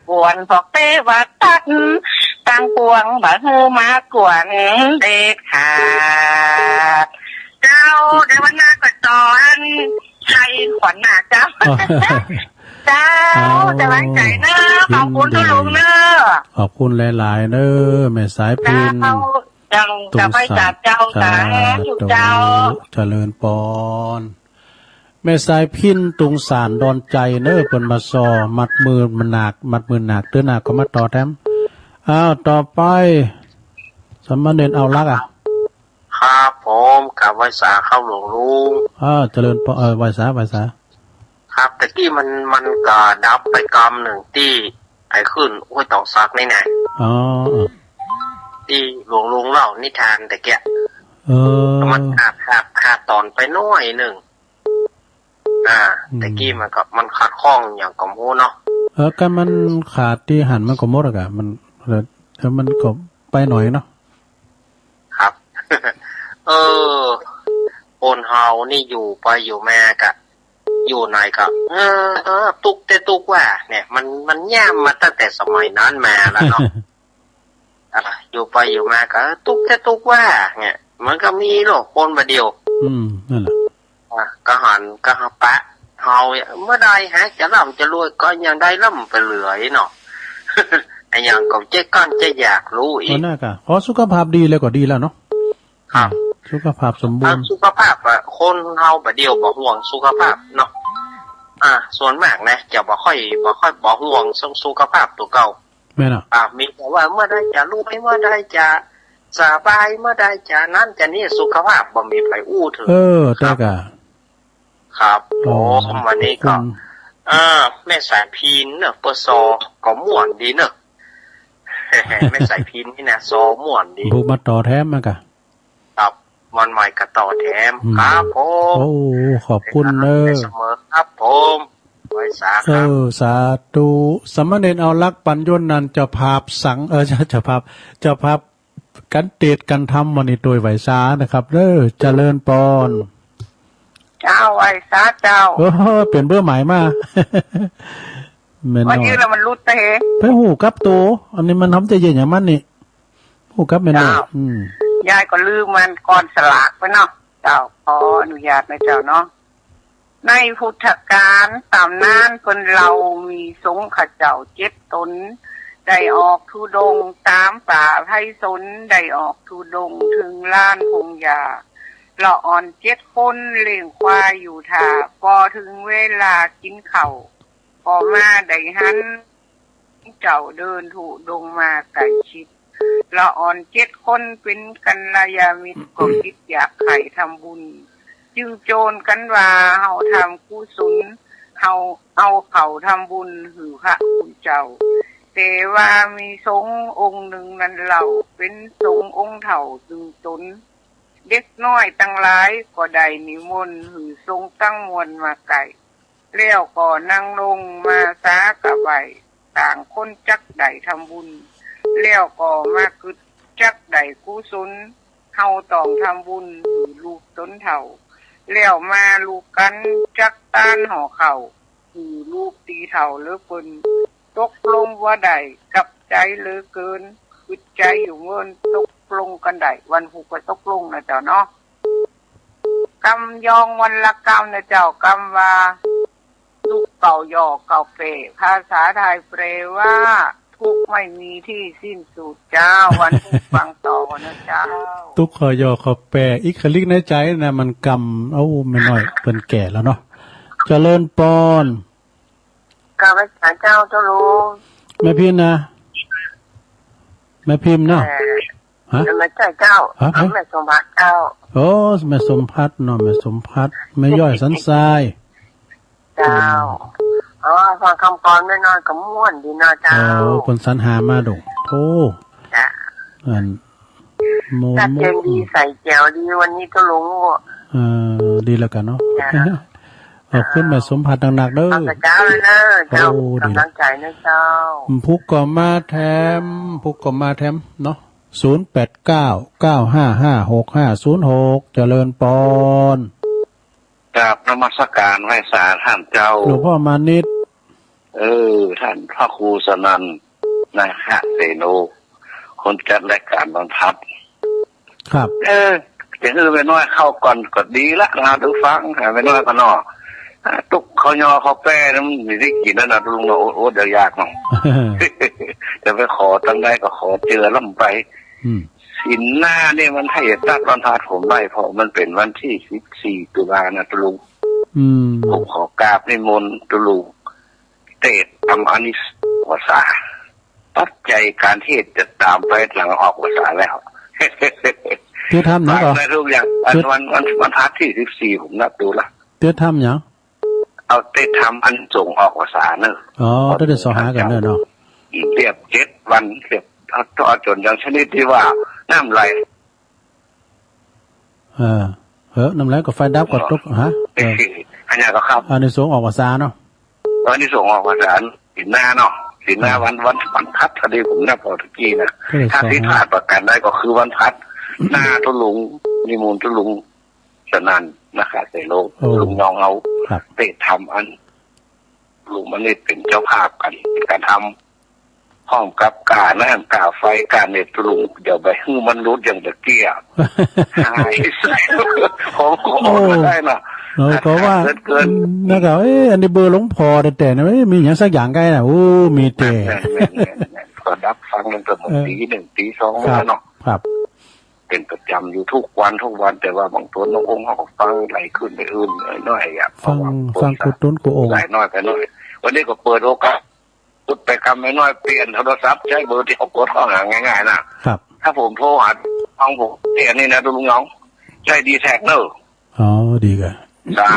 กวน พวกเทวทัตทั้งปวง บ่หื้อมากวนเด็ดขาด เจ้า เดี๋ยววันหน้าก็ต่ออันไทยขวัญหน้าเจ้า อ๋อ เจ้า เอา สบายใจเนอะ ขอบคุณ ยินดี ทุกลุงเนอะ ขอบคุณหลายๆ เนอะ แม่สายพิณ เจ้า เจ้า ตุงสาน เจ้า สาธุ เจ้า เจ้า เจริญปอน แม่สายพิณ ตุงสานดอนใจเนอะ เปิ้นมาซอ มัดมือมันหนัก มัดมือหนัก เตื้อหนักก็มาต่อแถม อ้าว ต่อไป สามเณรเอาลักษณ์อะ ครับผม กราบไหว้สาครับหลวงลุง อ่า เจริญปอน เออ ไหว้สา ไหว้สา ครับ ตะกี้มัน มันก็ดับไปกำหนึ่งตี้ไอ้ขึ้นห้วยตองสักนี่แน่ อ๋อ ตี้หลวงลุงเล่านิทานตะเกียะ เออ มันขาด ขาด ขาดตอนไปหน่อยหนึ่ง อ่า อืม ตะกี้มันก็ มันขัดข้องอย่างก็บ่ฮู้เนาะ เออ ก็มันขาดตี้หันมันก็หมดอะกะ มัน เออ เออ มันก็ไปหน่อยเนาะ ครับ เออ คนเฮานี่อยู่ไปอยู่มากะ อยู่ไหนก็ เออ เออ ตุ๊กแต่ตุ๊กว่า เนี่ย มัน มันย่ามมาตั้งแต่สมัยนั้นมาแล้วเนาะ อ่ะ อยู่ไปอยู่มาก็ เออ ตุ๊กแต่ตุ๊กว่า เนี่ย มันก็มีโลกคนบาดเดียว อืม นั่นแหละ อ่ะ ก็หัน ก็หันปะ เฮาเนี่ย เมื่อใดหากจะร่ำจะรวยก็ยังได้ร่ำไปเหลือเนาะ ไอ้อย่างก็เจ๊ก้อนเจ๊อยากรู้อีก ก็น่ากะ ขอสุขภาพดีแล้วก็ดีแล้วเนาะ ครับ อืม สุขภาพสมบูรณ์ เอาสุขภาพอะ คนเฮาบาดเดียวบ่ห่วงสุขภาพเนาะ อ่า ส่วนมากนะ จะบ่ค่อย บ่ค่อย บ่ห่วงสุขภาพตัวเก่า แม่นอะ อ่า มีแต่ว่าเมื่อใดจะรวย เมื่อใดจะสบาย เมื่อใดจะนั้นจะนี่ สุขภาพบ่มีไผอู้ถึง เออ ครับ แต่กะ ครับ โอ้ ผม วันนี้ก็ คุณ เออ แม่สายพิณเนอะ ปส ก็ม่วนดีเนอะ แม่สายพิณนี่นะ ซอม่วนดี ผู้มาต่อแถมมันกะ ครับ วันใหม่ก็ต่อแถม อืม ครับผม โอ้ ขอบคุณเนอะ เสมอครับผม ไหว้สาครับ เออ สาธุ สามเณรเอาลักษณ์ปัญญนนันท์ เจ้าภาพสัง เออ เจ้า เจ้าภาพ เจ้าภาพ กันเตศน์กันธรรมวันนี้โดยไหว้สานะครับเด้อ เจริญปอน เจ้า ไหว้สาเจ้า โอ้โห เปลี่ยนเบอร์ใหม่มา แม่น้อย วันนี้ละมันหลุดไปเหรอ ไปฮู้กับโต อันนี้มันทำใจเย็นอย่างมันนี่ ฮู้กับแม่น้อย เจ้า อืม ยายก็ลืมมันก่อนสลากไปเนาะ เจ้า ขออนุญาตนะเจ้าเนาะ ในพุทธกาลตำนานเปิ้นเล่า มีสงฆ์เขาเจ้าเจ็ดตน ได้ออกธุดงค์ตามป่าไพศาล ได้ออกธุดงค์ถึงลานพงหญ้า ละอ่อนเจ็ดคนเลี้ยงควายอยู่ท่า พอถึงเวลากินข้าว ก็มาได้หัน เจ้าเดินธุดงค์มาใกล้ชิด ละอ่อนเจ็ดคนเป็นกัลยาณมิตร ก็คิดอยากใค่ทำบุญ จึงโจรกันว่า เฮาทำกุศล เฮาเอาข้าวทำบุญหื้อพระคุณเจ้า แต่ว่ามีสงฆ์องค์หนึ่งนั้นเล่า เป็นสงฆ์องค์เฒ่าตึงตน เด็กน้อยตังหลายก็ได้นิมนต์หื้อสงฆ์ตังมวลมาใกล้ แล้วก็นั่งลงมาสากะไหว้ ต่างคนจักได้ทำบุญ แล้วก็มากึ๊ดจักได้กุศล เฮาต้องทำบุญหื้อลูกตนเฒ่า แล้วมาลูกกันจักตานห่อข้าวหื้อลูกตี้เฒ่าเหลือเปิ้น ตกลงบ่ได้กับใจเหลือเกิน กึ๊ดใจอยู่เมิน ตกลงกันได้ วันพุธก็ตกลงนะเจ้าเนาะ กำยองวันละกำนะเจ้า กำว่า ทุกข์เก่าหย่อเก่าแปร่ ภาษาไทยแปลว่า ทุกข์ไม่มีที่สิ้นสุดเจ้า วันพุธฟังต่อนะเจ้า ตุ๊กข์เก่าหย่อเก่าแปร่ อีกขะลิกในใจนะ มันกำ เอ้า แม่น้อย เปิ้นแก่แล้วเนาะ เจริญปอน กราบไหว้สาเจ้า เจ้าลุง แม่พิณนะ แม่พิมพ์เนาะ เอ่อ ฮะ ไม่ใช่เจ้า ฮะ แม่สมภัทรเจ้า โอ้ แม่สมภัทรเนาะ แม่สมภัทร แม่ย่อยสันทราย เจ้า อืม อ๋อ ฟังคำกลอนแม่น้อยก็ม่วนดีเนาะเจ้า โอ้ เปิ้นสรรหามาดอก โอ้ จ้ะ อัน โม จัดเต็มดี โม ใส่แจ๋วดีวันนี้เจ้าลุง เออ ดีแล้วกันเนาะ จ้ะ ขอบคุณแม่สมภารหนักๆเด้อ ขอบพระเจ้าเลยเนอะเจ้า โอ้ ดีละ กำลังใจนะเจ้า ผู้ก็มาแถม ผู้ก็มาแถมเนาะ ศูนย์แปดเก้า เก้าห้าห้า หกห้าศูนย์หก เจริญปอน กราบนมัสการไหว้สาท่านเจ้า หลวงพ่อมานิด เออ ท่านพระครูสนั่น นาคเสโน คนจัดรายการวันพัด ครับ เออ จะหื้อแม่น้อยเข้าก่อนก็ดีละนะ ดูฟัง แม่น้อยก็เนาะ ตุ๊กเขายอเขาแป้นะ มันมีได้กินแล้วนะ ลุงเนาะ โอ๊ต โอ๊ต เดี๋ยวยากเนาะ จะไปขอตั้งได้ก็ขอเจอลำไป อืม ศีลหน้าเนี่ยมันให้ตัดวันพระผมได้ เพราะมันเป็นวันที่สิบสี่ตุลานะตุลุง อืม ผมขอกราบนิมนต์ตุลุง เตรียมอันนี้ภาษา ปัจจัยการเทศน์จะตามไปหลังออกพรรษาแล้ว เตรียมทำหยังก่อน ได้ทุกอย่าง อัน เตรียม วัน วัน วันพระที่สิบสี่ ผมนับดูละ เตรียมทำหยัง เอาเตรียมทำอันส่งออกพรรษาเนอะ อ๋อ เตรียมส่งหากันเนอะเนาะ เรียบเจ็ดวัน เรียบ เอา เอาจนอย่างชนิดที่ว่าน้ำไหล เออ เออ น้ำไหลก็ไฟดับก็ตก ฮะ เออ อันนี้ก็ครับ อันนี้ส่งออกพรรษาเนาะ อันนี้ส่งออกพรรษา ศีลหน้าเนาะ ศีลหน้า อ่า วัน วัน วันพัด พอดีผมนับเอาตะกี้นะ ก็เลย ถ้าผิดพลาดประการใดก็คือวันพัด หน้าตุลุง นิมนต์ตุลุง สนั่น นาคเสโน โอ้ ลุงน้องเอา ครับ เตรียมทำอัน ลุงมันนี่เป็นเจ้าภาพกัน เป็นการทำ พร้อมกับกาน้ำกาไฟกาเน็ตลุง เดี๋ยวไปหื้อมันหลุดอย่างตะกี้อะ หาย ของก็ออกมาได้นะ โอ้ เออ ก็ว่า ขาดเกินๆ อืม นะครับ เอ๊ะ อันนี้เบอร์หลวงพ่อแต่ๆนะ เอ๊ะ มีอย่างสักอย่างไงนะ โอ้ มีแต่ นั่นๆๆๆ ก็ดับฟังตั้งแต่เมื่อ เออ ตีหนึ่งตีสอง ครับ แล้วเนาะ ครับ เป็นประจำอยู่ทุกวันทุกวัน แต่ว่าบางตัวน้ององค์เขาก็ฟังไหลขึ้นไปอื่นหน่อยๆอะ ฟัง เพราะว่า ฟัง คน กูต้นกูองค์ หลายน้อยไปหน่อย วันนี้ก็เปิดโอกาส พูดไปกำไม่น้อย เปลี่ยนโทรศัพท์ ใช้เบอร์ที่เขากดเข้าหาง่ายๆนะ ครับ ถ้าผมโทรหาของผมเนี่ยนี่นะ ลุงน้อง ใช้ดีแท็กเนอะ อ๋อ ดีกะ สา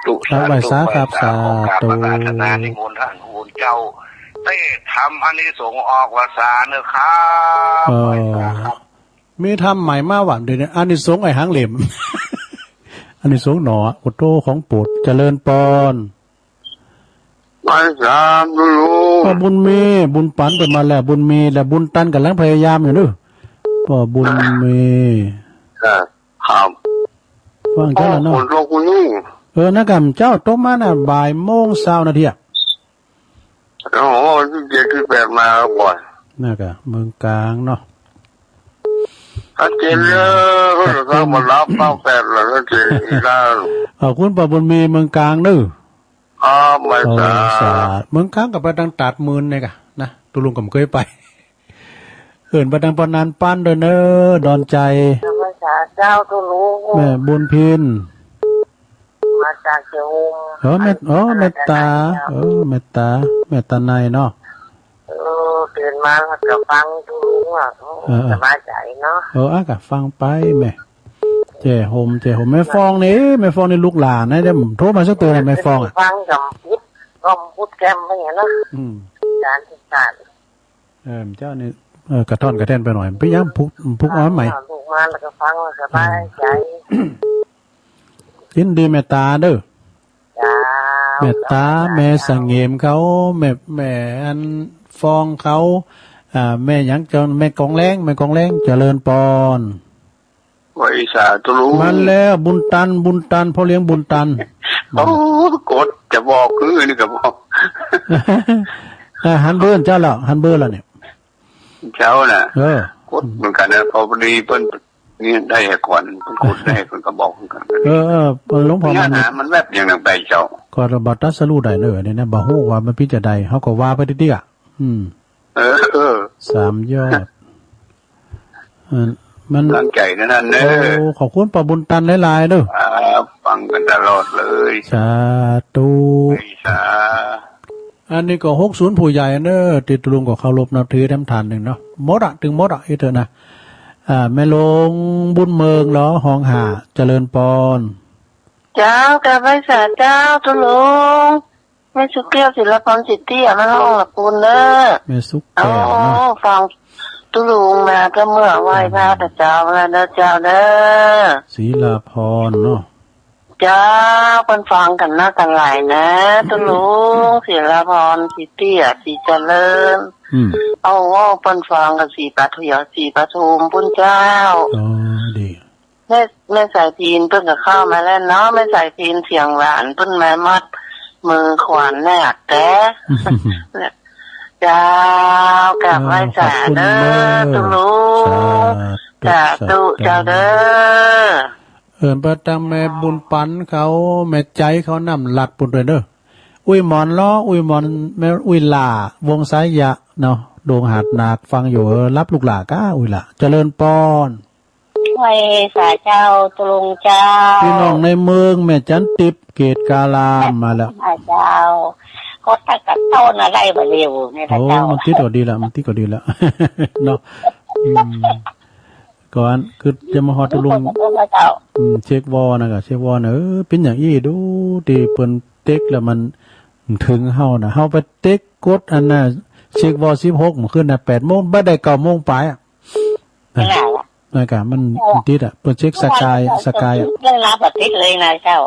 ธุ ครับ สาธุ ไหว้สาครับ ไหว้สา ขอกราบ สาธุ อาราธนานิมนต์ท่านผู้เป็นเจ้า ได้ทำอานิสงส์ออกพรรษาเนอะครับ เออ ไหว้สาครับ มีทำใหม่มาหวานเดี๋ยวนี้ อานิสงส์ไอ้หางเหลี่ยม อานิสงส์หนอ โอ้โห ของโปรด เจริญปอน ไหว้สาธุลุง ป้อบุญมี บุญปันไปมาแล้ว บุญมีและบุญตันกำลังพยายามอยู่เนอะ ป้อบุญมี ครับ ครับ ฟังเจ้าแล้วเนาะ โอ้ ฝนตกคุณลุง เออ นะครับ เจ้าตกมาน่ะ บ่ายโมงซาวนาทีอะ โอ้โห สิบเจ็ด สิบแปด มาครับบ่อย นะครับ เมืองกลางเนาะ ชัดเจนเลย อืม ก็จะต้องมารับเก้าแปด แล้วชัดเจนอีกแล้ว ขอบคุณป้อบุญมี เมืองกลางเนอะ อ๋อ ไม่ทราบ โอ้ สาธุ เมืองกลางก็ไปตังตาดหมื่นเนี่ยกะนะ ตุลุงก็บ่เคยไป เอิ้นไปตังปอนันปานด้วยเนอะ ดอนใจ ไม่ทราบเจ้าตุลุง แม่บุญพิน มาจากเชียงโฮม เออ แม่ เออ แม่ตา เออ แม่ตา แม่ตาในเนาะ เออ ตื่นมาแล้วก็ฟังตุลุงอะ เออ เออ สบายใจเนาะ เออ อ่ะ ก็ฟังไปแม่ แจ้โฮม แจ้โฮม แม่ฟองนี่ แม่ฟองนี่ลูกหลานนะ เดี๋ยวโทรมาสักเทื่อนะ แม่ฟองอะ ฟังกับพุทธ ก็พุทธแกมไปอย่างนั้นเนาะ อืม การศึกษา เออ เจ้านี่ เออ กระท่อนกระแท่นไปหน่อย ไปย้ำพุก พุกอ้อมใหม่ ลูกมาแล้วก็ฟังแล้วสบายใจ ยินดีแม่ตาเด้อ จ้า แม่ตา แม่สงเหมเขา แม่ แม่อันฟองเขา อ่า แม่หยังเจ้า แม่กองแรง แม่กองแรง เจริญปอน ไหว้สาธุลุง มาแล้ว บุญตัน บุญตัน พ่อเลี้ยงบุญตัน โอ้ กดจะบอกคือนี่ก็บอก อ่า หันเบอร์เจ้าแล้ว หันเบอร์แล้วเนี่ย เจ้าน่ะ เออ กดเหมือนกันนะ พอดีเปิ้นนี่ได้ก่อน เปิ้นกดได้ เปิ้นก็บอกเหมือนกัน เออ เออ หลวงพ่อมานิด มันแวบอย่างนั้นไปเจ้า ก็บ่ตัดสรุปได้เลยเนี่ยนะ บ่ฮู้ว่ามันเป็นจั่งใด เฮาก็ว่าไปติๆ อ่ะ อืม เออ เออ สามยอด เออ มัน ตั้งใจนะนั่นเนอะ โอ้ ขอบคุณป้อบุญตันหลายๆ เด้อ ครับ ฟังกันตลอดเลย สาธุ ไหว้สา อันนี้ก็หกศูนย์ผู้ใหญ่เนอะ ตี้ตุลุงก็เคารพนับถือแถมท่านหนึ่งเนาะ หมดอะ ถึงหมดอะ อีเถอะนะ อ่า แม่หลวงบุญเมืองเหรอ ห้องห้า เจริญปอน เจ้า กราบไหว้สาเจ้า ตุลุง แม่สุแก้ว ศิลปรสิทธิ อ่ะ มาห้องละปูนเนอะ แม่สุแก้วเนาะ โอ้ ฟังตุลุงมาก็เมื่อไหว้พระแต่เช้าแล้วเนอะเจ้าเนอะ ศิลปรเนาะ เจ้า เปิ้นฟังกั๋นนักกั๋นหลายนะ ตุ๊ลุง ศิลาภรณ์ ศรีเตี้ย ศรีเจริญ อืม เอา เอา เปิ้นฟังกั๋นศรีปทุม ศรีปทุมปุ้นเจ้า อ๋อ ดี แม่ แม่สายพิณเปิ้นก็เข้ามาแล้วเนาะ แม่สายพิณเสียงหวานเปิ้นมามัดมือขวัญนาคแต๊ เจ้า กราบไหว้สาเด้อ อ่า ขอบคุณเด้อ ตุ๊ลุง สาธุ สาธุ สาธุ เจ้าเด้อ เอิ้นไปตางแม่บุญปันเขา แม่ใจ๋เขาน้ำหลัดปุ้นด้วยเด้อ อุ้ยหมอนล้อ อุ้ยหมอน แม่อุ้ยหล้า วงสายยะเนาะ ดงหาดหนัก ฟังอยู่ เออ รับลูกหล้าก้า อุ้ยหล้า เจริญปอน ไหว้สาเจ้า ตุ๊ลุงเจ้า พี่น้องในเมือง แม่จันติบ เกตการาม มาแล้ว อ่าเจ้า ก็ถ้ากระต้นอะไรบ่เร็วเนี่ยนะ โอ้ เจ้า มันติดก็ดีละ มันติดก็ดีละ เนาะ อืม ก่อนคือจะมาฮอดตุ๊ลุง เจ้า อืม เช็ควอนะกะ เช็ควอนะ เออ เป็นอย่างอี้ดู ที่เปิ้นเต็กแล้วมันถึงเฮานะ เฮาไปเต็กกดอันน่ะ เช็ควอสิบหก มื้อคืนน่ะ แปดโมง บ่ได้เก้าโมงปลายอะ นั่นแหละ นั่นกะ มัน เออ มันติดอะ เปิ้นเช็คสกายอะ สกายอะ เรื่องราวแบบติดเลยนะเจ้า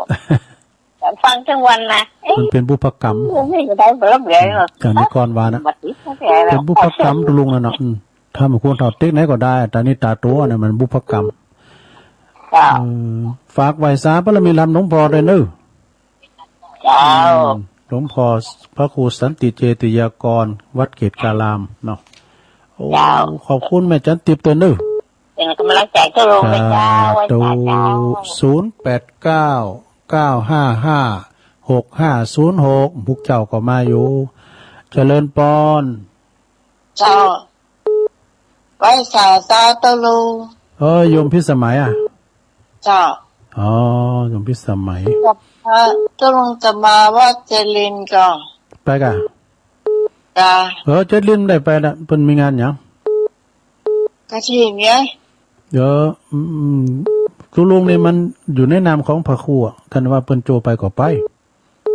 ฟังทั้งวันนะ เอ๊ะ มันเป็นบุพกรรม เรื่องนี้ก็ได้บ่รับเลย อืม อาจารย์นิกรว่านะ บ่ติดไม่เป็นไรหรอก เป็นบุพกรรมตุ๊ลุงนั่นเนาะ อืม ถ้ามันควรเท่าเต็กไหนก็ได้ แต่นี่ตาตัวเนี่ยมันบุพกรรม เจ้า เออ ฝากไหว้สาบารมีธรรมหลวงพ่อด้วยเนอะ เจ้า อืม หลวงพ่อพระครูสันติเจติยากร วัดเกตการามเนาะ โอ้ เจ้า ขอบคุณแม่จันติบเตินเนอะ เป็นกำลังใจตุ๊ลุงนะเจ้า สาธุ ไหว้สาเจ้า ศูนย์แปดเก้า เก้าห้าห้า หกห้าศูนย์หก พวกเจ้าก็มาอยู่ เจริญปอน เจ้า ไหว้สาเจ้าตุ๊ลุง เออ โยมพิสมัยอะ เจ้า อ๋อ โยมพิสมัย กับพระตุ๊ลุงจะมาวัดเจริญก่อน ไปกะ จ้า เออ เจริญได้ไปละ เปิ้นมีงานหยัง กฐินไง เดี๋ยว อืม ตุ๊ลุงนี่มันอยู่ในนามของพระครูอะ คันว่าเปิ้นโจไปก็ไป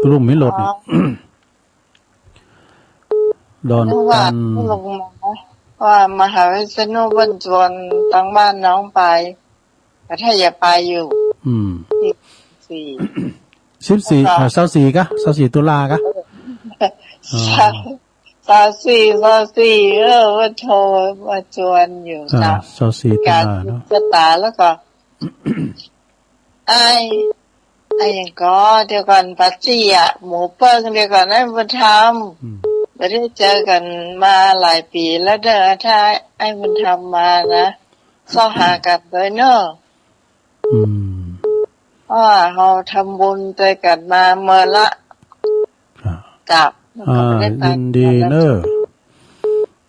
ตุ๊ลุงมีรถนี่ อ๋อ ดอน นึกว่า ตัน ตุ๊ลุงมา ว่ามหาวิษณุเปิ้นชวนตางบ้านน้องไป ก็ถ้าอย่าไปอยู่ อืม สิบสี่ สิบสี่ แล้วก็ อ่า ซาวสี่กะ ซาวสี่ตุลากะ เออ อ๋อ ซาว ซาวสี่ ซาวสี่ เออ ว่าโทรมาชวนอยู่ อ่า จ้ะ ซาวสี่ตุลาเนาะ การสืบชะตาแล้วก็ ไอ้ ไอ้หยังก็ เดี๋ยวก่อน ปัจจิอะ หมูเปิ้ง เดี๋ยวก่อน ไอ้บุญธรรม อืม ไม่ได้เจอกันมาหลายปีแล้วเด้อ ถ้าไอ้บุญธรรมมานะ ซอกหากันด้วยเนอะ อืม เพราะว่าเราทำบุญด้วยกันมาเมื่อละ อ่า กับ อ่า ยินดีเนอะ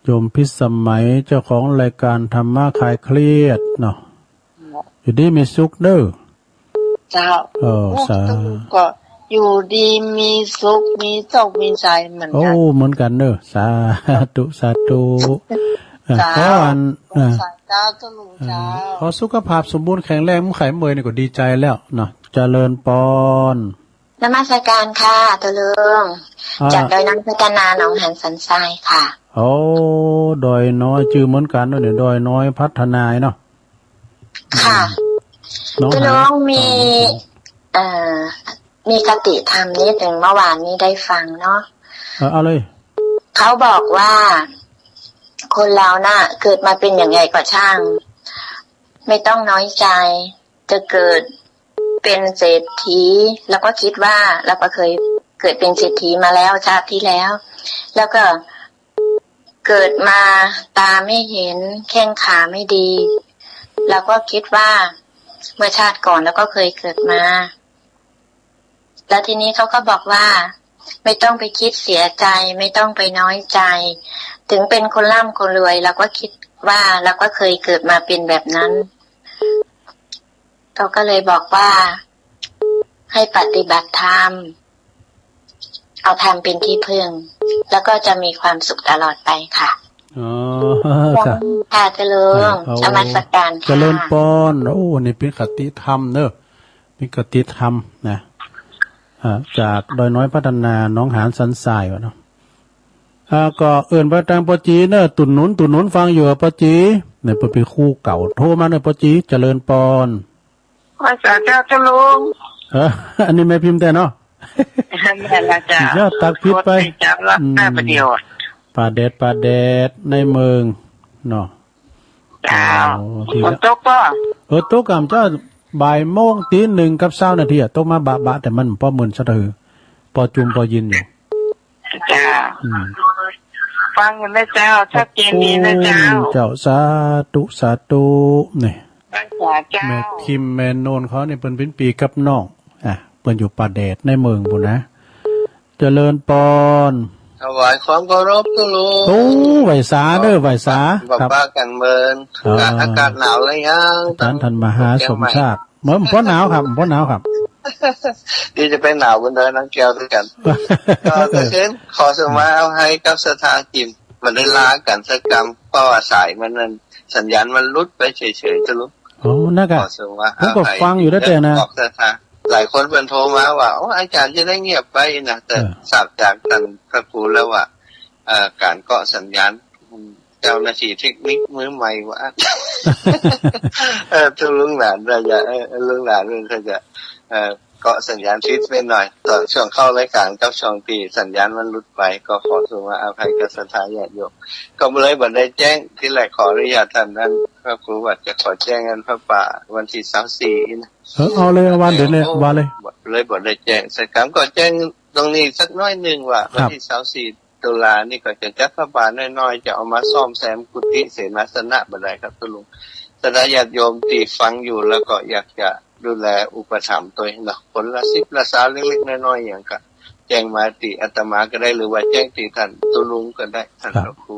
โยมพิสมัย เจ้าของรายการธรรมะคลายเครียดเนาะ อยู่ดีมีสุขเด้อ เจ้า เออ โอ้ สาธุ ก็อยู่ดีมีสุข มีโชค มีชัยเหมือนกัน โอ้ เหมือนกันเนอะ สาธุ สาธุ เอ่อ เจ้า ขออัน เอ่อ สาธุ เจ้า เจ้า ขอสุขภาพสมบูรณ์แข็งแรง บ่ไข้บ่เมื่อยนี่ก็ดีใจแล้วเนาะ เจริญปอน นมัสการค่ะ ตุ๊ลุง อ่า จากดอยน้อยพัฒนา หนองหานสันทรายค่ะ โอ้ ดอยน้อย จื่อเหมือนกันเนาะเนี่ย ดอยน้อยพัฒนาเนาะ ค่ะ อืม ตุ๊ลุง น้องหาน มี เอ่อ มีคติธรรมนิดหนึ่ง เมื่อวานนี้ได้ฟังเนาะ เออ เอาเลย เขาบอกว่า คนเราน่ะ เกิดมาเป็นอย่างไรก็ช่าง ไม่ต้องน้อยใจ จะเกิดเป็นเศรษฐี เราก็คิดว่า เราก็เคยเกิดเป็นเศรษฐีมาแล้วชาติที่แล้ว แล้วก็เกิดมาตาไม่เห็น แข้งขาไม่ดี เราก็คิดว่า เมื่อชาติก่อนเราก็เคยเกิดมา แล้วทีนี้เขาก็บอกว่า ไม่ต้องไปคิดเสียใจ ไม่ต้องไปน้อยใจ ถึงเป็นคนร่ำคนรวย เราก็คิดว่าเราก็เคยเกิดมาเป็นแบบนั้น เขาก็เลยบอกว่า ให้ปฏิบัติธรรม เอาธรรมเป็นที่พึ่ง แล้วก็จะมีความสุขตลอดไปค่ะ อ๋อ ค่ะ ค่ะ ตุ๊ลุง ค่ะ นมัสการค่ะ เจริญปอน โอ้ นี่เป็นคติธรรมเนอะ เป็นคติธรรมนะ อ่า จากดอยน้อยพัฒนา หนองหานสันทรายวะเนาะ อ่า ก็เอิ้นไปตางป้อจีเนอะ ตุ๊หนุน ตุ๊หนุนฟังอยู่อะป้อจี เนี่ย เปิ้นเป็นครูเก่า โทรมาเนอะป้อจี เจริญปอน ไหว้สาเจ้าตุ๊ลุง เออ อันนี้แม่พิมพ์แต่เนาะ แม่นละเจ้า เจ้าตักผิดไป โคตรเจ้าละ อืม แม่ประโยชน์ ป่าแดด ป่าแดดในเมืองเนาะ เจ้า โอ้ ดีละ ฝนตกบ่ เออ ตกกำเจ้า บ่ายโมงตีหนึ่งกับซาวนาทีอะ ตกมาบะๆ แต่มันพอมึนซะเถอะ พอจุ่มพอยินอยู่ เจ้า อืม ฟังอยู่นะเจ้า ชัดเจนดีนะเจ้า โอ้ย เจ้า สาธุ สาธุ นี่ รักษาเจ้า แม่พิมพ์แม่โนนเขานี่เปิ้นเป็นปีกับน้อง อ่ะ เปิ้นอยู่ป่าแดดในเมืองพู้นนะ เจริญปอน ถวายความเคารพคุณลุง โอ้ ไหว้สาเด้อ ไหว้สา บ่ ครับ บ่ปะกันเมิน อ่า อากาศ อากาศหนาวหรือยัง อาจารย์ทันมหาสมชาติ เมืองบ่หนาวครับ บ่หนาวครับ เดี๋ยวจะไปหนาวบนดอยนางแก้วด้วยกัน ก็ ก็คือขอส่งมาเอาให้กับศรัทธากิน มันได้ลากันสักกำ เพราะว่าสายมันนั่น สัญญาณมันหลุดไปเฉยๆ จะรู้ โอ้ นั่นกะ ขอส่งมา ผมก็ เอาให้ ฟังอยู่ตั้งแต่นะ ออกศรัทธา หลายคนเพิ่นโทรมาว่า โอ้ อาจารย์จะได้เงียบไปนะ แต่ เออ ทราบจากท่านพระครูแล้วว่า เอ่อ การเกาะสัญญาณ เจ้าหน้าที่เทคนิคมือใหม่ว่า เออ ทุกลุงหลานน่าจะ เออ ลุงหลานมันก็จะ เอ่อ เกาะสัญญาณผิดไปหน่อย ตอนช่วงเข้ารายการกับช่วงที่สัญญาณมันหลุดไป ก็ขอโทษมาอภัยกับศรัทธาญาติโยม ก็เลยบ่ได้แจ้ง ที่แรกขออนุญาตท่านนั้น พระครูว่าจะขอแจ้งงานพระป่าวันที่ซาวสี่นะ เออ เอาเลย เอาวันเดียวเลย โอ้ ว่าเลย เลยบ่ได้แจ้งสักคำ ก็แจ้งตรงนี้สักน้อยหนึ่งว่า ครับ วันที่ซาวสี่ ตุลานี่ก็จะจัดพระป่าน้อยๆ จะเอามาซ่อมแซมกุฏิเสนาสนะบ่ได้ครับตุลุง ศรัทธาญาติโยมที่ฟังอยู่แล้วก็อยากจะดูแลอุปถัมภ์ตัวเองเนาะ คนละสิบละซาวเล็กๆ น้อยๆ อย่างก็แจ้งมาติอาตมาก็ได้ หรือว่าแจ้งติท่านตุลุงก็ได้ ท่าน ครับ พระครู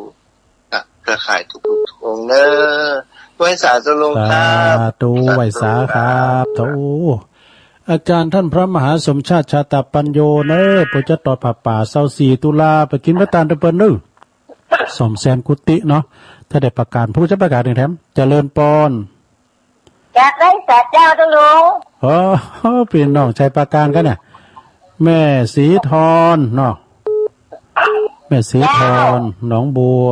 ครับ เครือข่ายทุกๆ องค์เนอะ ไหว้สาตุลุงครับ สาธุ สาธุ ไหว้สาครับ ครับ โอ้ อาจารย์ท่านพระมหาสมชาติชาตปัญโญเนอะ ผู้จะตอดผ้าป่าซาวสี่ตุลา ไปกินพระทานเปิ้นเนอะ ซ่อมแซมกุฏิเนาะ ถ้าได้ประการ ผู้จะประกาศหนึ่งแถม เจริญปอน จากไร่สาเจ้าตุลุง อ๋อ พี่น้องชัยปราการกันเนี่ย แม่สีทอนเนาะ แม่สีทอน เจ้า หนองบัว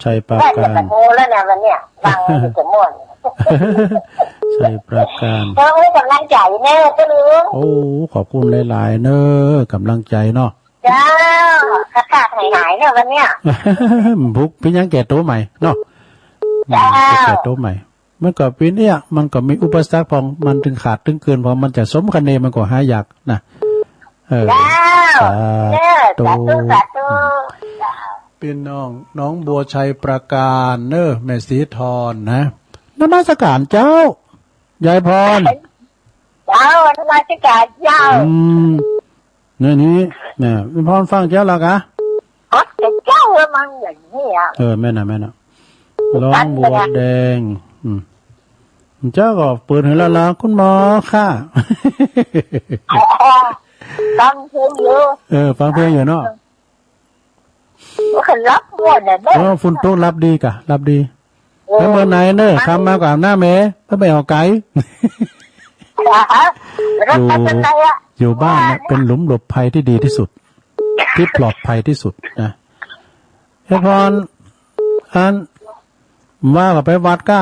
ชัยปราการ ว่าจะโทรแล้วนะวันเนี้ย ฟังแล้วจะม่วน ชัยปราการ ต้องให้กำลังใจแน่เจ้าลุง โอ้ ขอบคุณหลายๆ เนอะ กำลังใจเนาะ เจ้า ขาดหายหายเนี่ยวันเนี้ย บุกพี่ยังแก่ตัวใหม่เนาะ อืม เจ้า แก่ตัวใหม่ มันก็เป็นเนี่ย มันก็มีอุปสรรคของมัน ถึงขาดถึงเกิน เพราะมันจะสมคะเน มันก็หายากนะ เออ เจ้า สาธุ เจ้า สาธุ สาธุ อืม พี่น้องหนองบัวชัยปราการเนอะ แม่สีทอนนะ นมัสการเจ้า ยายพร เจ้า นมัสการเจ้า อืม นี่ นี่ เนี่ย ยายพรฟังเจ้าแล้วกะ ก็จะเจ้ามันอย่างนี้อ่ะ เออ แม่นน่ะ แม่นน่ะ หนองบัวแดง อืม เจ้าก็เปิดให้แล้วล่ะ คุณหมอค่ะ อ๋อ ฟังเพลงอยู่ เออ ฟังเพลงอยู่เนาะ ก็คือหลับม่วนน่ะเนาะ เออ ฝนตกหลับดีกะ หลับดี เออ แล้วเมื่อไหร่เนอะ มัน คำมาก่อนหน้าแม่ ก็ไม่ออกไกล อ่าฮะ แล้ว อยู่ มันเป็นไงอะ อยู่บ้านเนี่ย ว่า เป็นหลุมหลบภัยที่ดีที่สุด ที่ปลอดภัยที่สุดนะ เฮ้ยพร อัน ว่าก็ไปวัดก้า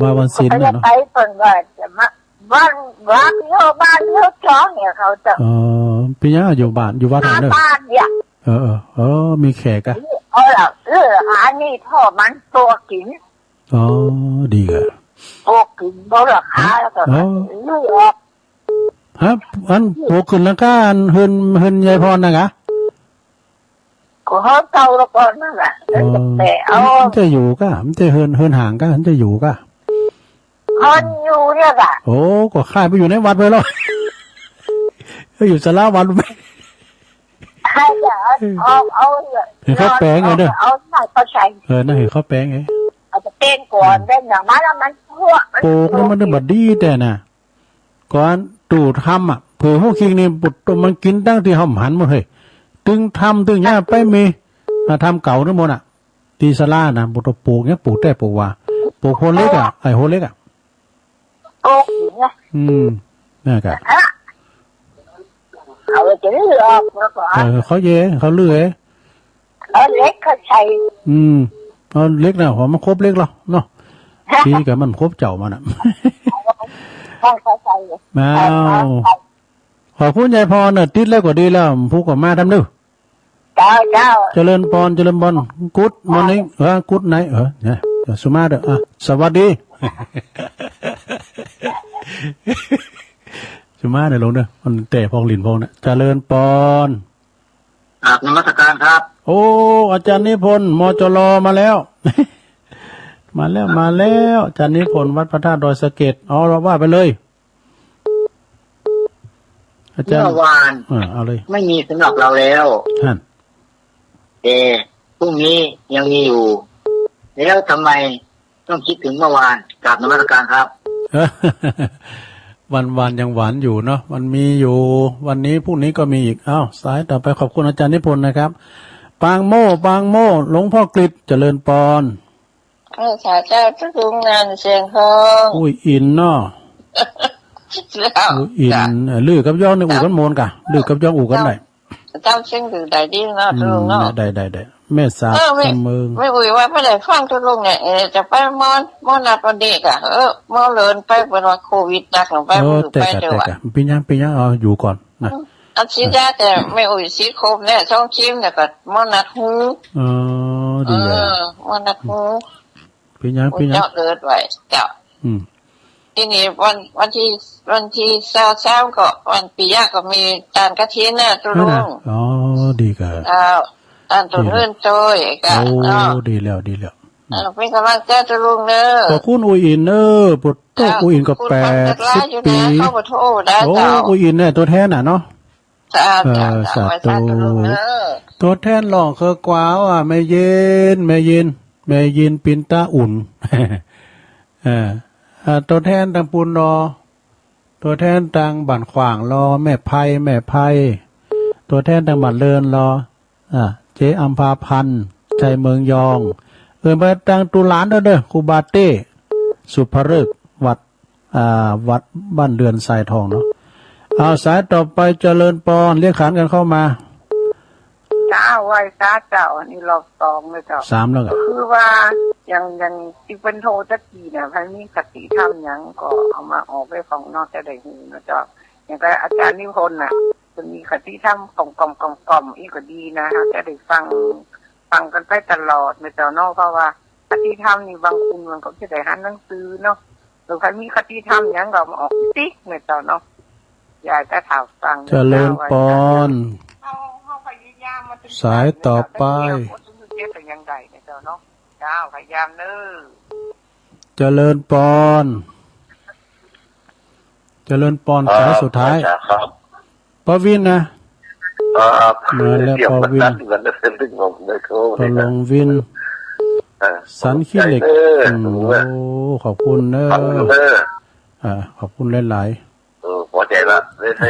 ว่าวันศีลน่ะเนาะ ไปเพิ่นว่าจะมา บ้าน บ้านเฮา บ้านเฮาจ้องเนี่ยเขาจะ เออ เป็นยังอยู่บ้าน อยู่วัดนั่นเด้อ บ้านเนี่ย เออ เออ เออ มีแขกอะ เอาล่ะ เออ อันนี้พ่อมันตัวกิน อ๋อ ดีอะ ตัวกินบ่ล่ะคะ แล้วก็ อ๋อ เลือก ฮะ อันปลูกขึ้นหลังคาอันเฮือน เฮือนยายพรน่ะกะ ก็เฮือนเก่าแล้วก่อนนั่นแหละ อ๋อ แต่เอา มันจะอยู่กะ มันจะเฮือน เฮือนหางกะ มันจะอยู่กะ เฮือนอยู่เนี่ยกะ โอ้ ก็ขายไปอยู่ในวัดไปแล้ว ก็อยู่ศาลาวัดไป ใครจะเอา เอา เอา เห็นเขาแปลงไงเด้อ เอาหน่อยเขาใส่ เออ นั่นเห็นเขาแปลงไง เอาไปเต้นก่อน เต้นอย่างนั้นแล้วมันพวก ปลูกแล้วมันได้บัดดีแต่น่ะ ก่อนตู้ทำอะ เผื่อฮู้คิงนี่ ปุตโตมันกินตั้งที่ห้องหันหมดเฮ้ย ตึงทำตึงหญ้าไปมี อ่ะ ทำเก่าทั้งหมดอะ ที่ศาลานะ ปุตโตปลูกเนี่ย ปลูกแต่ปลูกว่า ปลูกโฮเล็กอะ ไอ้โฮเล็กอะ โอ้โห อืม นั่นกะ เอาไปจะเลือกแล้วก็ เออ เขาเย่ เขาเลื่อย เอาเหล็กเขาใส่ อืม เอาเหล็กนะ หัวมันครบเหล็กแล้วเนาะ ฮะ ตีกับมันครบเจ้ามันอะ ฟังเข้าใจอยู่ อ้าว ขอบคุณยายพรเนอะ ติดแล้วก็ดีแล้ว ผู้ก็มาทำดู เจ้า เจ้า เจริญพร เจริญพร Good morning เออ Good night เออ เนี่ย สุมาเด้อ อ่ะ สวัสดี สุมาเด้อ ลงเด้อ มันแต่พองหลินพองนะ เจริญพร กราบนมัสการครับ โอ้ อาจารย์นิพนธ์ มจร มาแล้ว มาแล้ว มาแล้ว อาจารย์นิพนธ์ วัดพระธาตุดอยสะเก็ด เอา ว่าไปเลย อาจารย์ เมื่อวาน อ่า เอาเลย ไม่มีสำหรับเราแล้ว ท่าน แต่พรุ่งนี้ยังมีอยู่ แล้วทำไม ต้องคิดถึงเมื่อวาน กราบนมัสการครับ วันวานยังหวานอยู่เนาะ มันมีอยู่ วันนี้พรุ่งนี้ก็มีอีก เอ้า สายต่อไป ขอบคุณอาจารย์นิพนธ์นะครับ ปางโม่ ปางโม่ หลวงพ่อกฤษ เจริญปอน เออ ข้าเจ้าทุกงานเสียงทอง อุ้ยอินเนาะ เจ้า อุ้ยอิน เจ้า เออ ลือกับย้องนี่อู้กันโมนกะ ลือกับย้องอู้กันได้ เจ้าเสียงถือได้ดีเนาะ อืม ลุงเนาะ ได้ ได้ ได้ แม่สาว เออ แม่ เสมอ แม่อุ๋ยว่าไม่ได้ฟังทุกลุงเนี่ย เออ จะไปหมอ หมอนัดวันนี้กะ เออ หมอเลินไป เป็นว่าโควิดหนักลงไป เออ บ่ไป แต่กะ เด้อ แต่ ว่ะ กะ เป็นหยัง เป็นหยัง เอาอยู่ก่อนนะ อืม อันฉีดยาแต่แม่อุ๋ยฉีดครบเนี่ย สองเข็มเนี่ย ก็หมอนัดหู อ๋อ ดีแล้ว เออ หมอนัดหู เป็นหยัง เป็นหยัง เจาะเลือดไว้ เจ้า อืม ทีนี้วัน วันที่ วันที่ซาวสามก็ วันปิยะก็มีตานกฐินนะ ตุ๊ลุง นั่นน่ะ อ๋อ ดีกะ เจ้า ตานตุ๊ลุง ดีแล้ว เอิ้นโตยกะ โอ้ เนาะ ดีแล้ว ดีแล้ว เออ เป็นกำลังใจตุ๊ลุงเด้อ ขอบคุณอุ๋ยอินเด้อ ปวดโต เจ้า อุ๋ยอินก็ ขอบคุณ แปดสิบ ความศรัทธาอยู่นะ ปี เขาก็โทรได้ โอ้ เจ้า อุ๋ยอินเนี่ย ตัวแทนน่ะเนาะ สาธุ เออ สาธุ สาธุ สาธุ ลูกเอ้ย ตัวแทนร้องเคืองกว่าว่า แม่เย็น แม่เย็น แม่เย็นปิ่นตาอุ่น เออ อ่า ตัวแทนตังปูนเนาะ ตัวแทนตังบ้านขว้างเนาะ แม่ไพ แม่ไพ ตัวแทนตังบ้านเลินเนาะ อ่า เจ๊อัมพาพันธ์ ชัยเมืองยอง เอิ้นไปตังตุ๊หลานเด้อ เด้อ ครูบาเต้ สุภฤกษ์ วัด อ่า วัดบ้านเดือนทรายทองเนาะ เอาสายต่อไปเจริญปอน เรียกขานกันเข้ามา เจ้า ไหว้สาเจ้า อันนี้รอบสองเลยเจ้า สามแล้วกะ ก็คือว่า อย่าง อย่างที่เปิ้นโทรตะกี้เนี่ย ใผมีคติธรรมหยังก็เอามาออกให้ฟังเนาะ จะได้ฮู้นะเจ้า อย่างกับอาจารย์นิพนธ์น่ะ เปิ้นมีคติธรรมกล่อมๆๆๆ อีกก็ดีนะ เฮาจะได้ฟัง ฟังกันไปตลอดนะเจ้าเนาะ เพราะว่า คติธรรมนี่บางคนมันก็จะได้หันหนังสือเนาะ หรือใครมีคติธรรมหยังก็เอามาออกติ๊กนะเจ้าเนาะ ยายก็ถามฟังนะเจ้า เจริญปอน เฮา เฮาพยายามมาถึง สายต่อไป เฮาจะพยายามอดทนเจ็บแต่อย่างใดนะเจ้าเนาะ เจ้า พยายามเด้อ เจริญปอน เจริญปอน อ่า สายสุดท้าย ครับ ป้อวินนะ อ่า มาแล้ว เสียง ป้อวิน มันดังเหมือนเสียงดึงของในโทร ป้อ นี่นะ หลงวิน อ่า สันขี้เหล็ก ขอบใจเด้อ อืม โอ้ ขอบคุณเด้อ ขอบคุณเด้อ อ่า ขอบคุณหลายๆ เออ พอใจละ ได้ ได้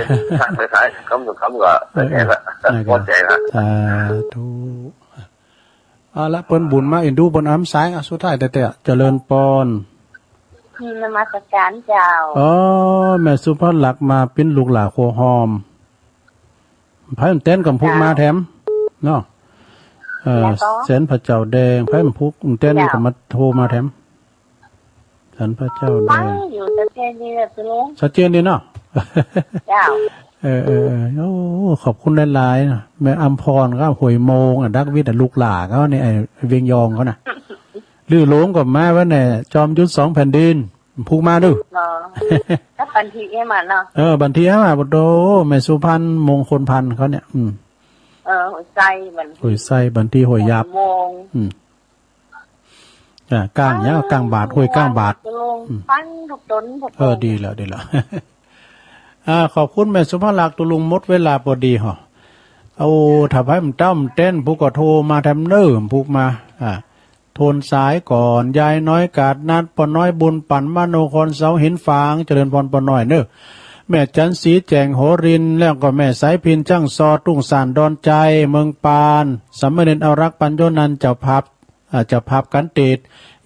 ได้ ได้ คำหนึ่งคำก็ เออ พอใจละ เออ นั่นก็ พอใจละ สาธุ เอาละ เปิ้นบุญมาเอ็นดู เปิ้นอำสาย อ่ะ สุดท้ายแต๊ๆ เจริญปอน อืม นมัสการเจ้า อ๋อ แม่สุภาพลักษณ์มาปิ้นลูกหลานครัวหอม ไผมันเต้นกับพุกมาแถม เนาะ เอ่อ แล้วก็ แสนพระเจ้าแดง ไผมันพุกมันเต้น เจ้า กับมาโทรมาแถม แสนพระเจ้าแดง ฟังอยู่ ชัดเจนดีเลย คุณลุง ชัดเจนดีเนาะ เจ้า เออ เออ เออ โอ้ ขอบคุณหลายๆ นะ แม่อำพรครับ ห้วยโมงอ่ะ ดักวิทย์อ่ะ ลูกหลานเขาเนี่ย ไอ้เวียงยองเขาน่ะ ลือหลงก็มาวันเนี่ย จอมยุทธสองแผ่นดิน พุกมาดู อ๋อ แล้วบันทีเอ็มอ่ะเนาะ เออ บันทีเอ็มอ่ะ โอ้โห แม่สุพรรณ มงคลพันธ์เขาเนี่ย อืม เออ ห้วยไส้บันที ห้วยไส้บันที ห้วยยับ โมง อืม อ่า ก้างเนี่ย ก้างบาด ห้วยก้างบาด ตกลง อืม ฟังทุกตน ทุกตน เออ ดีแล้ว ดีแล้ว อ่า ขอบคุณแม่สุภาพลักษณ์ ตกลงหมดเวลาพอดีเหรอ เอา ถ้าไผมันเต้น พุกก็โทรมาแถมเน้อ พุกมา อ่า โทนสายก่อน ยายน้อยกาดนัด ป้อน้อยบุญปั่น มโนครเสาหินฝาง เจริญพรป้อน้อยเน้อ แม่จันทร์ศรีแจ่งโหรินทร์ แล้วก็แม่สายพินช่างซอ ทุ่งสานดอนใจ เมืองปาน สามเณรอารักษ์ ปัญโยนันท์ เจ้าภาพ อ่า เจ้าภาพกันติด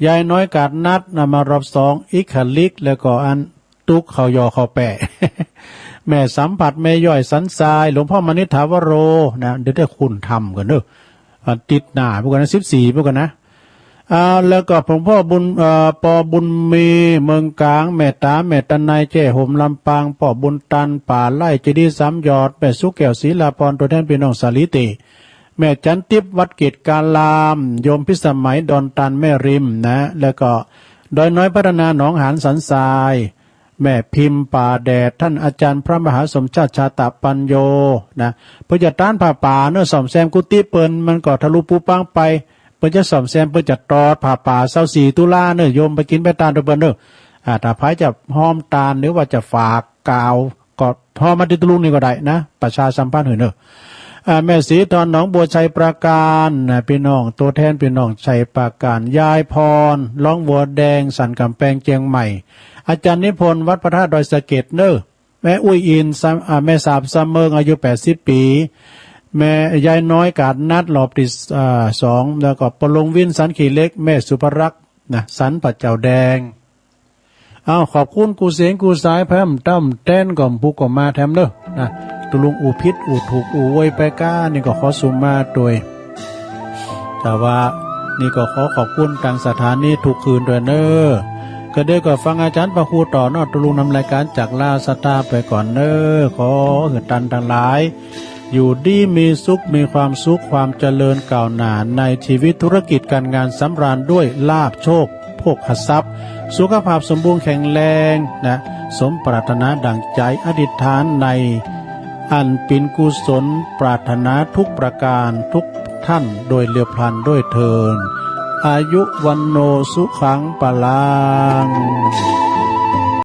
ยายน้อยกาดนัด นำมารอบสอง อิคลิก แล้วก็อัน ตุ๊กเขายอเขาแปะ แม่สัมผัส แม่ย่อยสันทราย หลวงพ่อมณิษฐาวโร นะ เดี๋ยวได้คุณธรรมกันเนอะ อาทิตย์หน้าพวกกันนะ สิบสี่พวกกันนะ อ่า แล้วก็ผมพ่อบุญ เอ่อ ปอบุญมี เมืองกลาง แม่ต๋า แม่ตะไน แจ้โฮม ลำปาง พ่อบุญตัน ป่าไร่ เจดีย์สามยอด แม่สุแก้ว ศรีลาภรณ์ ตัวแทนพี่น้องสาลีเต แม่จันทิพย์ วัดเกตการาม โยมพิสมัย ดอนตาล แม่ริมนะ แล้วก็ดอยน้อยพัฒนา หนองหาน สันทราย แม่พิมพ์ ป่าแดด ท่านอาจารย์พระมหาสมชาติ ชาตะปัญโญ นะ เปิ้นจะต้านผ้าป่าเนอะ ซ่อมแซมกุฏิเปิ้น มันก็ทะลุปูปังไป เปิ้นจะซ่อมแซม เปิ้นจะตอดผ้าป่า ซาวสี่ตุลาเนอะ โยมไปกินไปตานโดยเปิ้นเนอะ อ่า ถ้าใผจะฮ้อมตาน หรือว่าจะฝากกล่าว ก็ฮ้อมมาตี้ตุ๊ลุงนี่ก็ได้นะ ประชาสัมพันธ์หื้อเนอะ อ่า แม่ศรีทอน หนองบัว ชัยปราการนะ พี่น้อง ตัวแทนพี่น้อง ชัยปราการ ยายพร ร้องวัวแดง สันกำแพง เชียงใหม่ อาจารย์นิพนธ์ วัดพระธาตุดอยสะเก็ดเนอะ แม่อุ้ยอิน สาม อ่า แม่สาบ สามเมิง อายุแปดสิบปี แม่ยายน้อย กาดนัด รอบตี้ อ่า สอง แล้วก็ปอลุงวิน สันขี้เหล็ก แม่สุภรักษ์นะ สันพระเจ้าแดง เอ้า ขอบคุณกู้เสียงกู้สาย แพมต้ำแต้นก่อมผู้ก็มาแถมเนอะนะ ตุ๊ลุงอู้ผิดอู้ถูกอู้โวยไปก้า นี่ก็ขอสุมาโดย แต่ว่านี่ก็ขอขอบคุณตางสถานีทุกคืนด้วยเนอะ ก็เดี๋ยวก็ฟังอาจารย์พระครูต่อเนาะ ตุ๊ลุงนำรายการจากลาสตาไปก่อนเนอะ ขอหื้อตันตังหลาย อยู่ดีมีสุข มีความสุข ความเจริญก้าวหน้าในชีวิตธุรกิจการงาน สำราญด้วยลาภโชคโภคทรัพย์ สุขภาพสมบูรณ์แข็งแรงนะ สมปรารถนาดั่งใจ อธิษฐานในอันเป็นกุศล ปรารถนาทุกประการทุกท่านโดยเรียบพลันด้วยเทอญ อายุวัณโณสุขังพลัง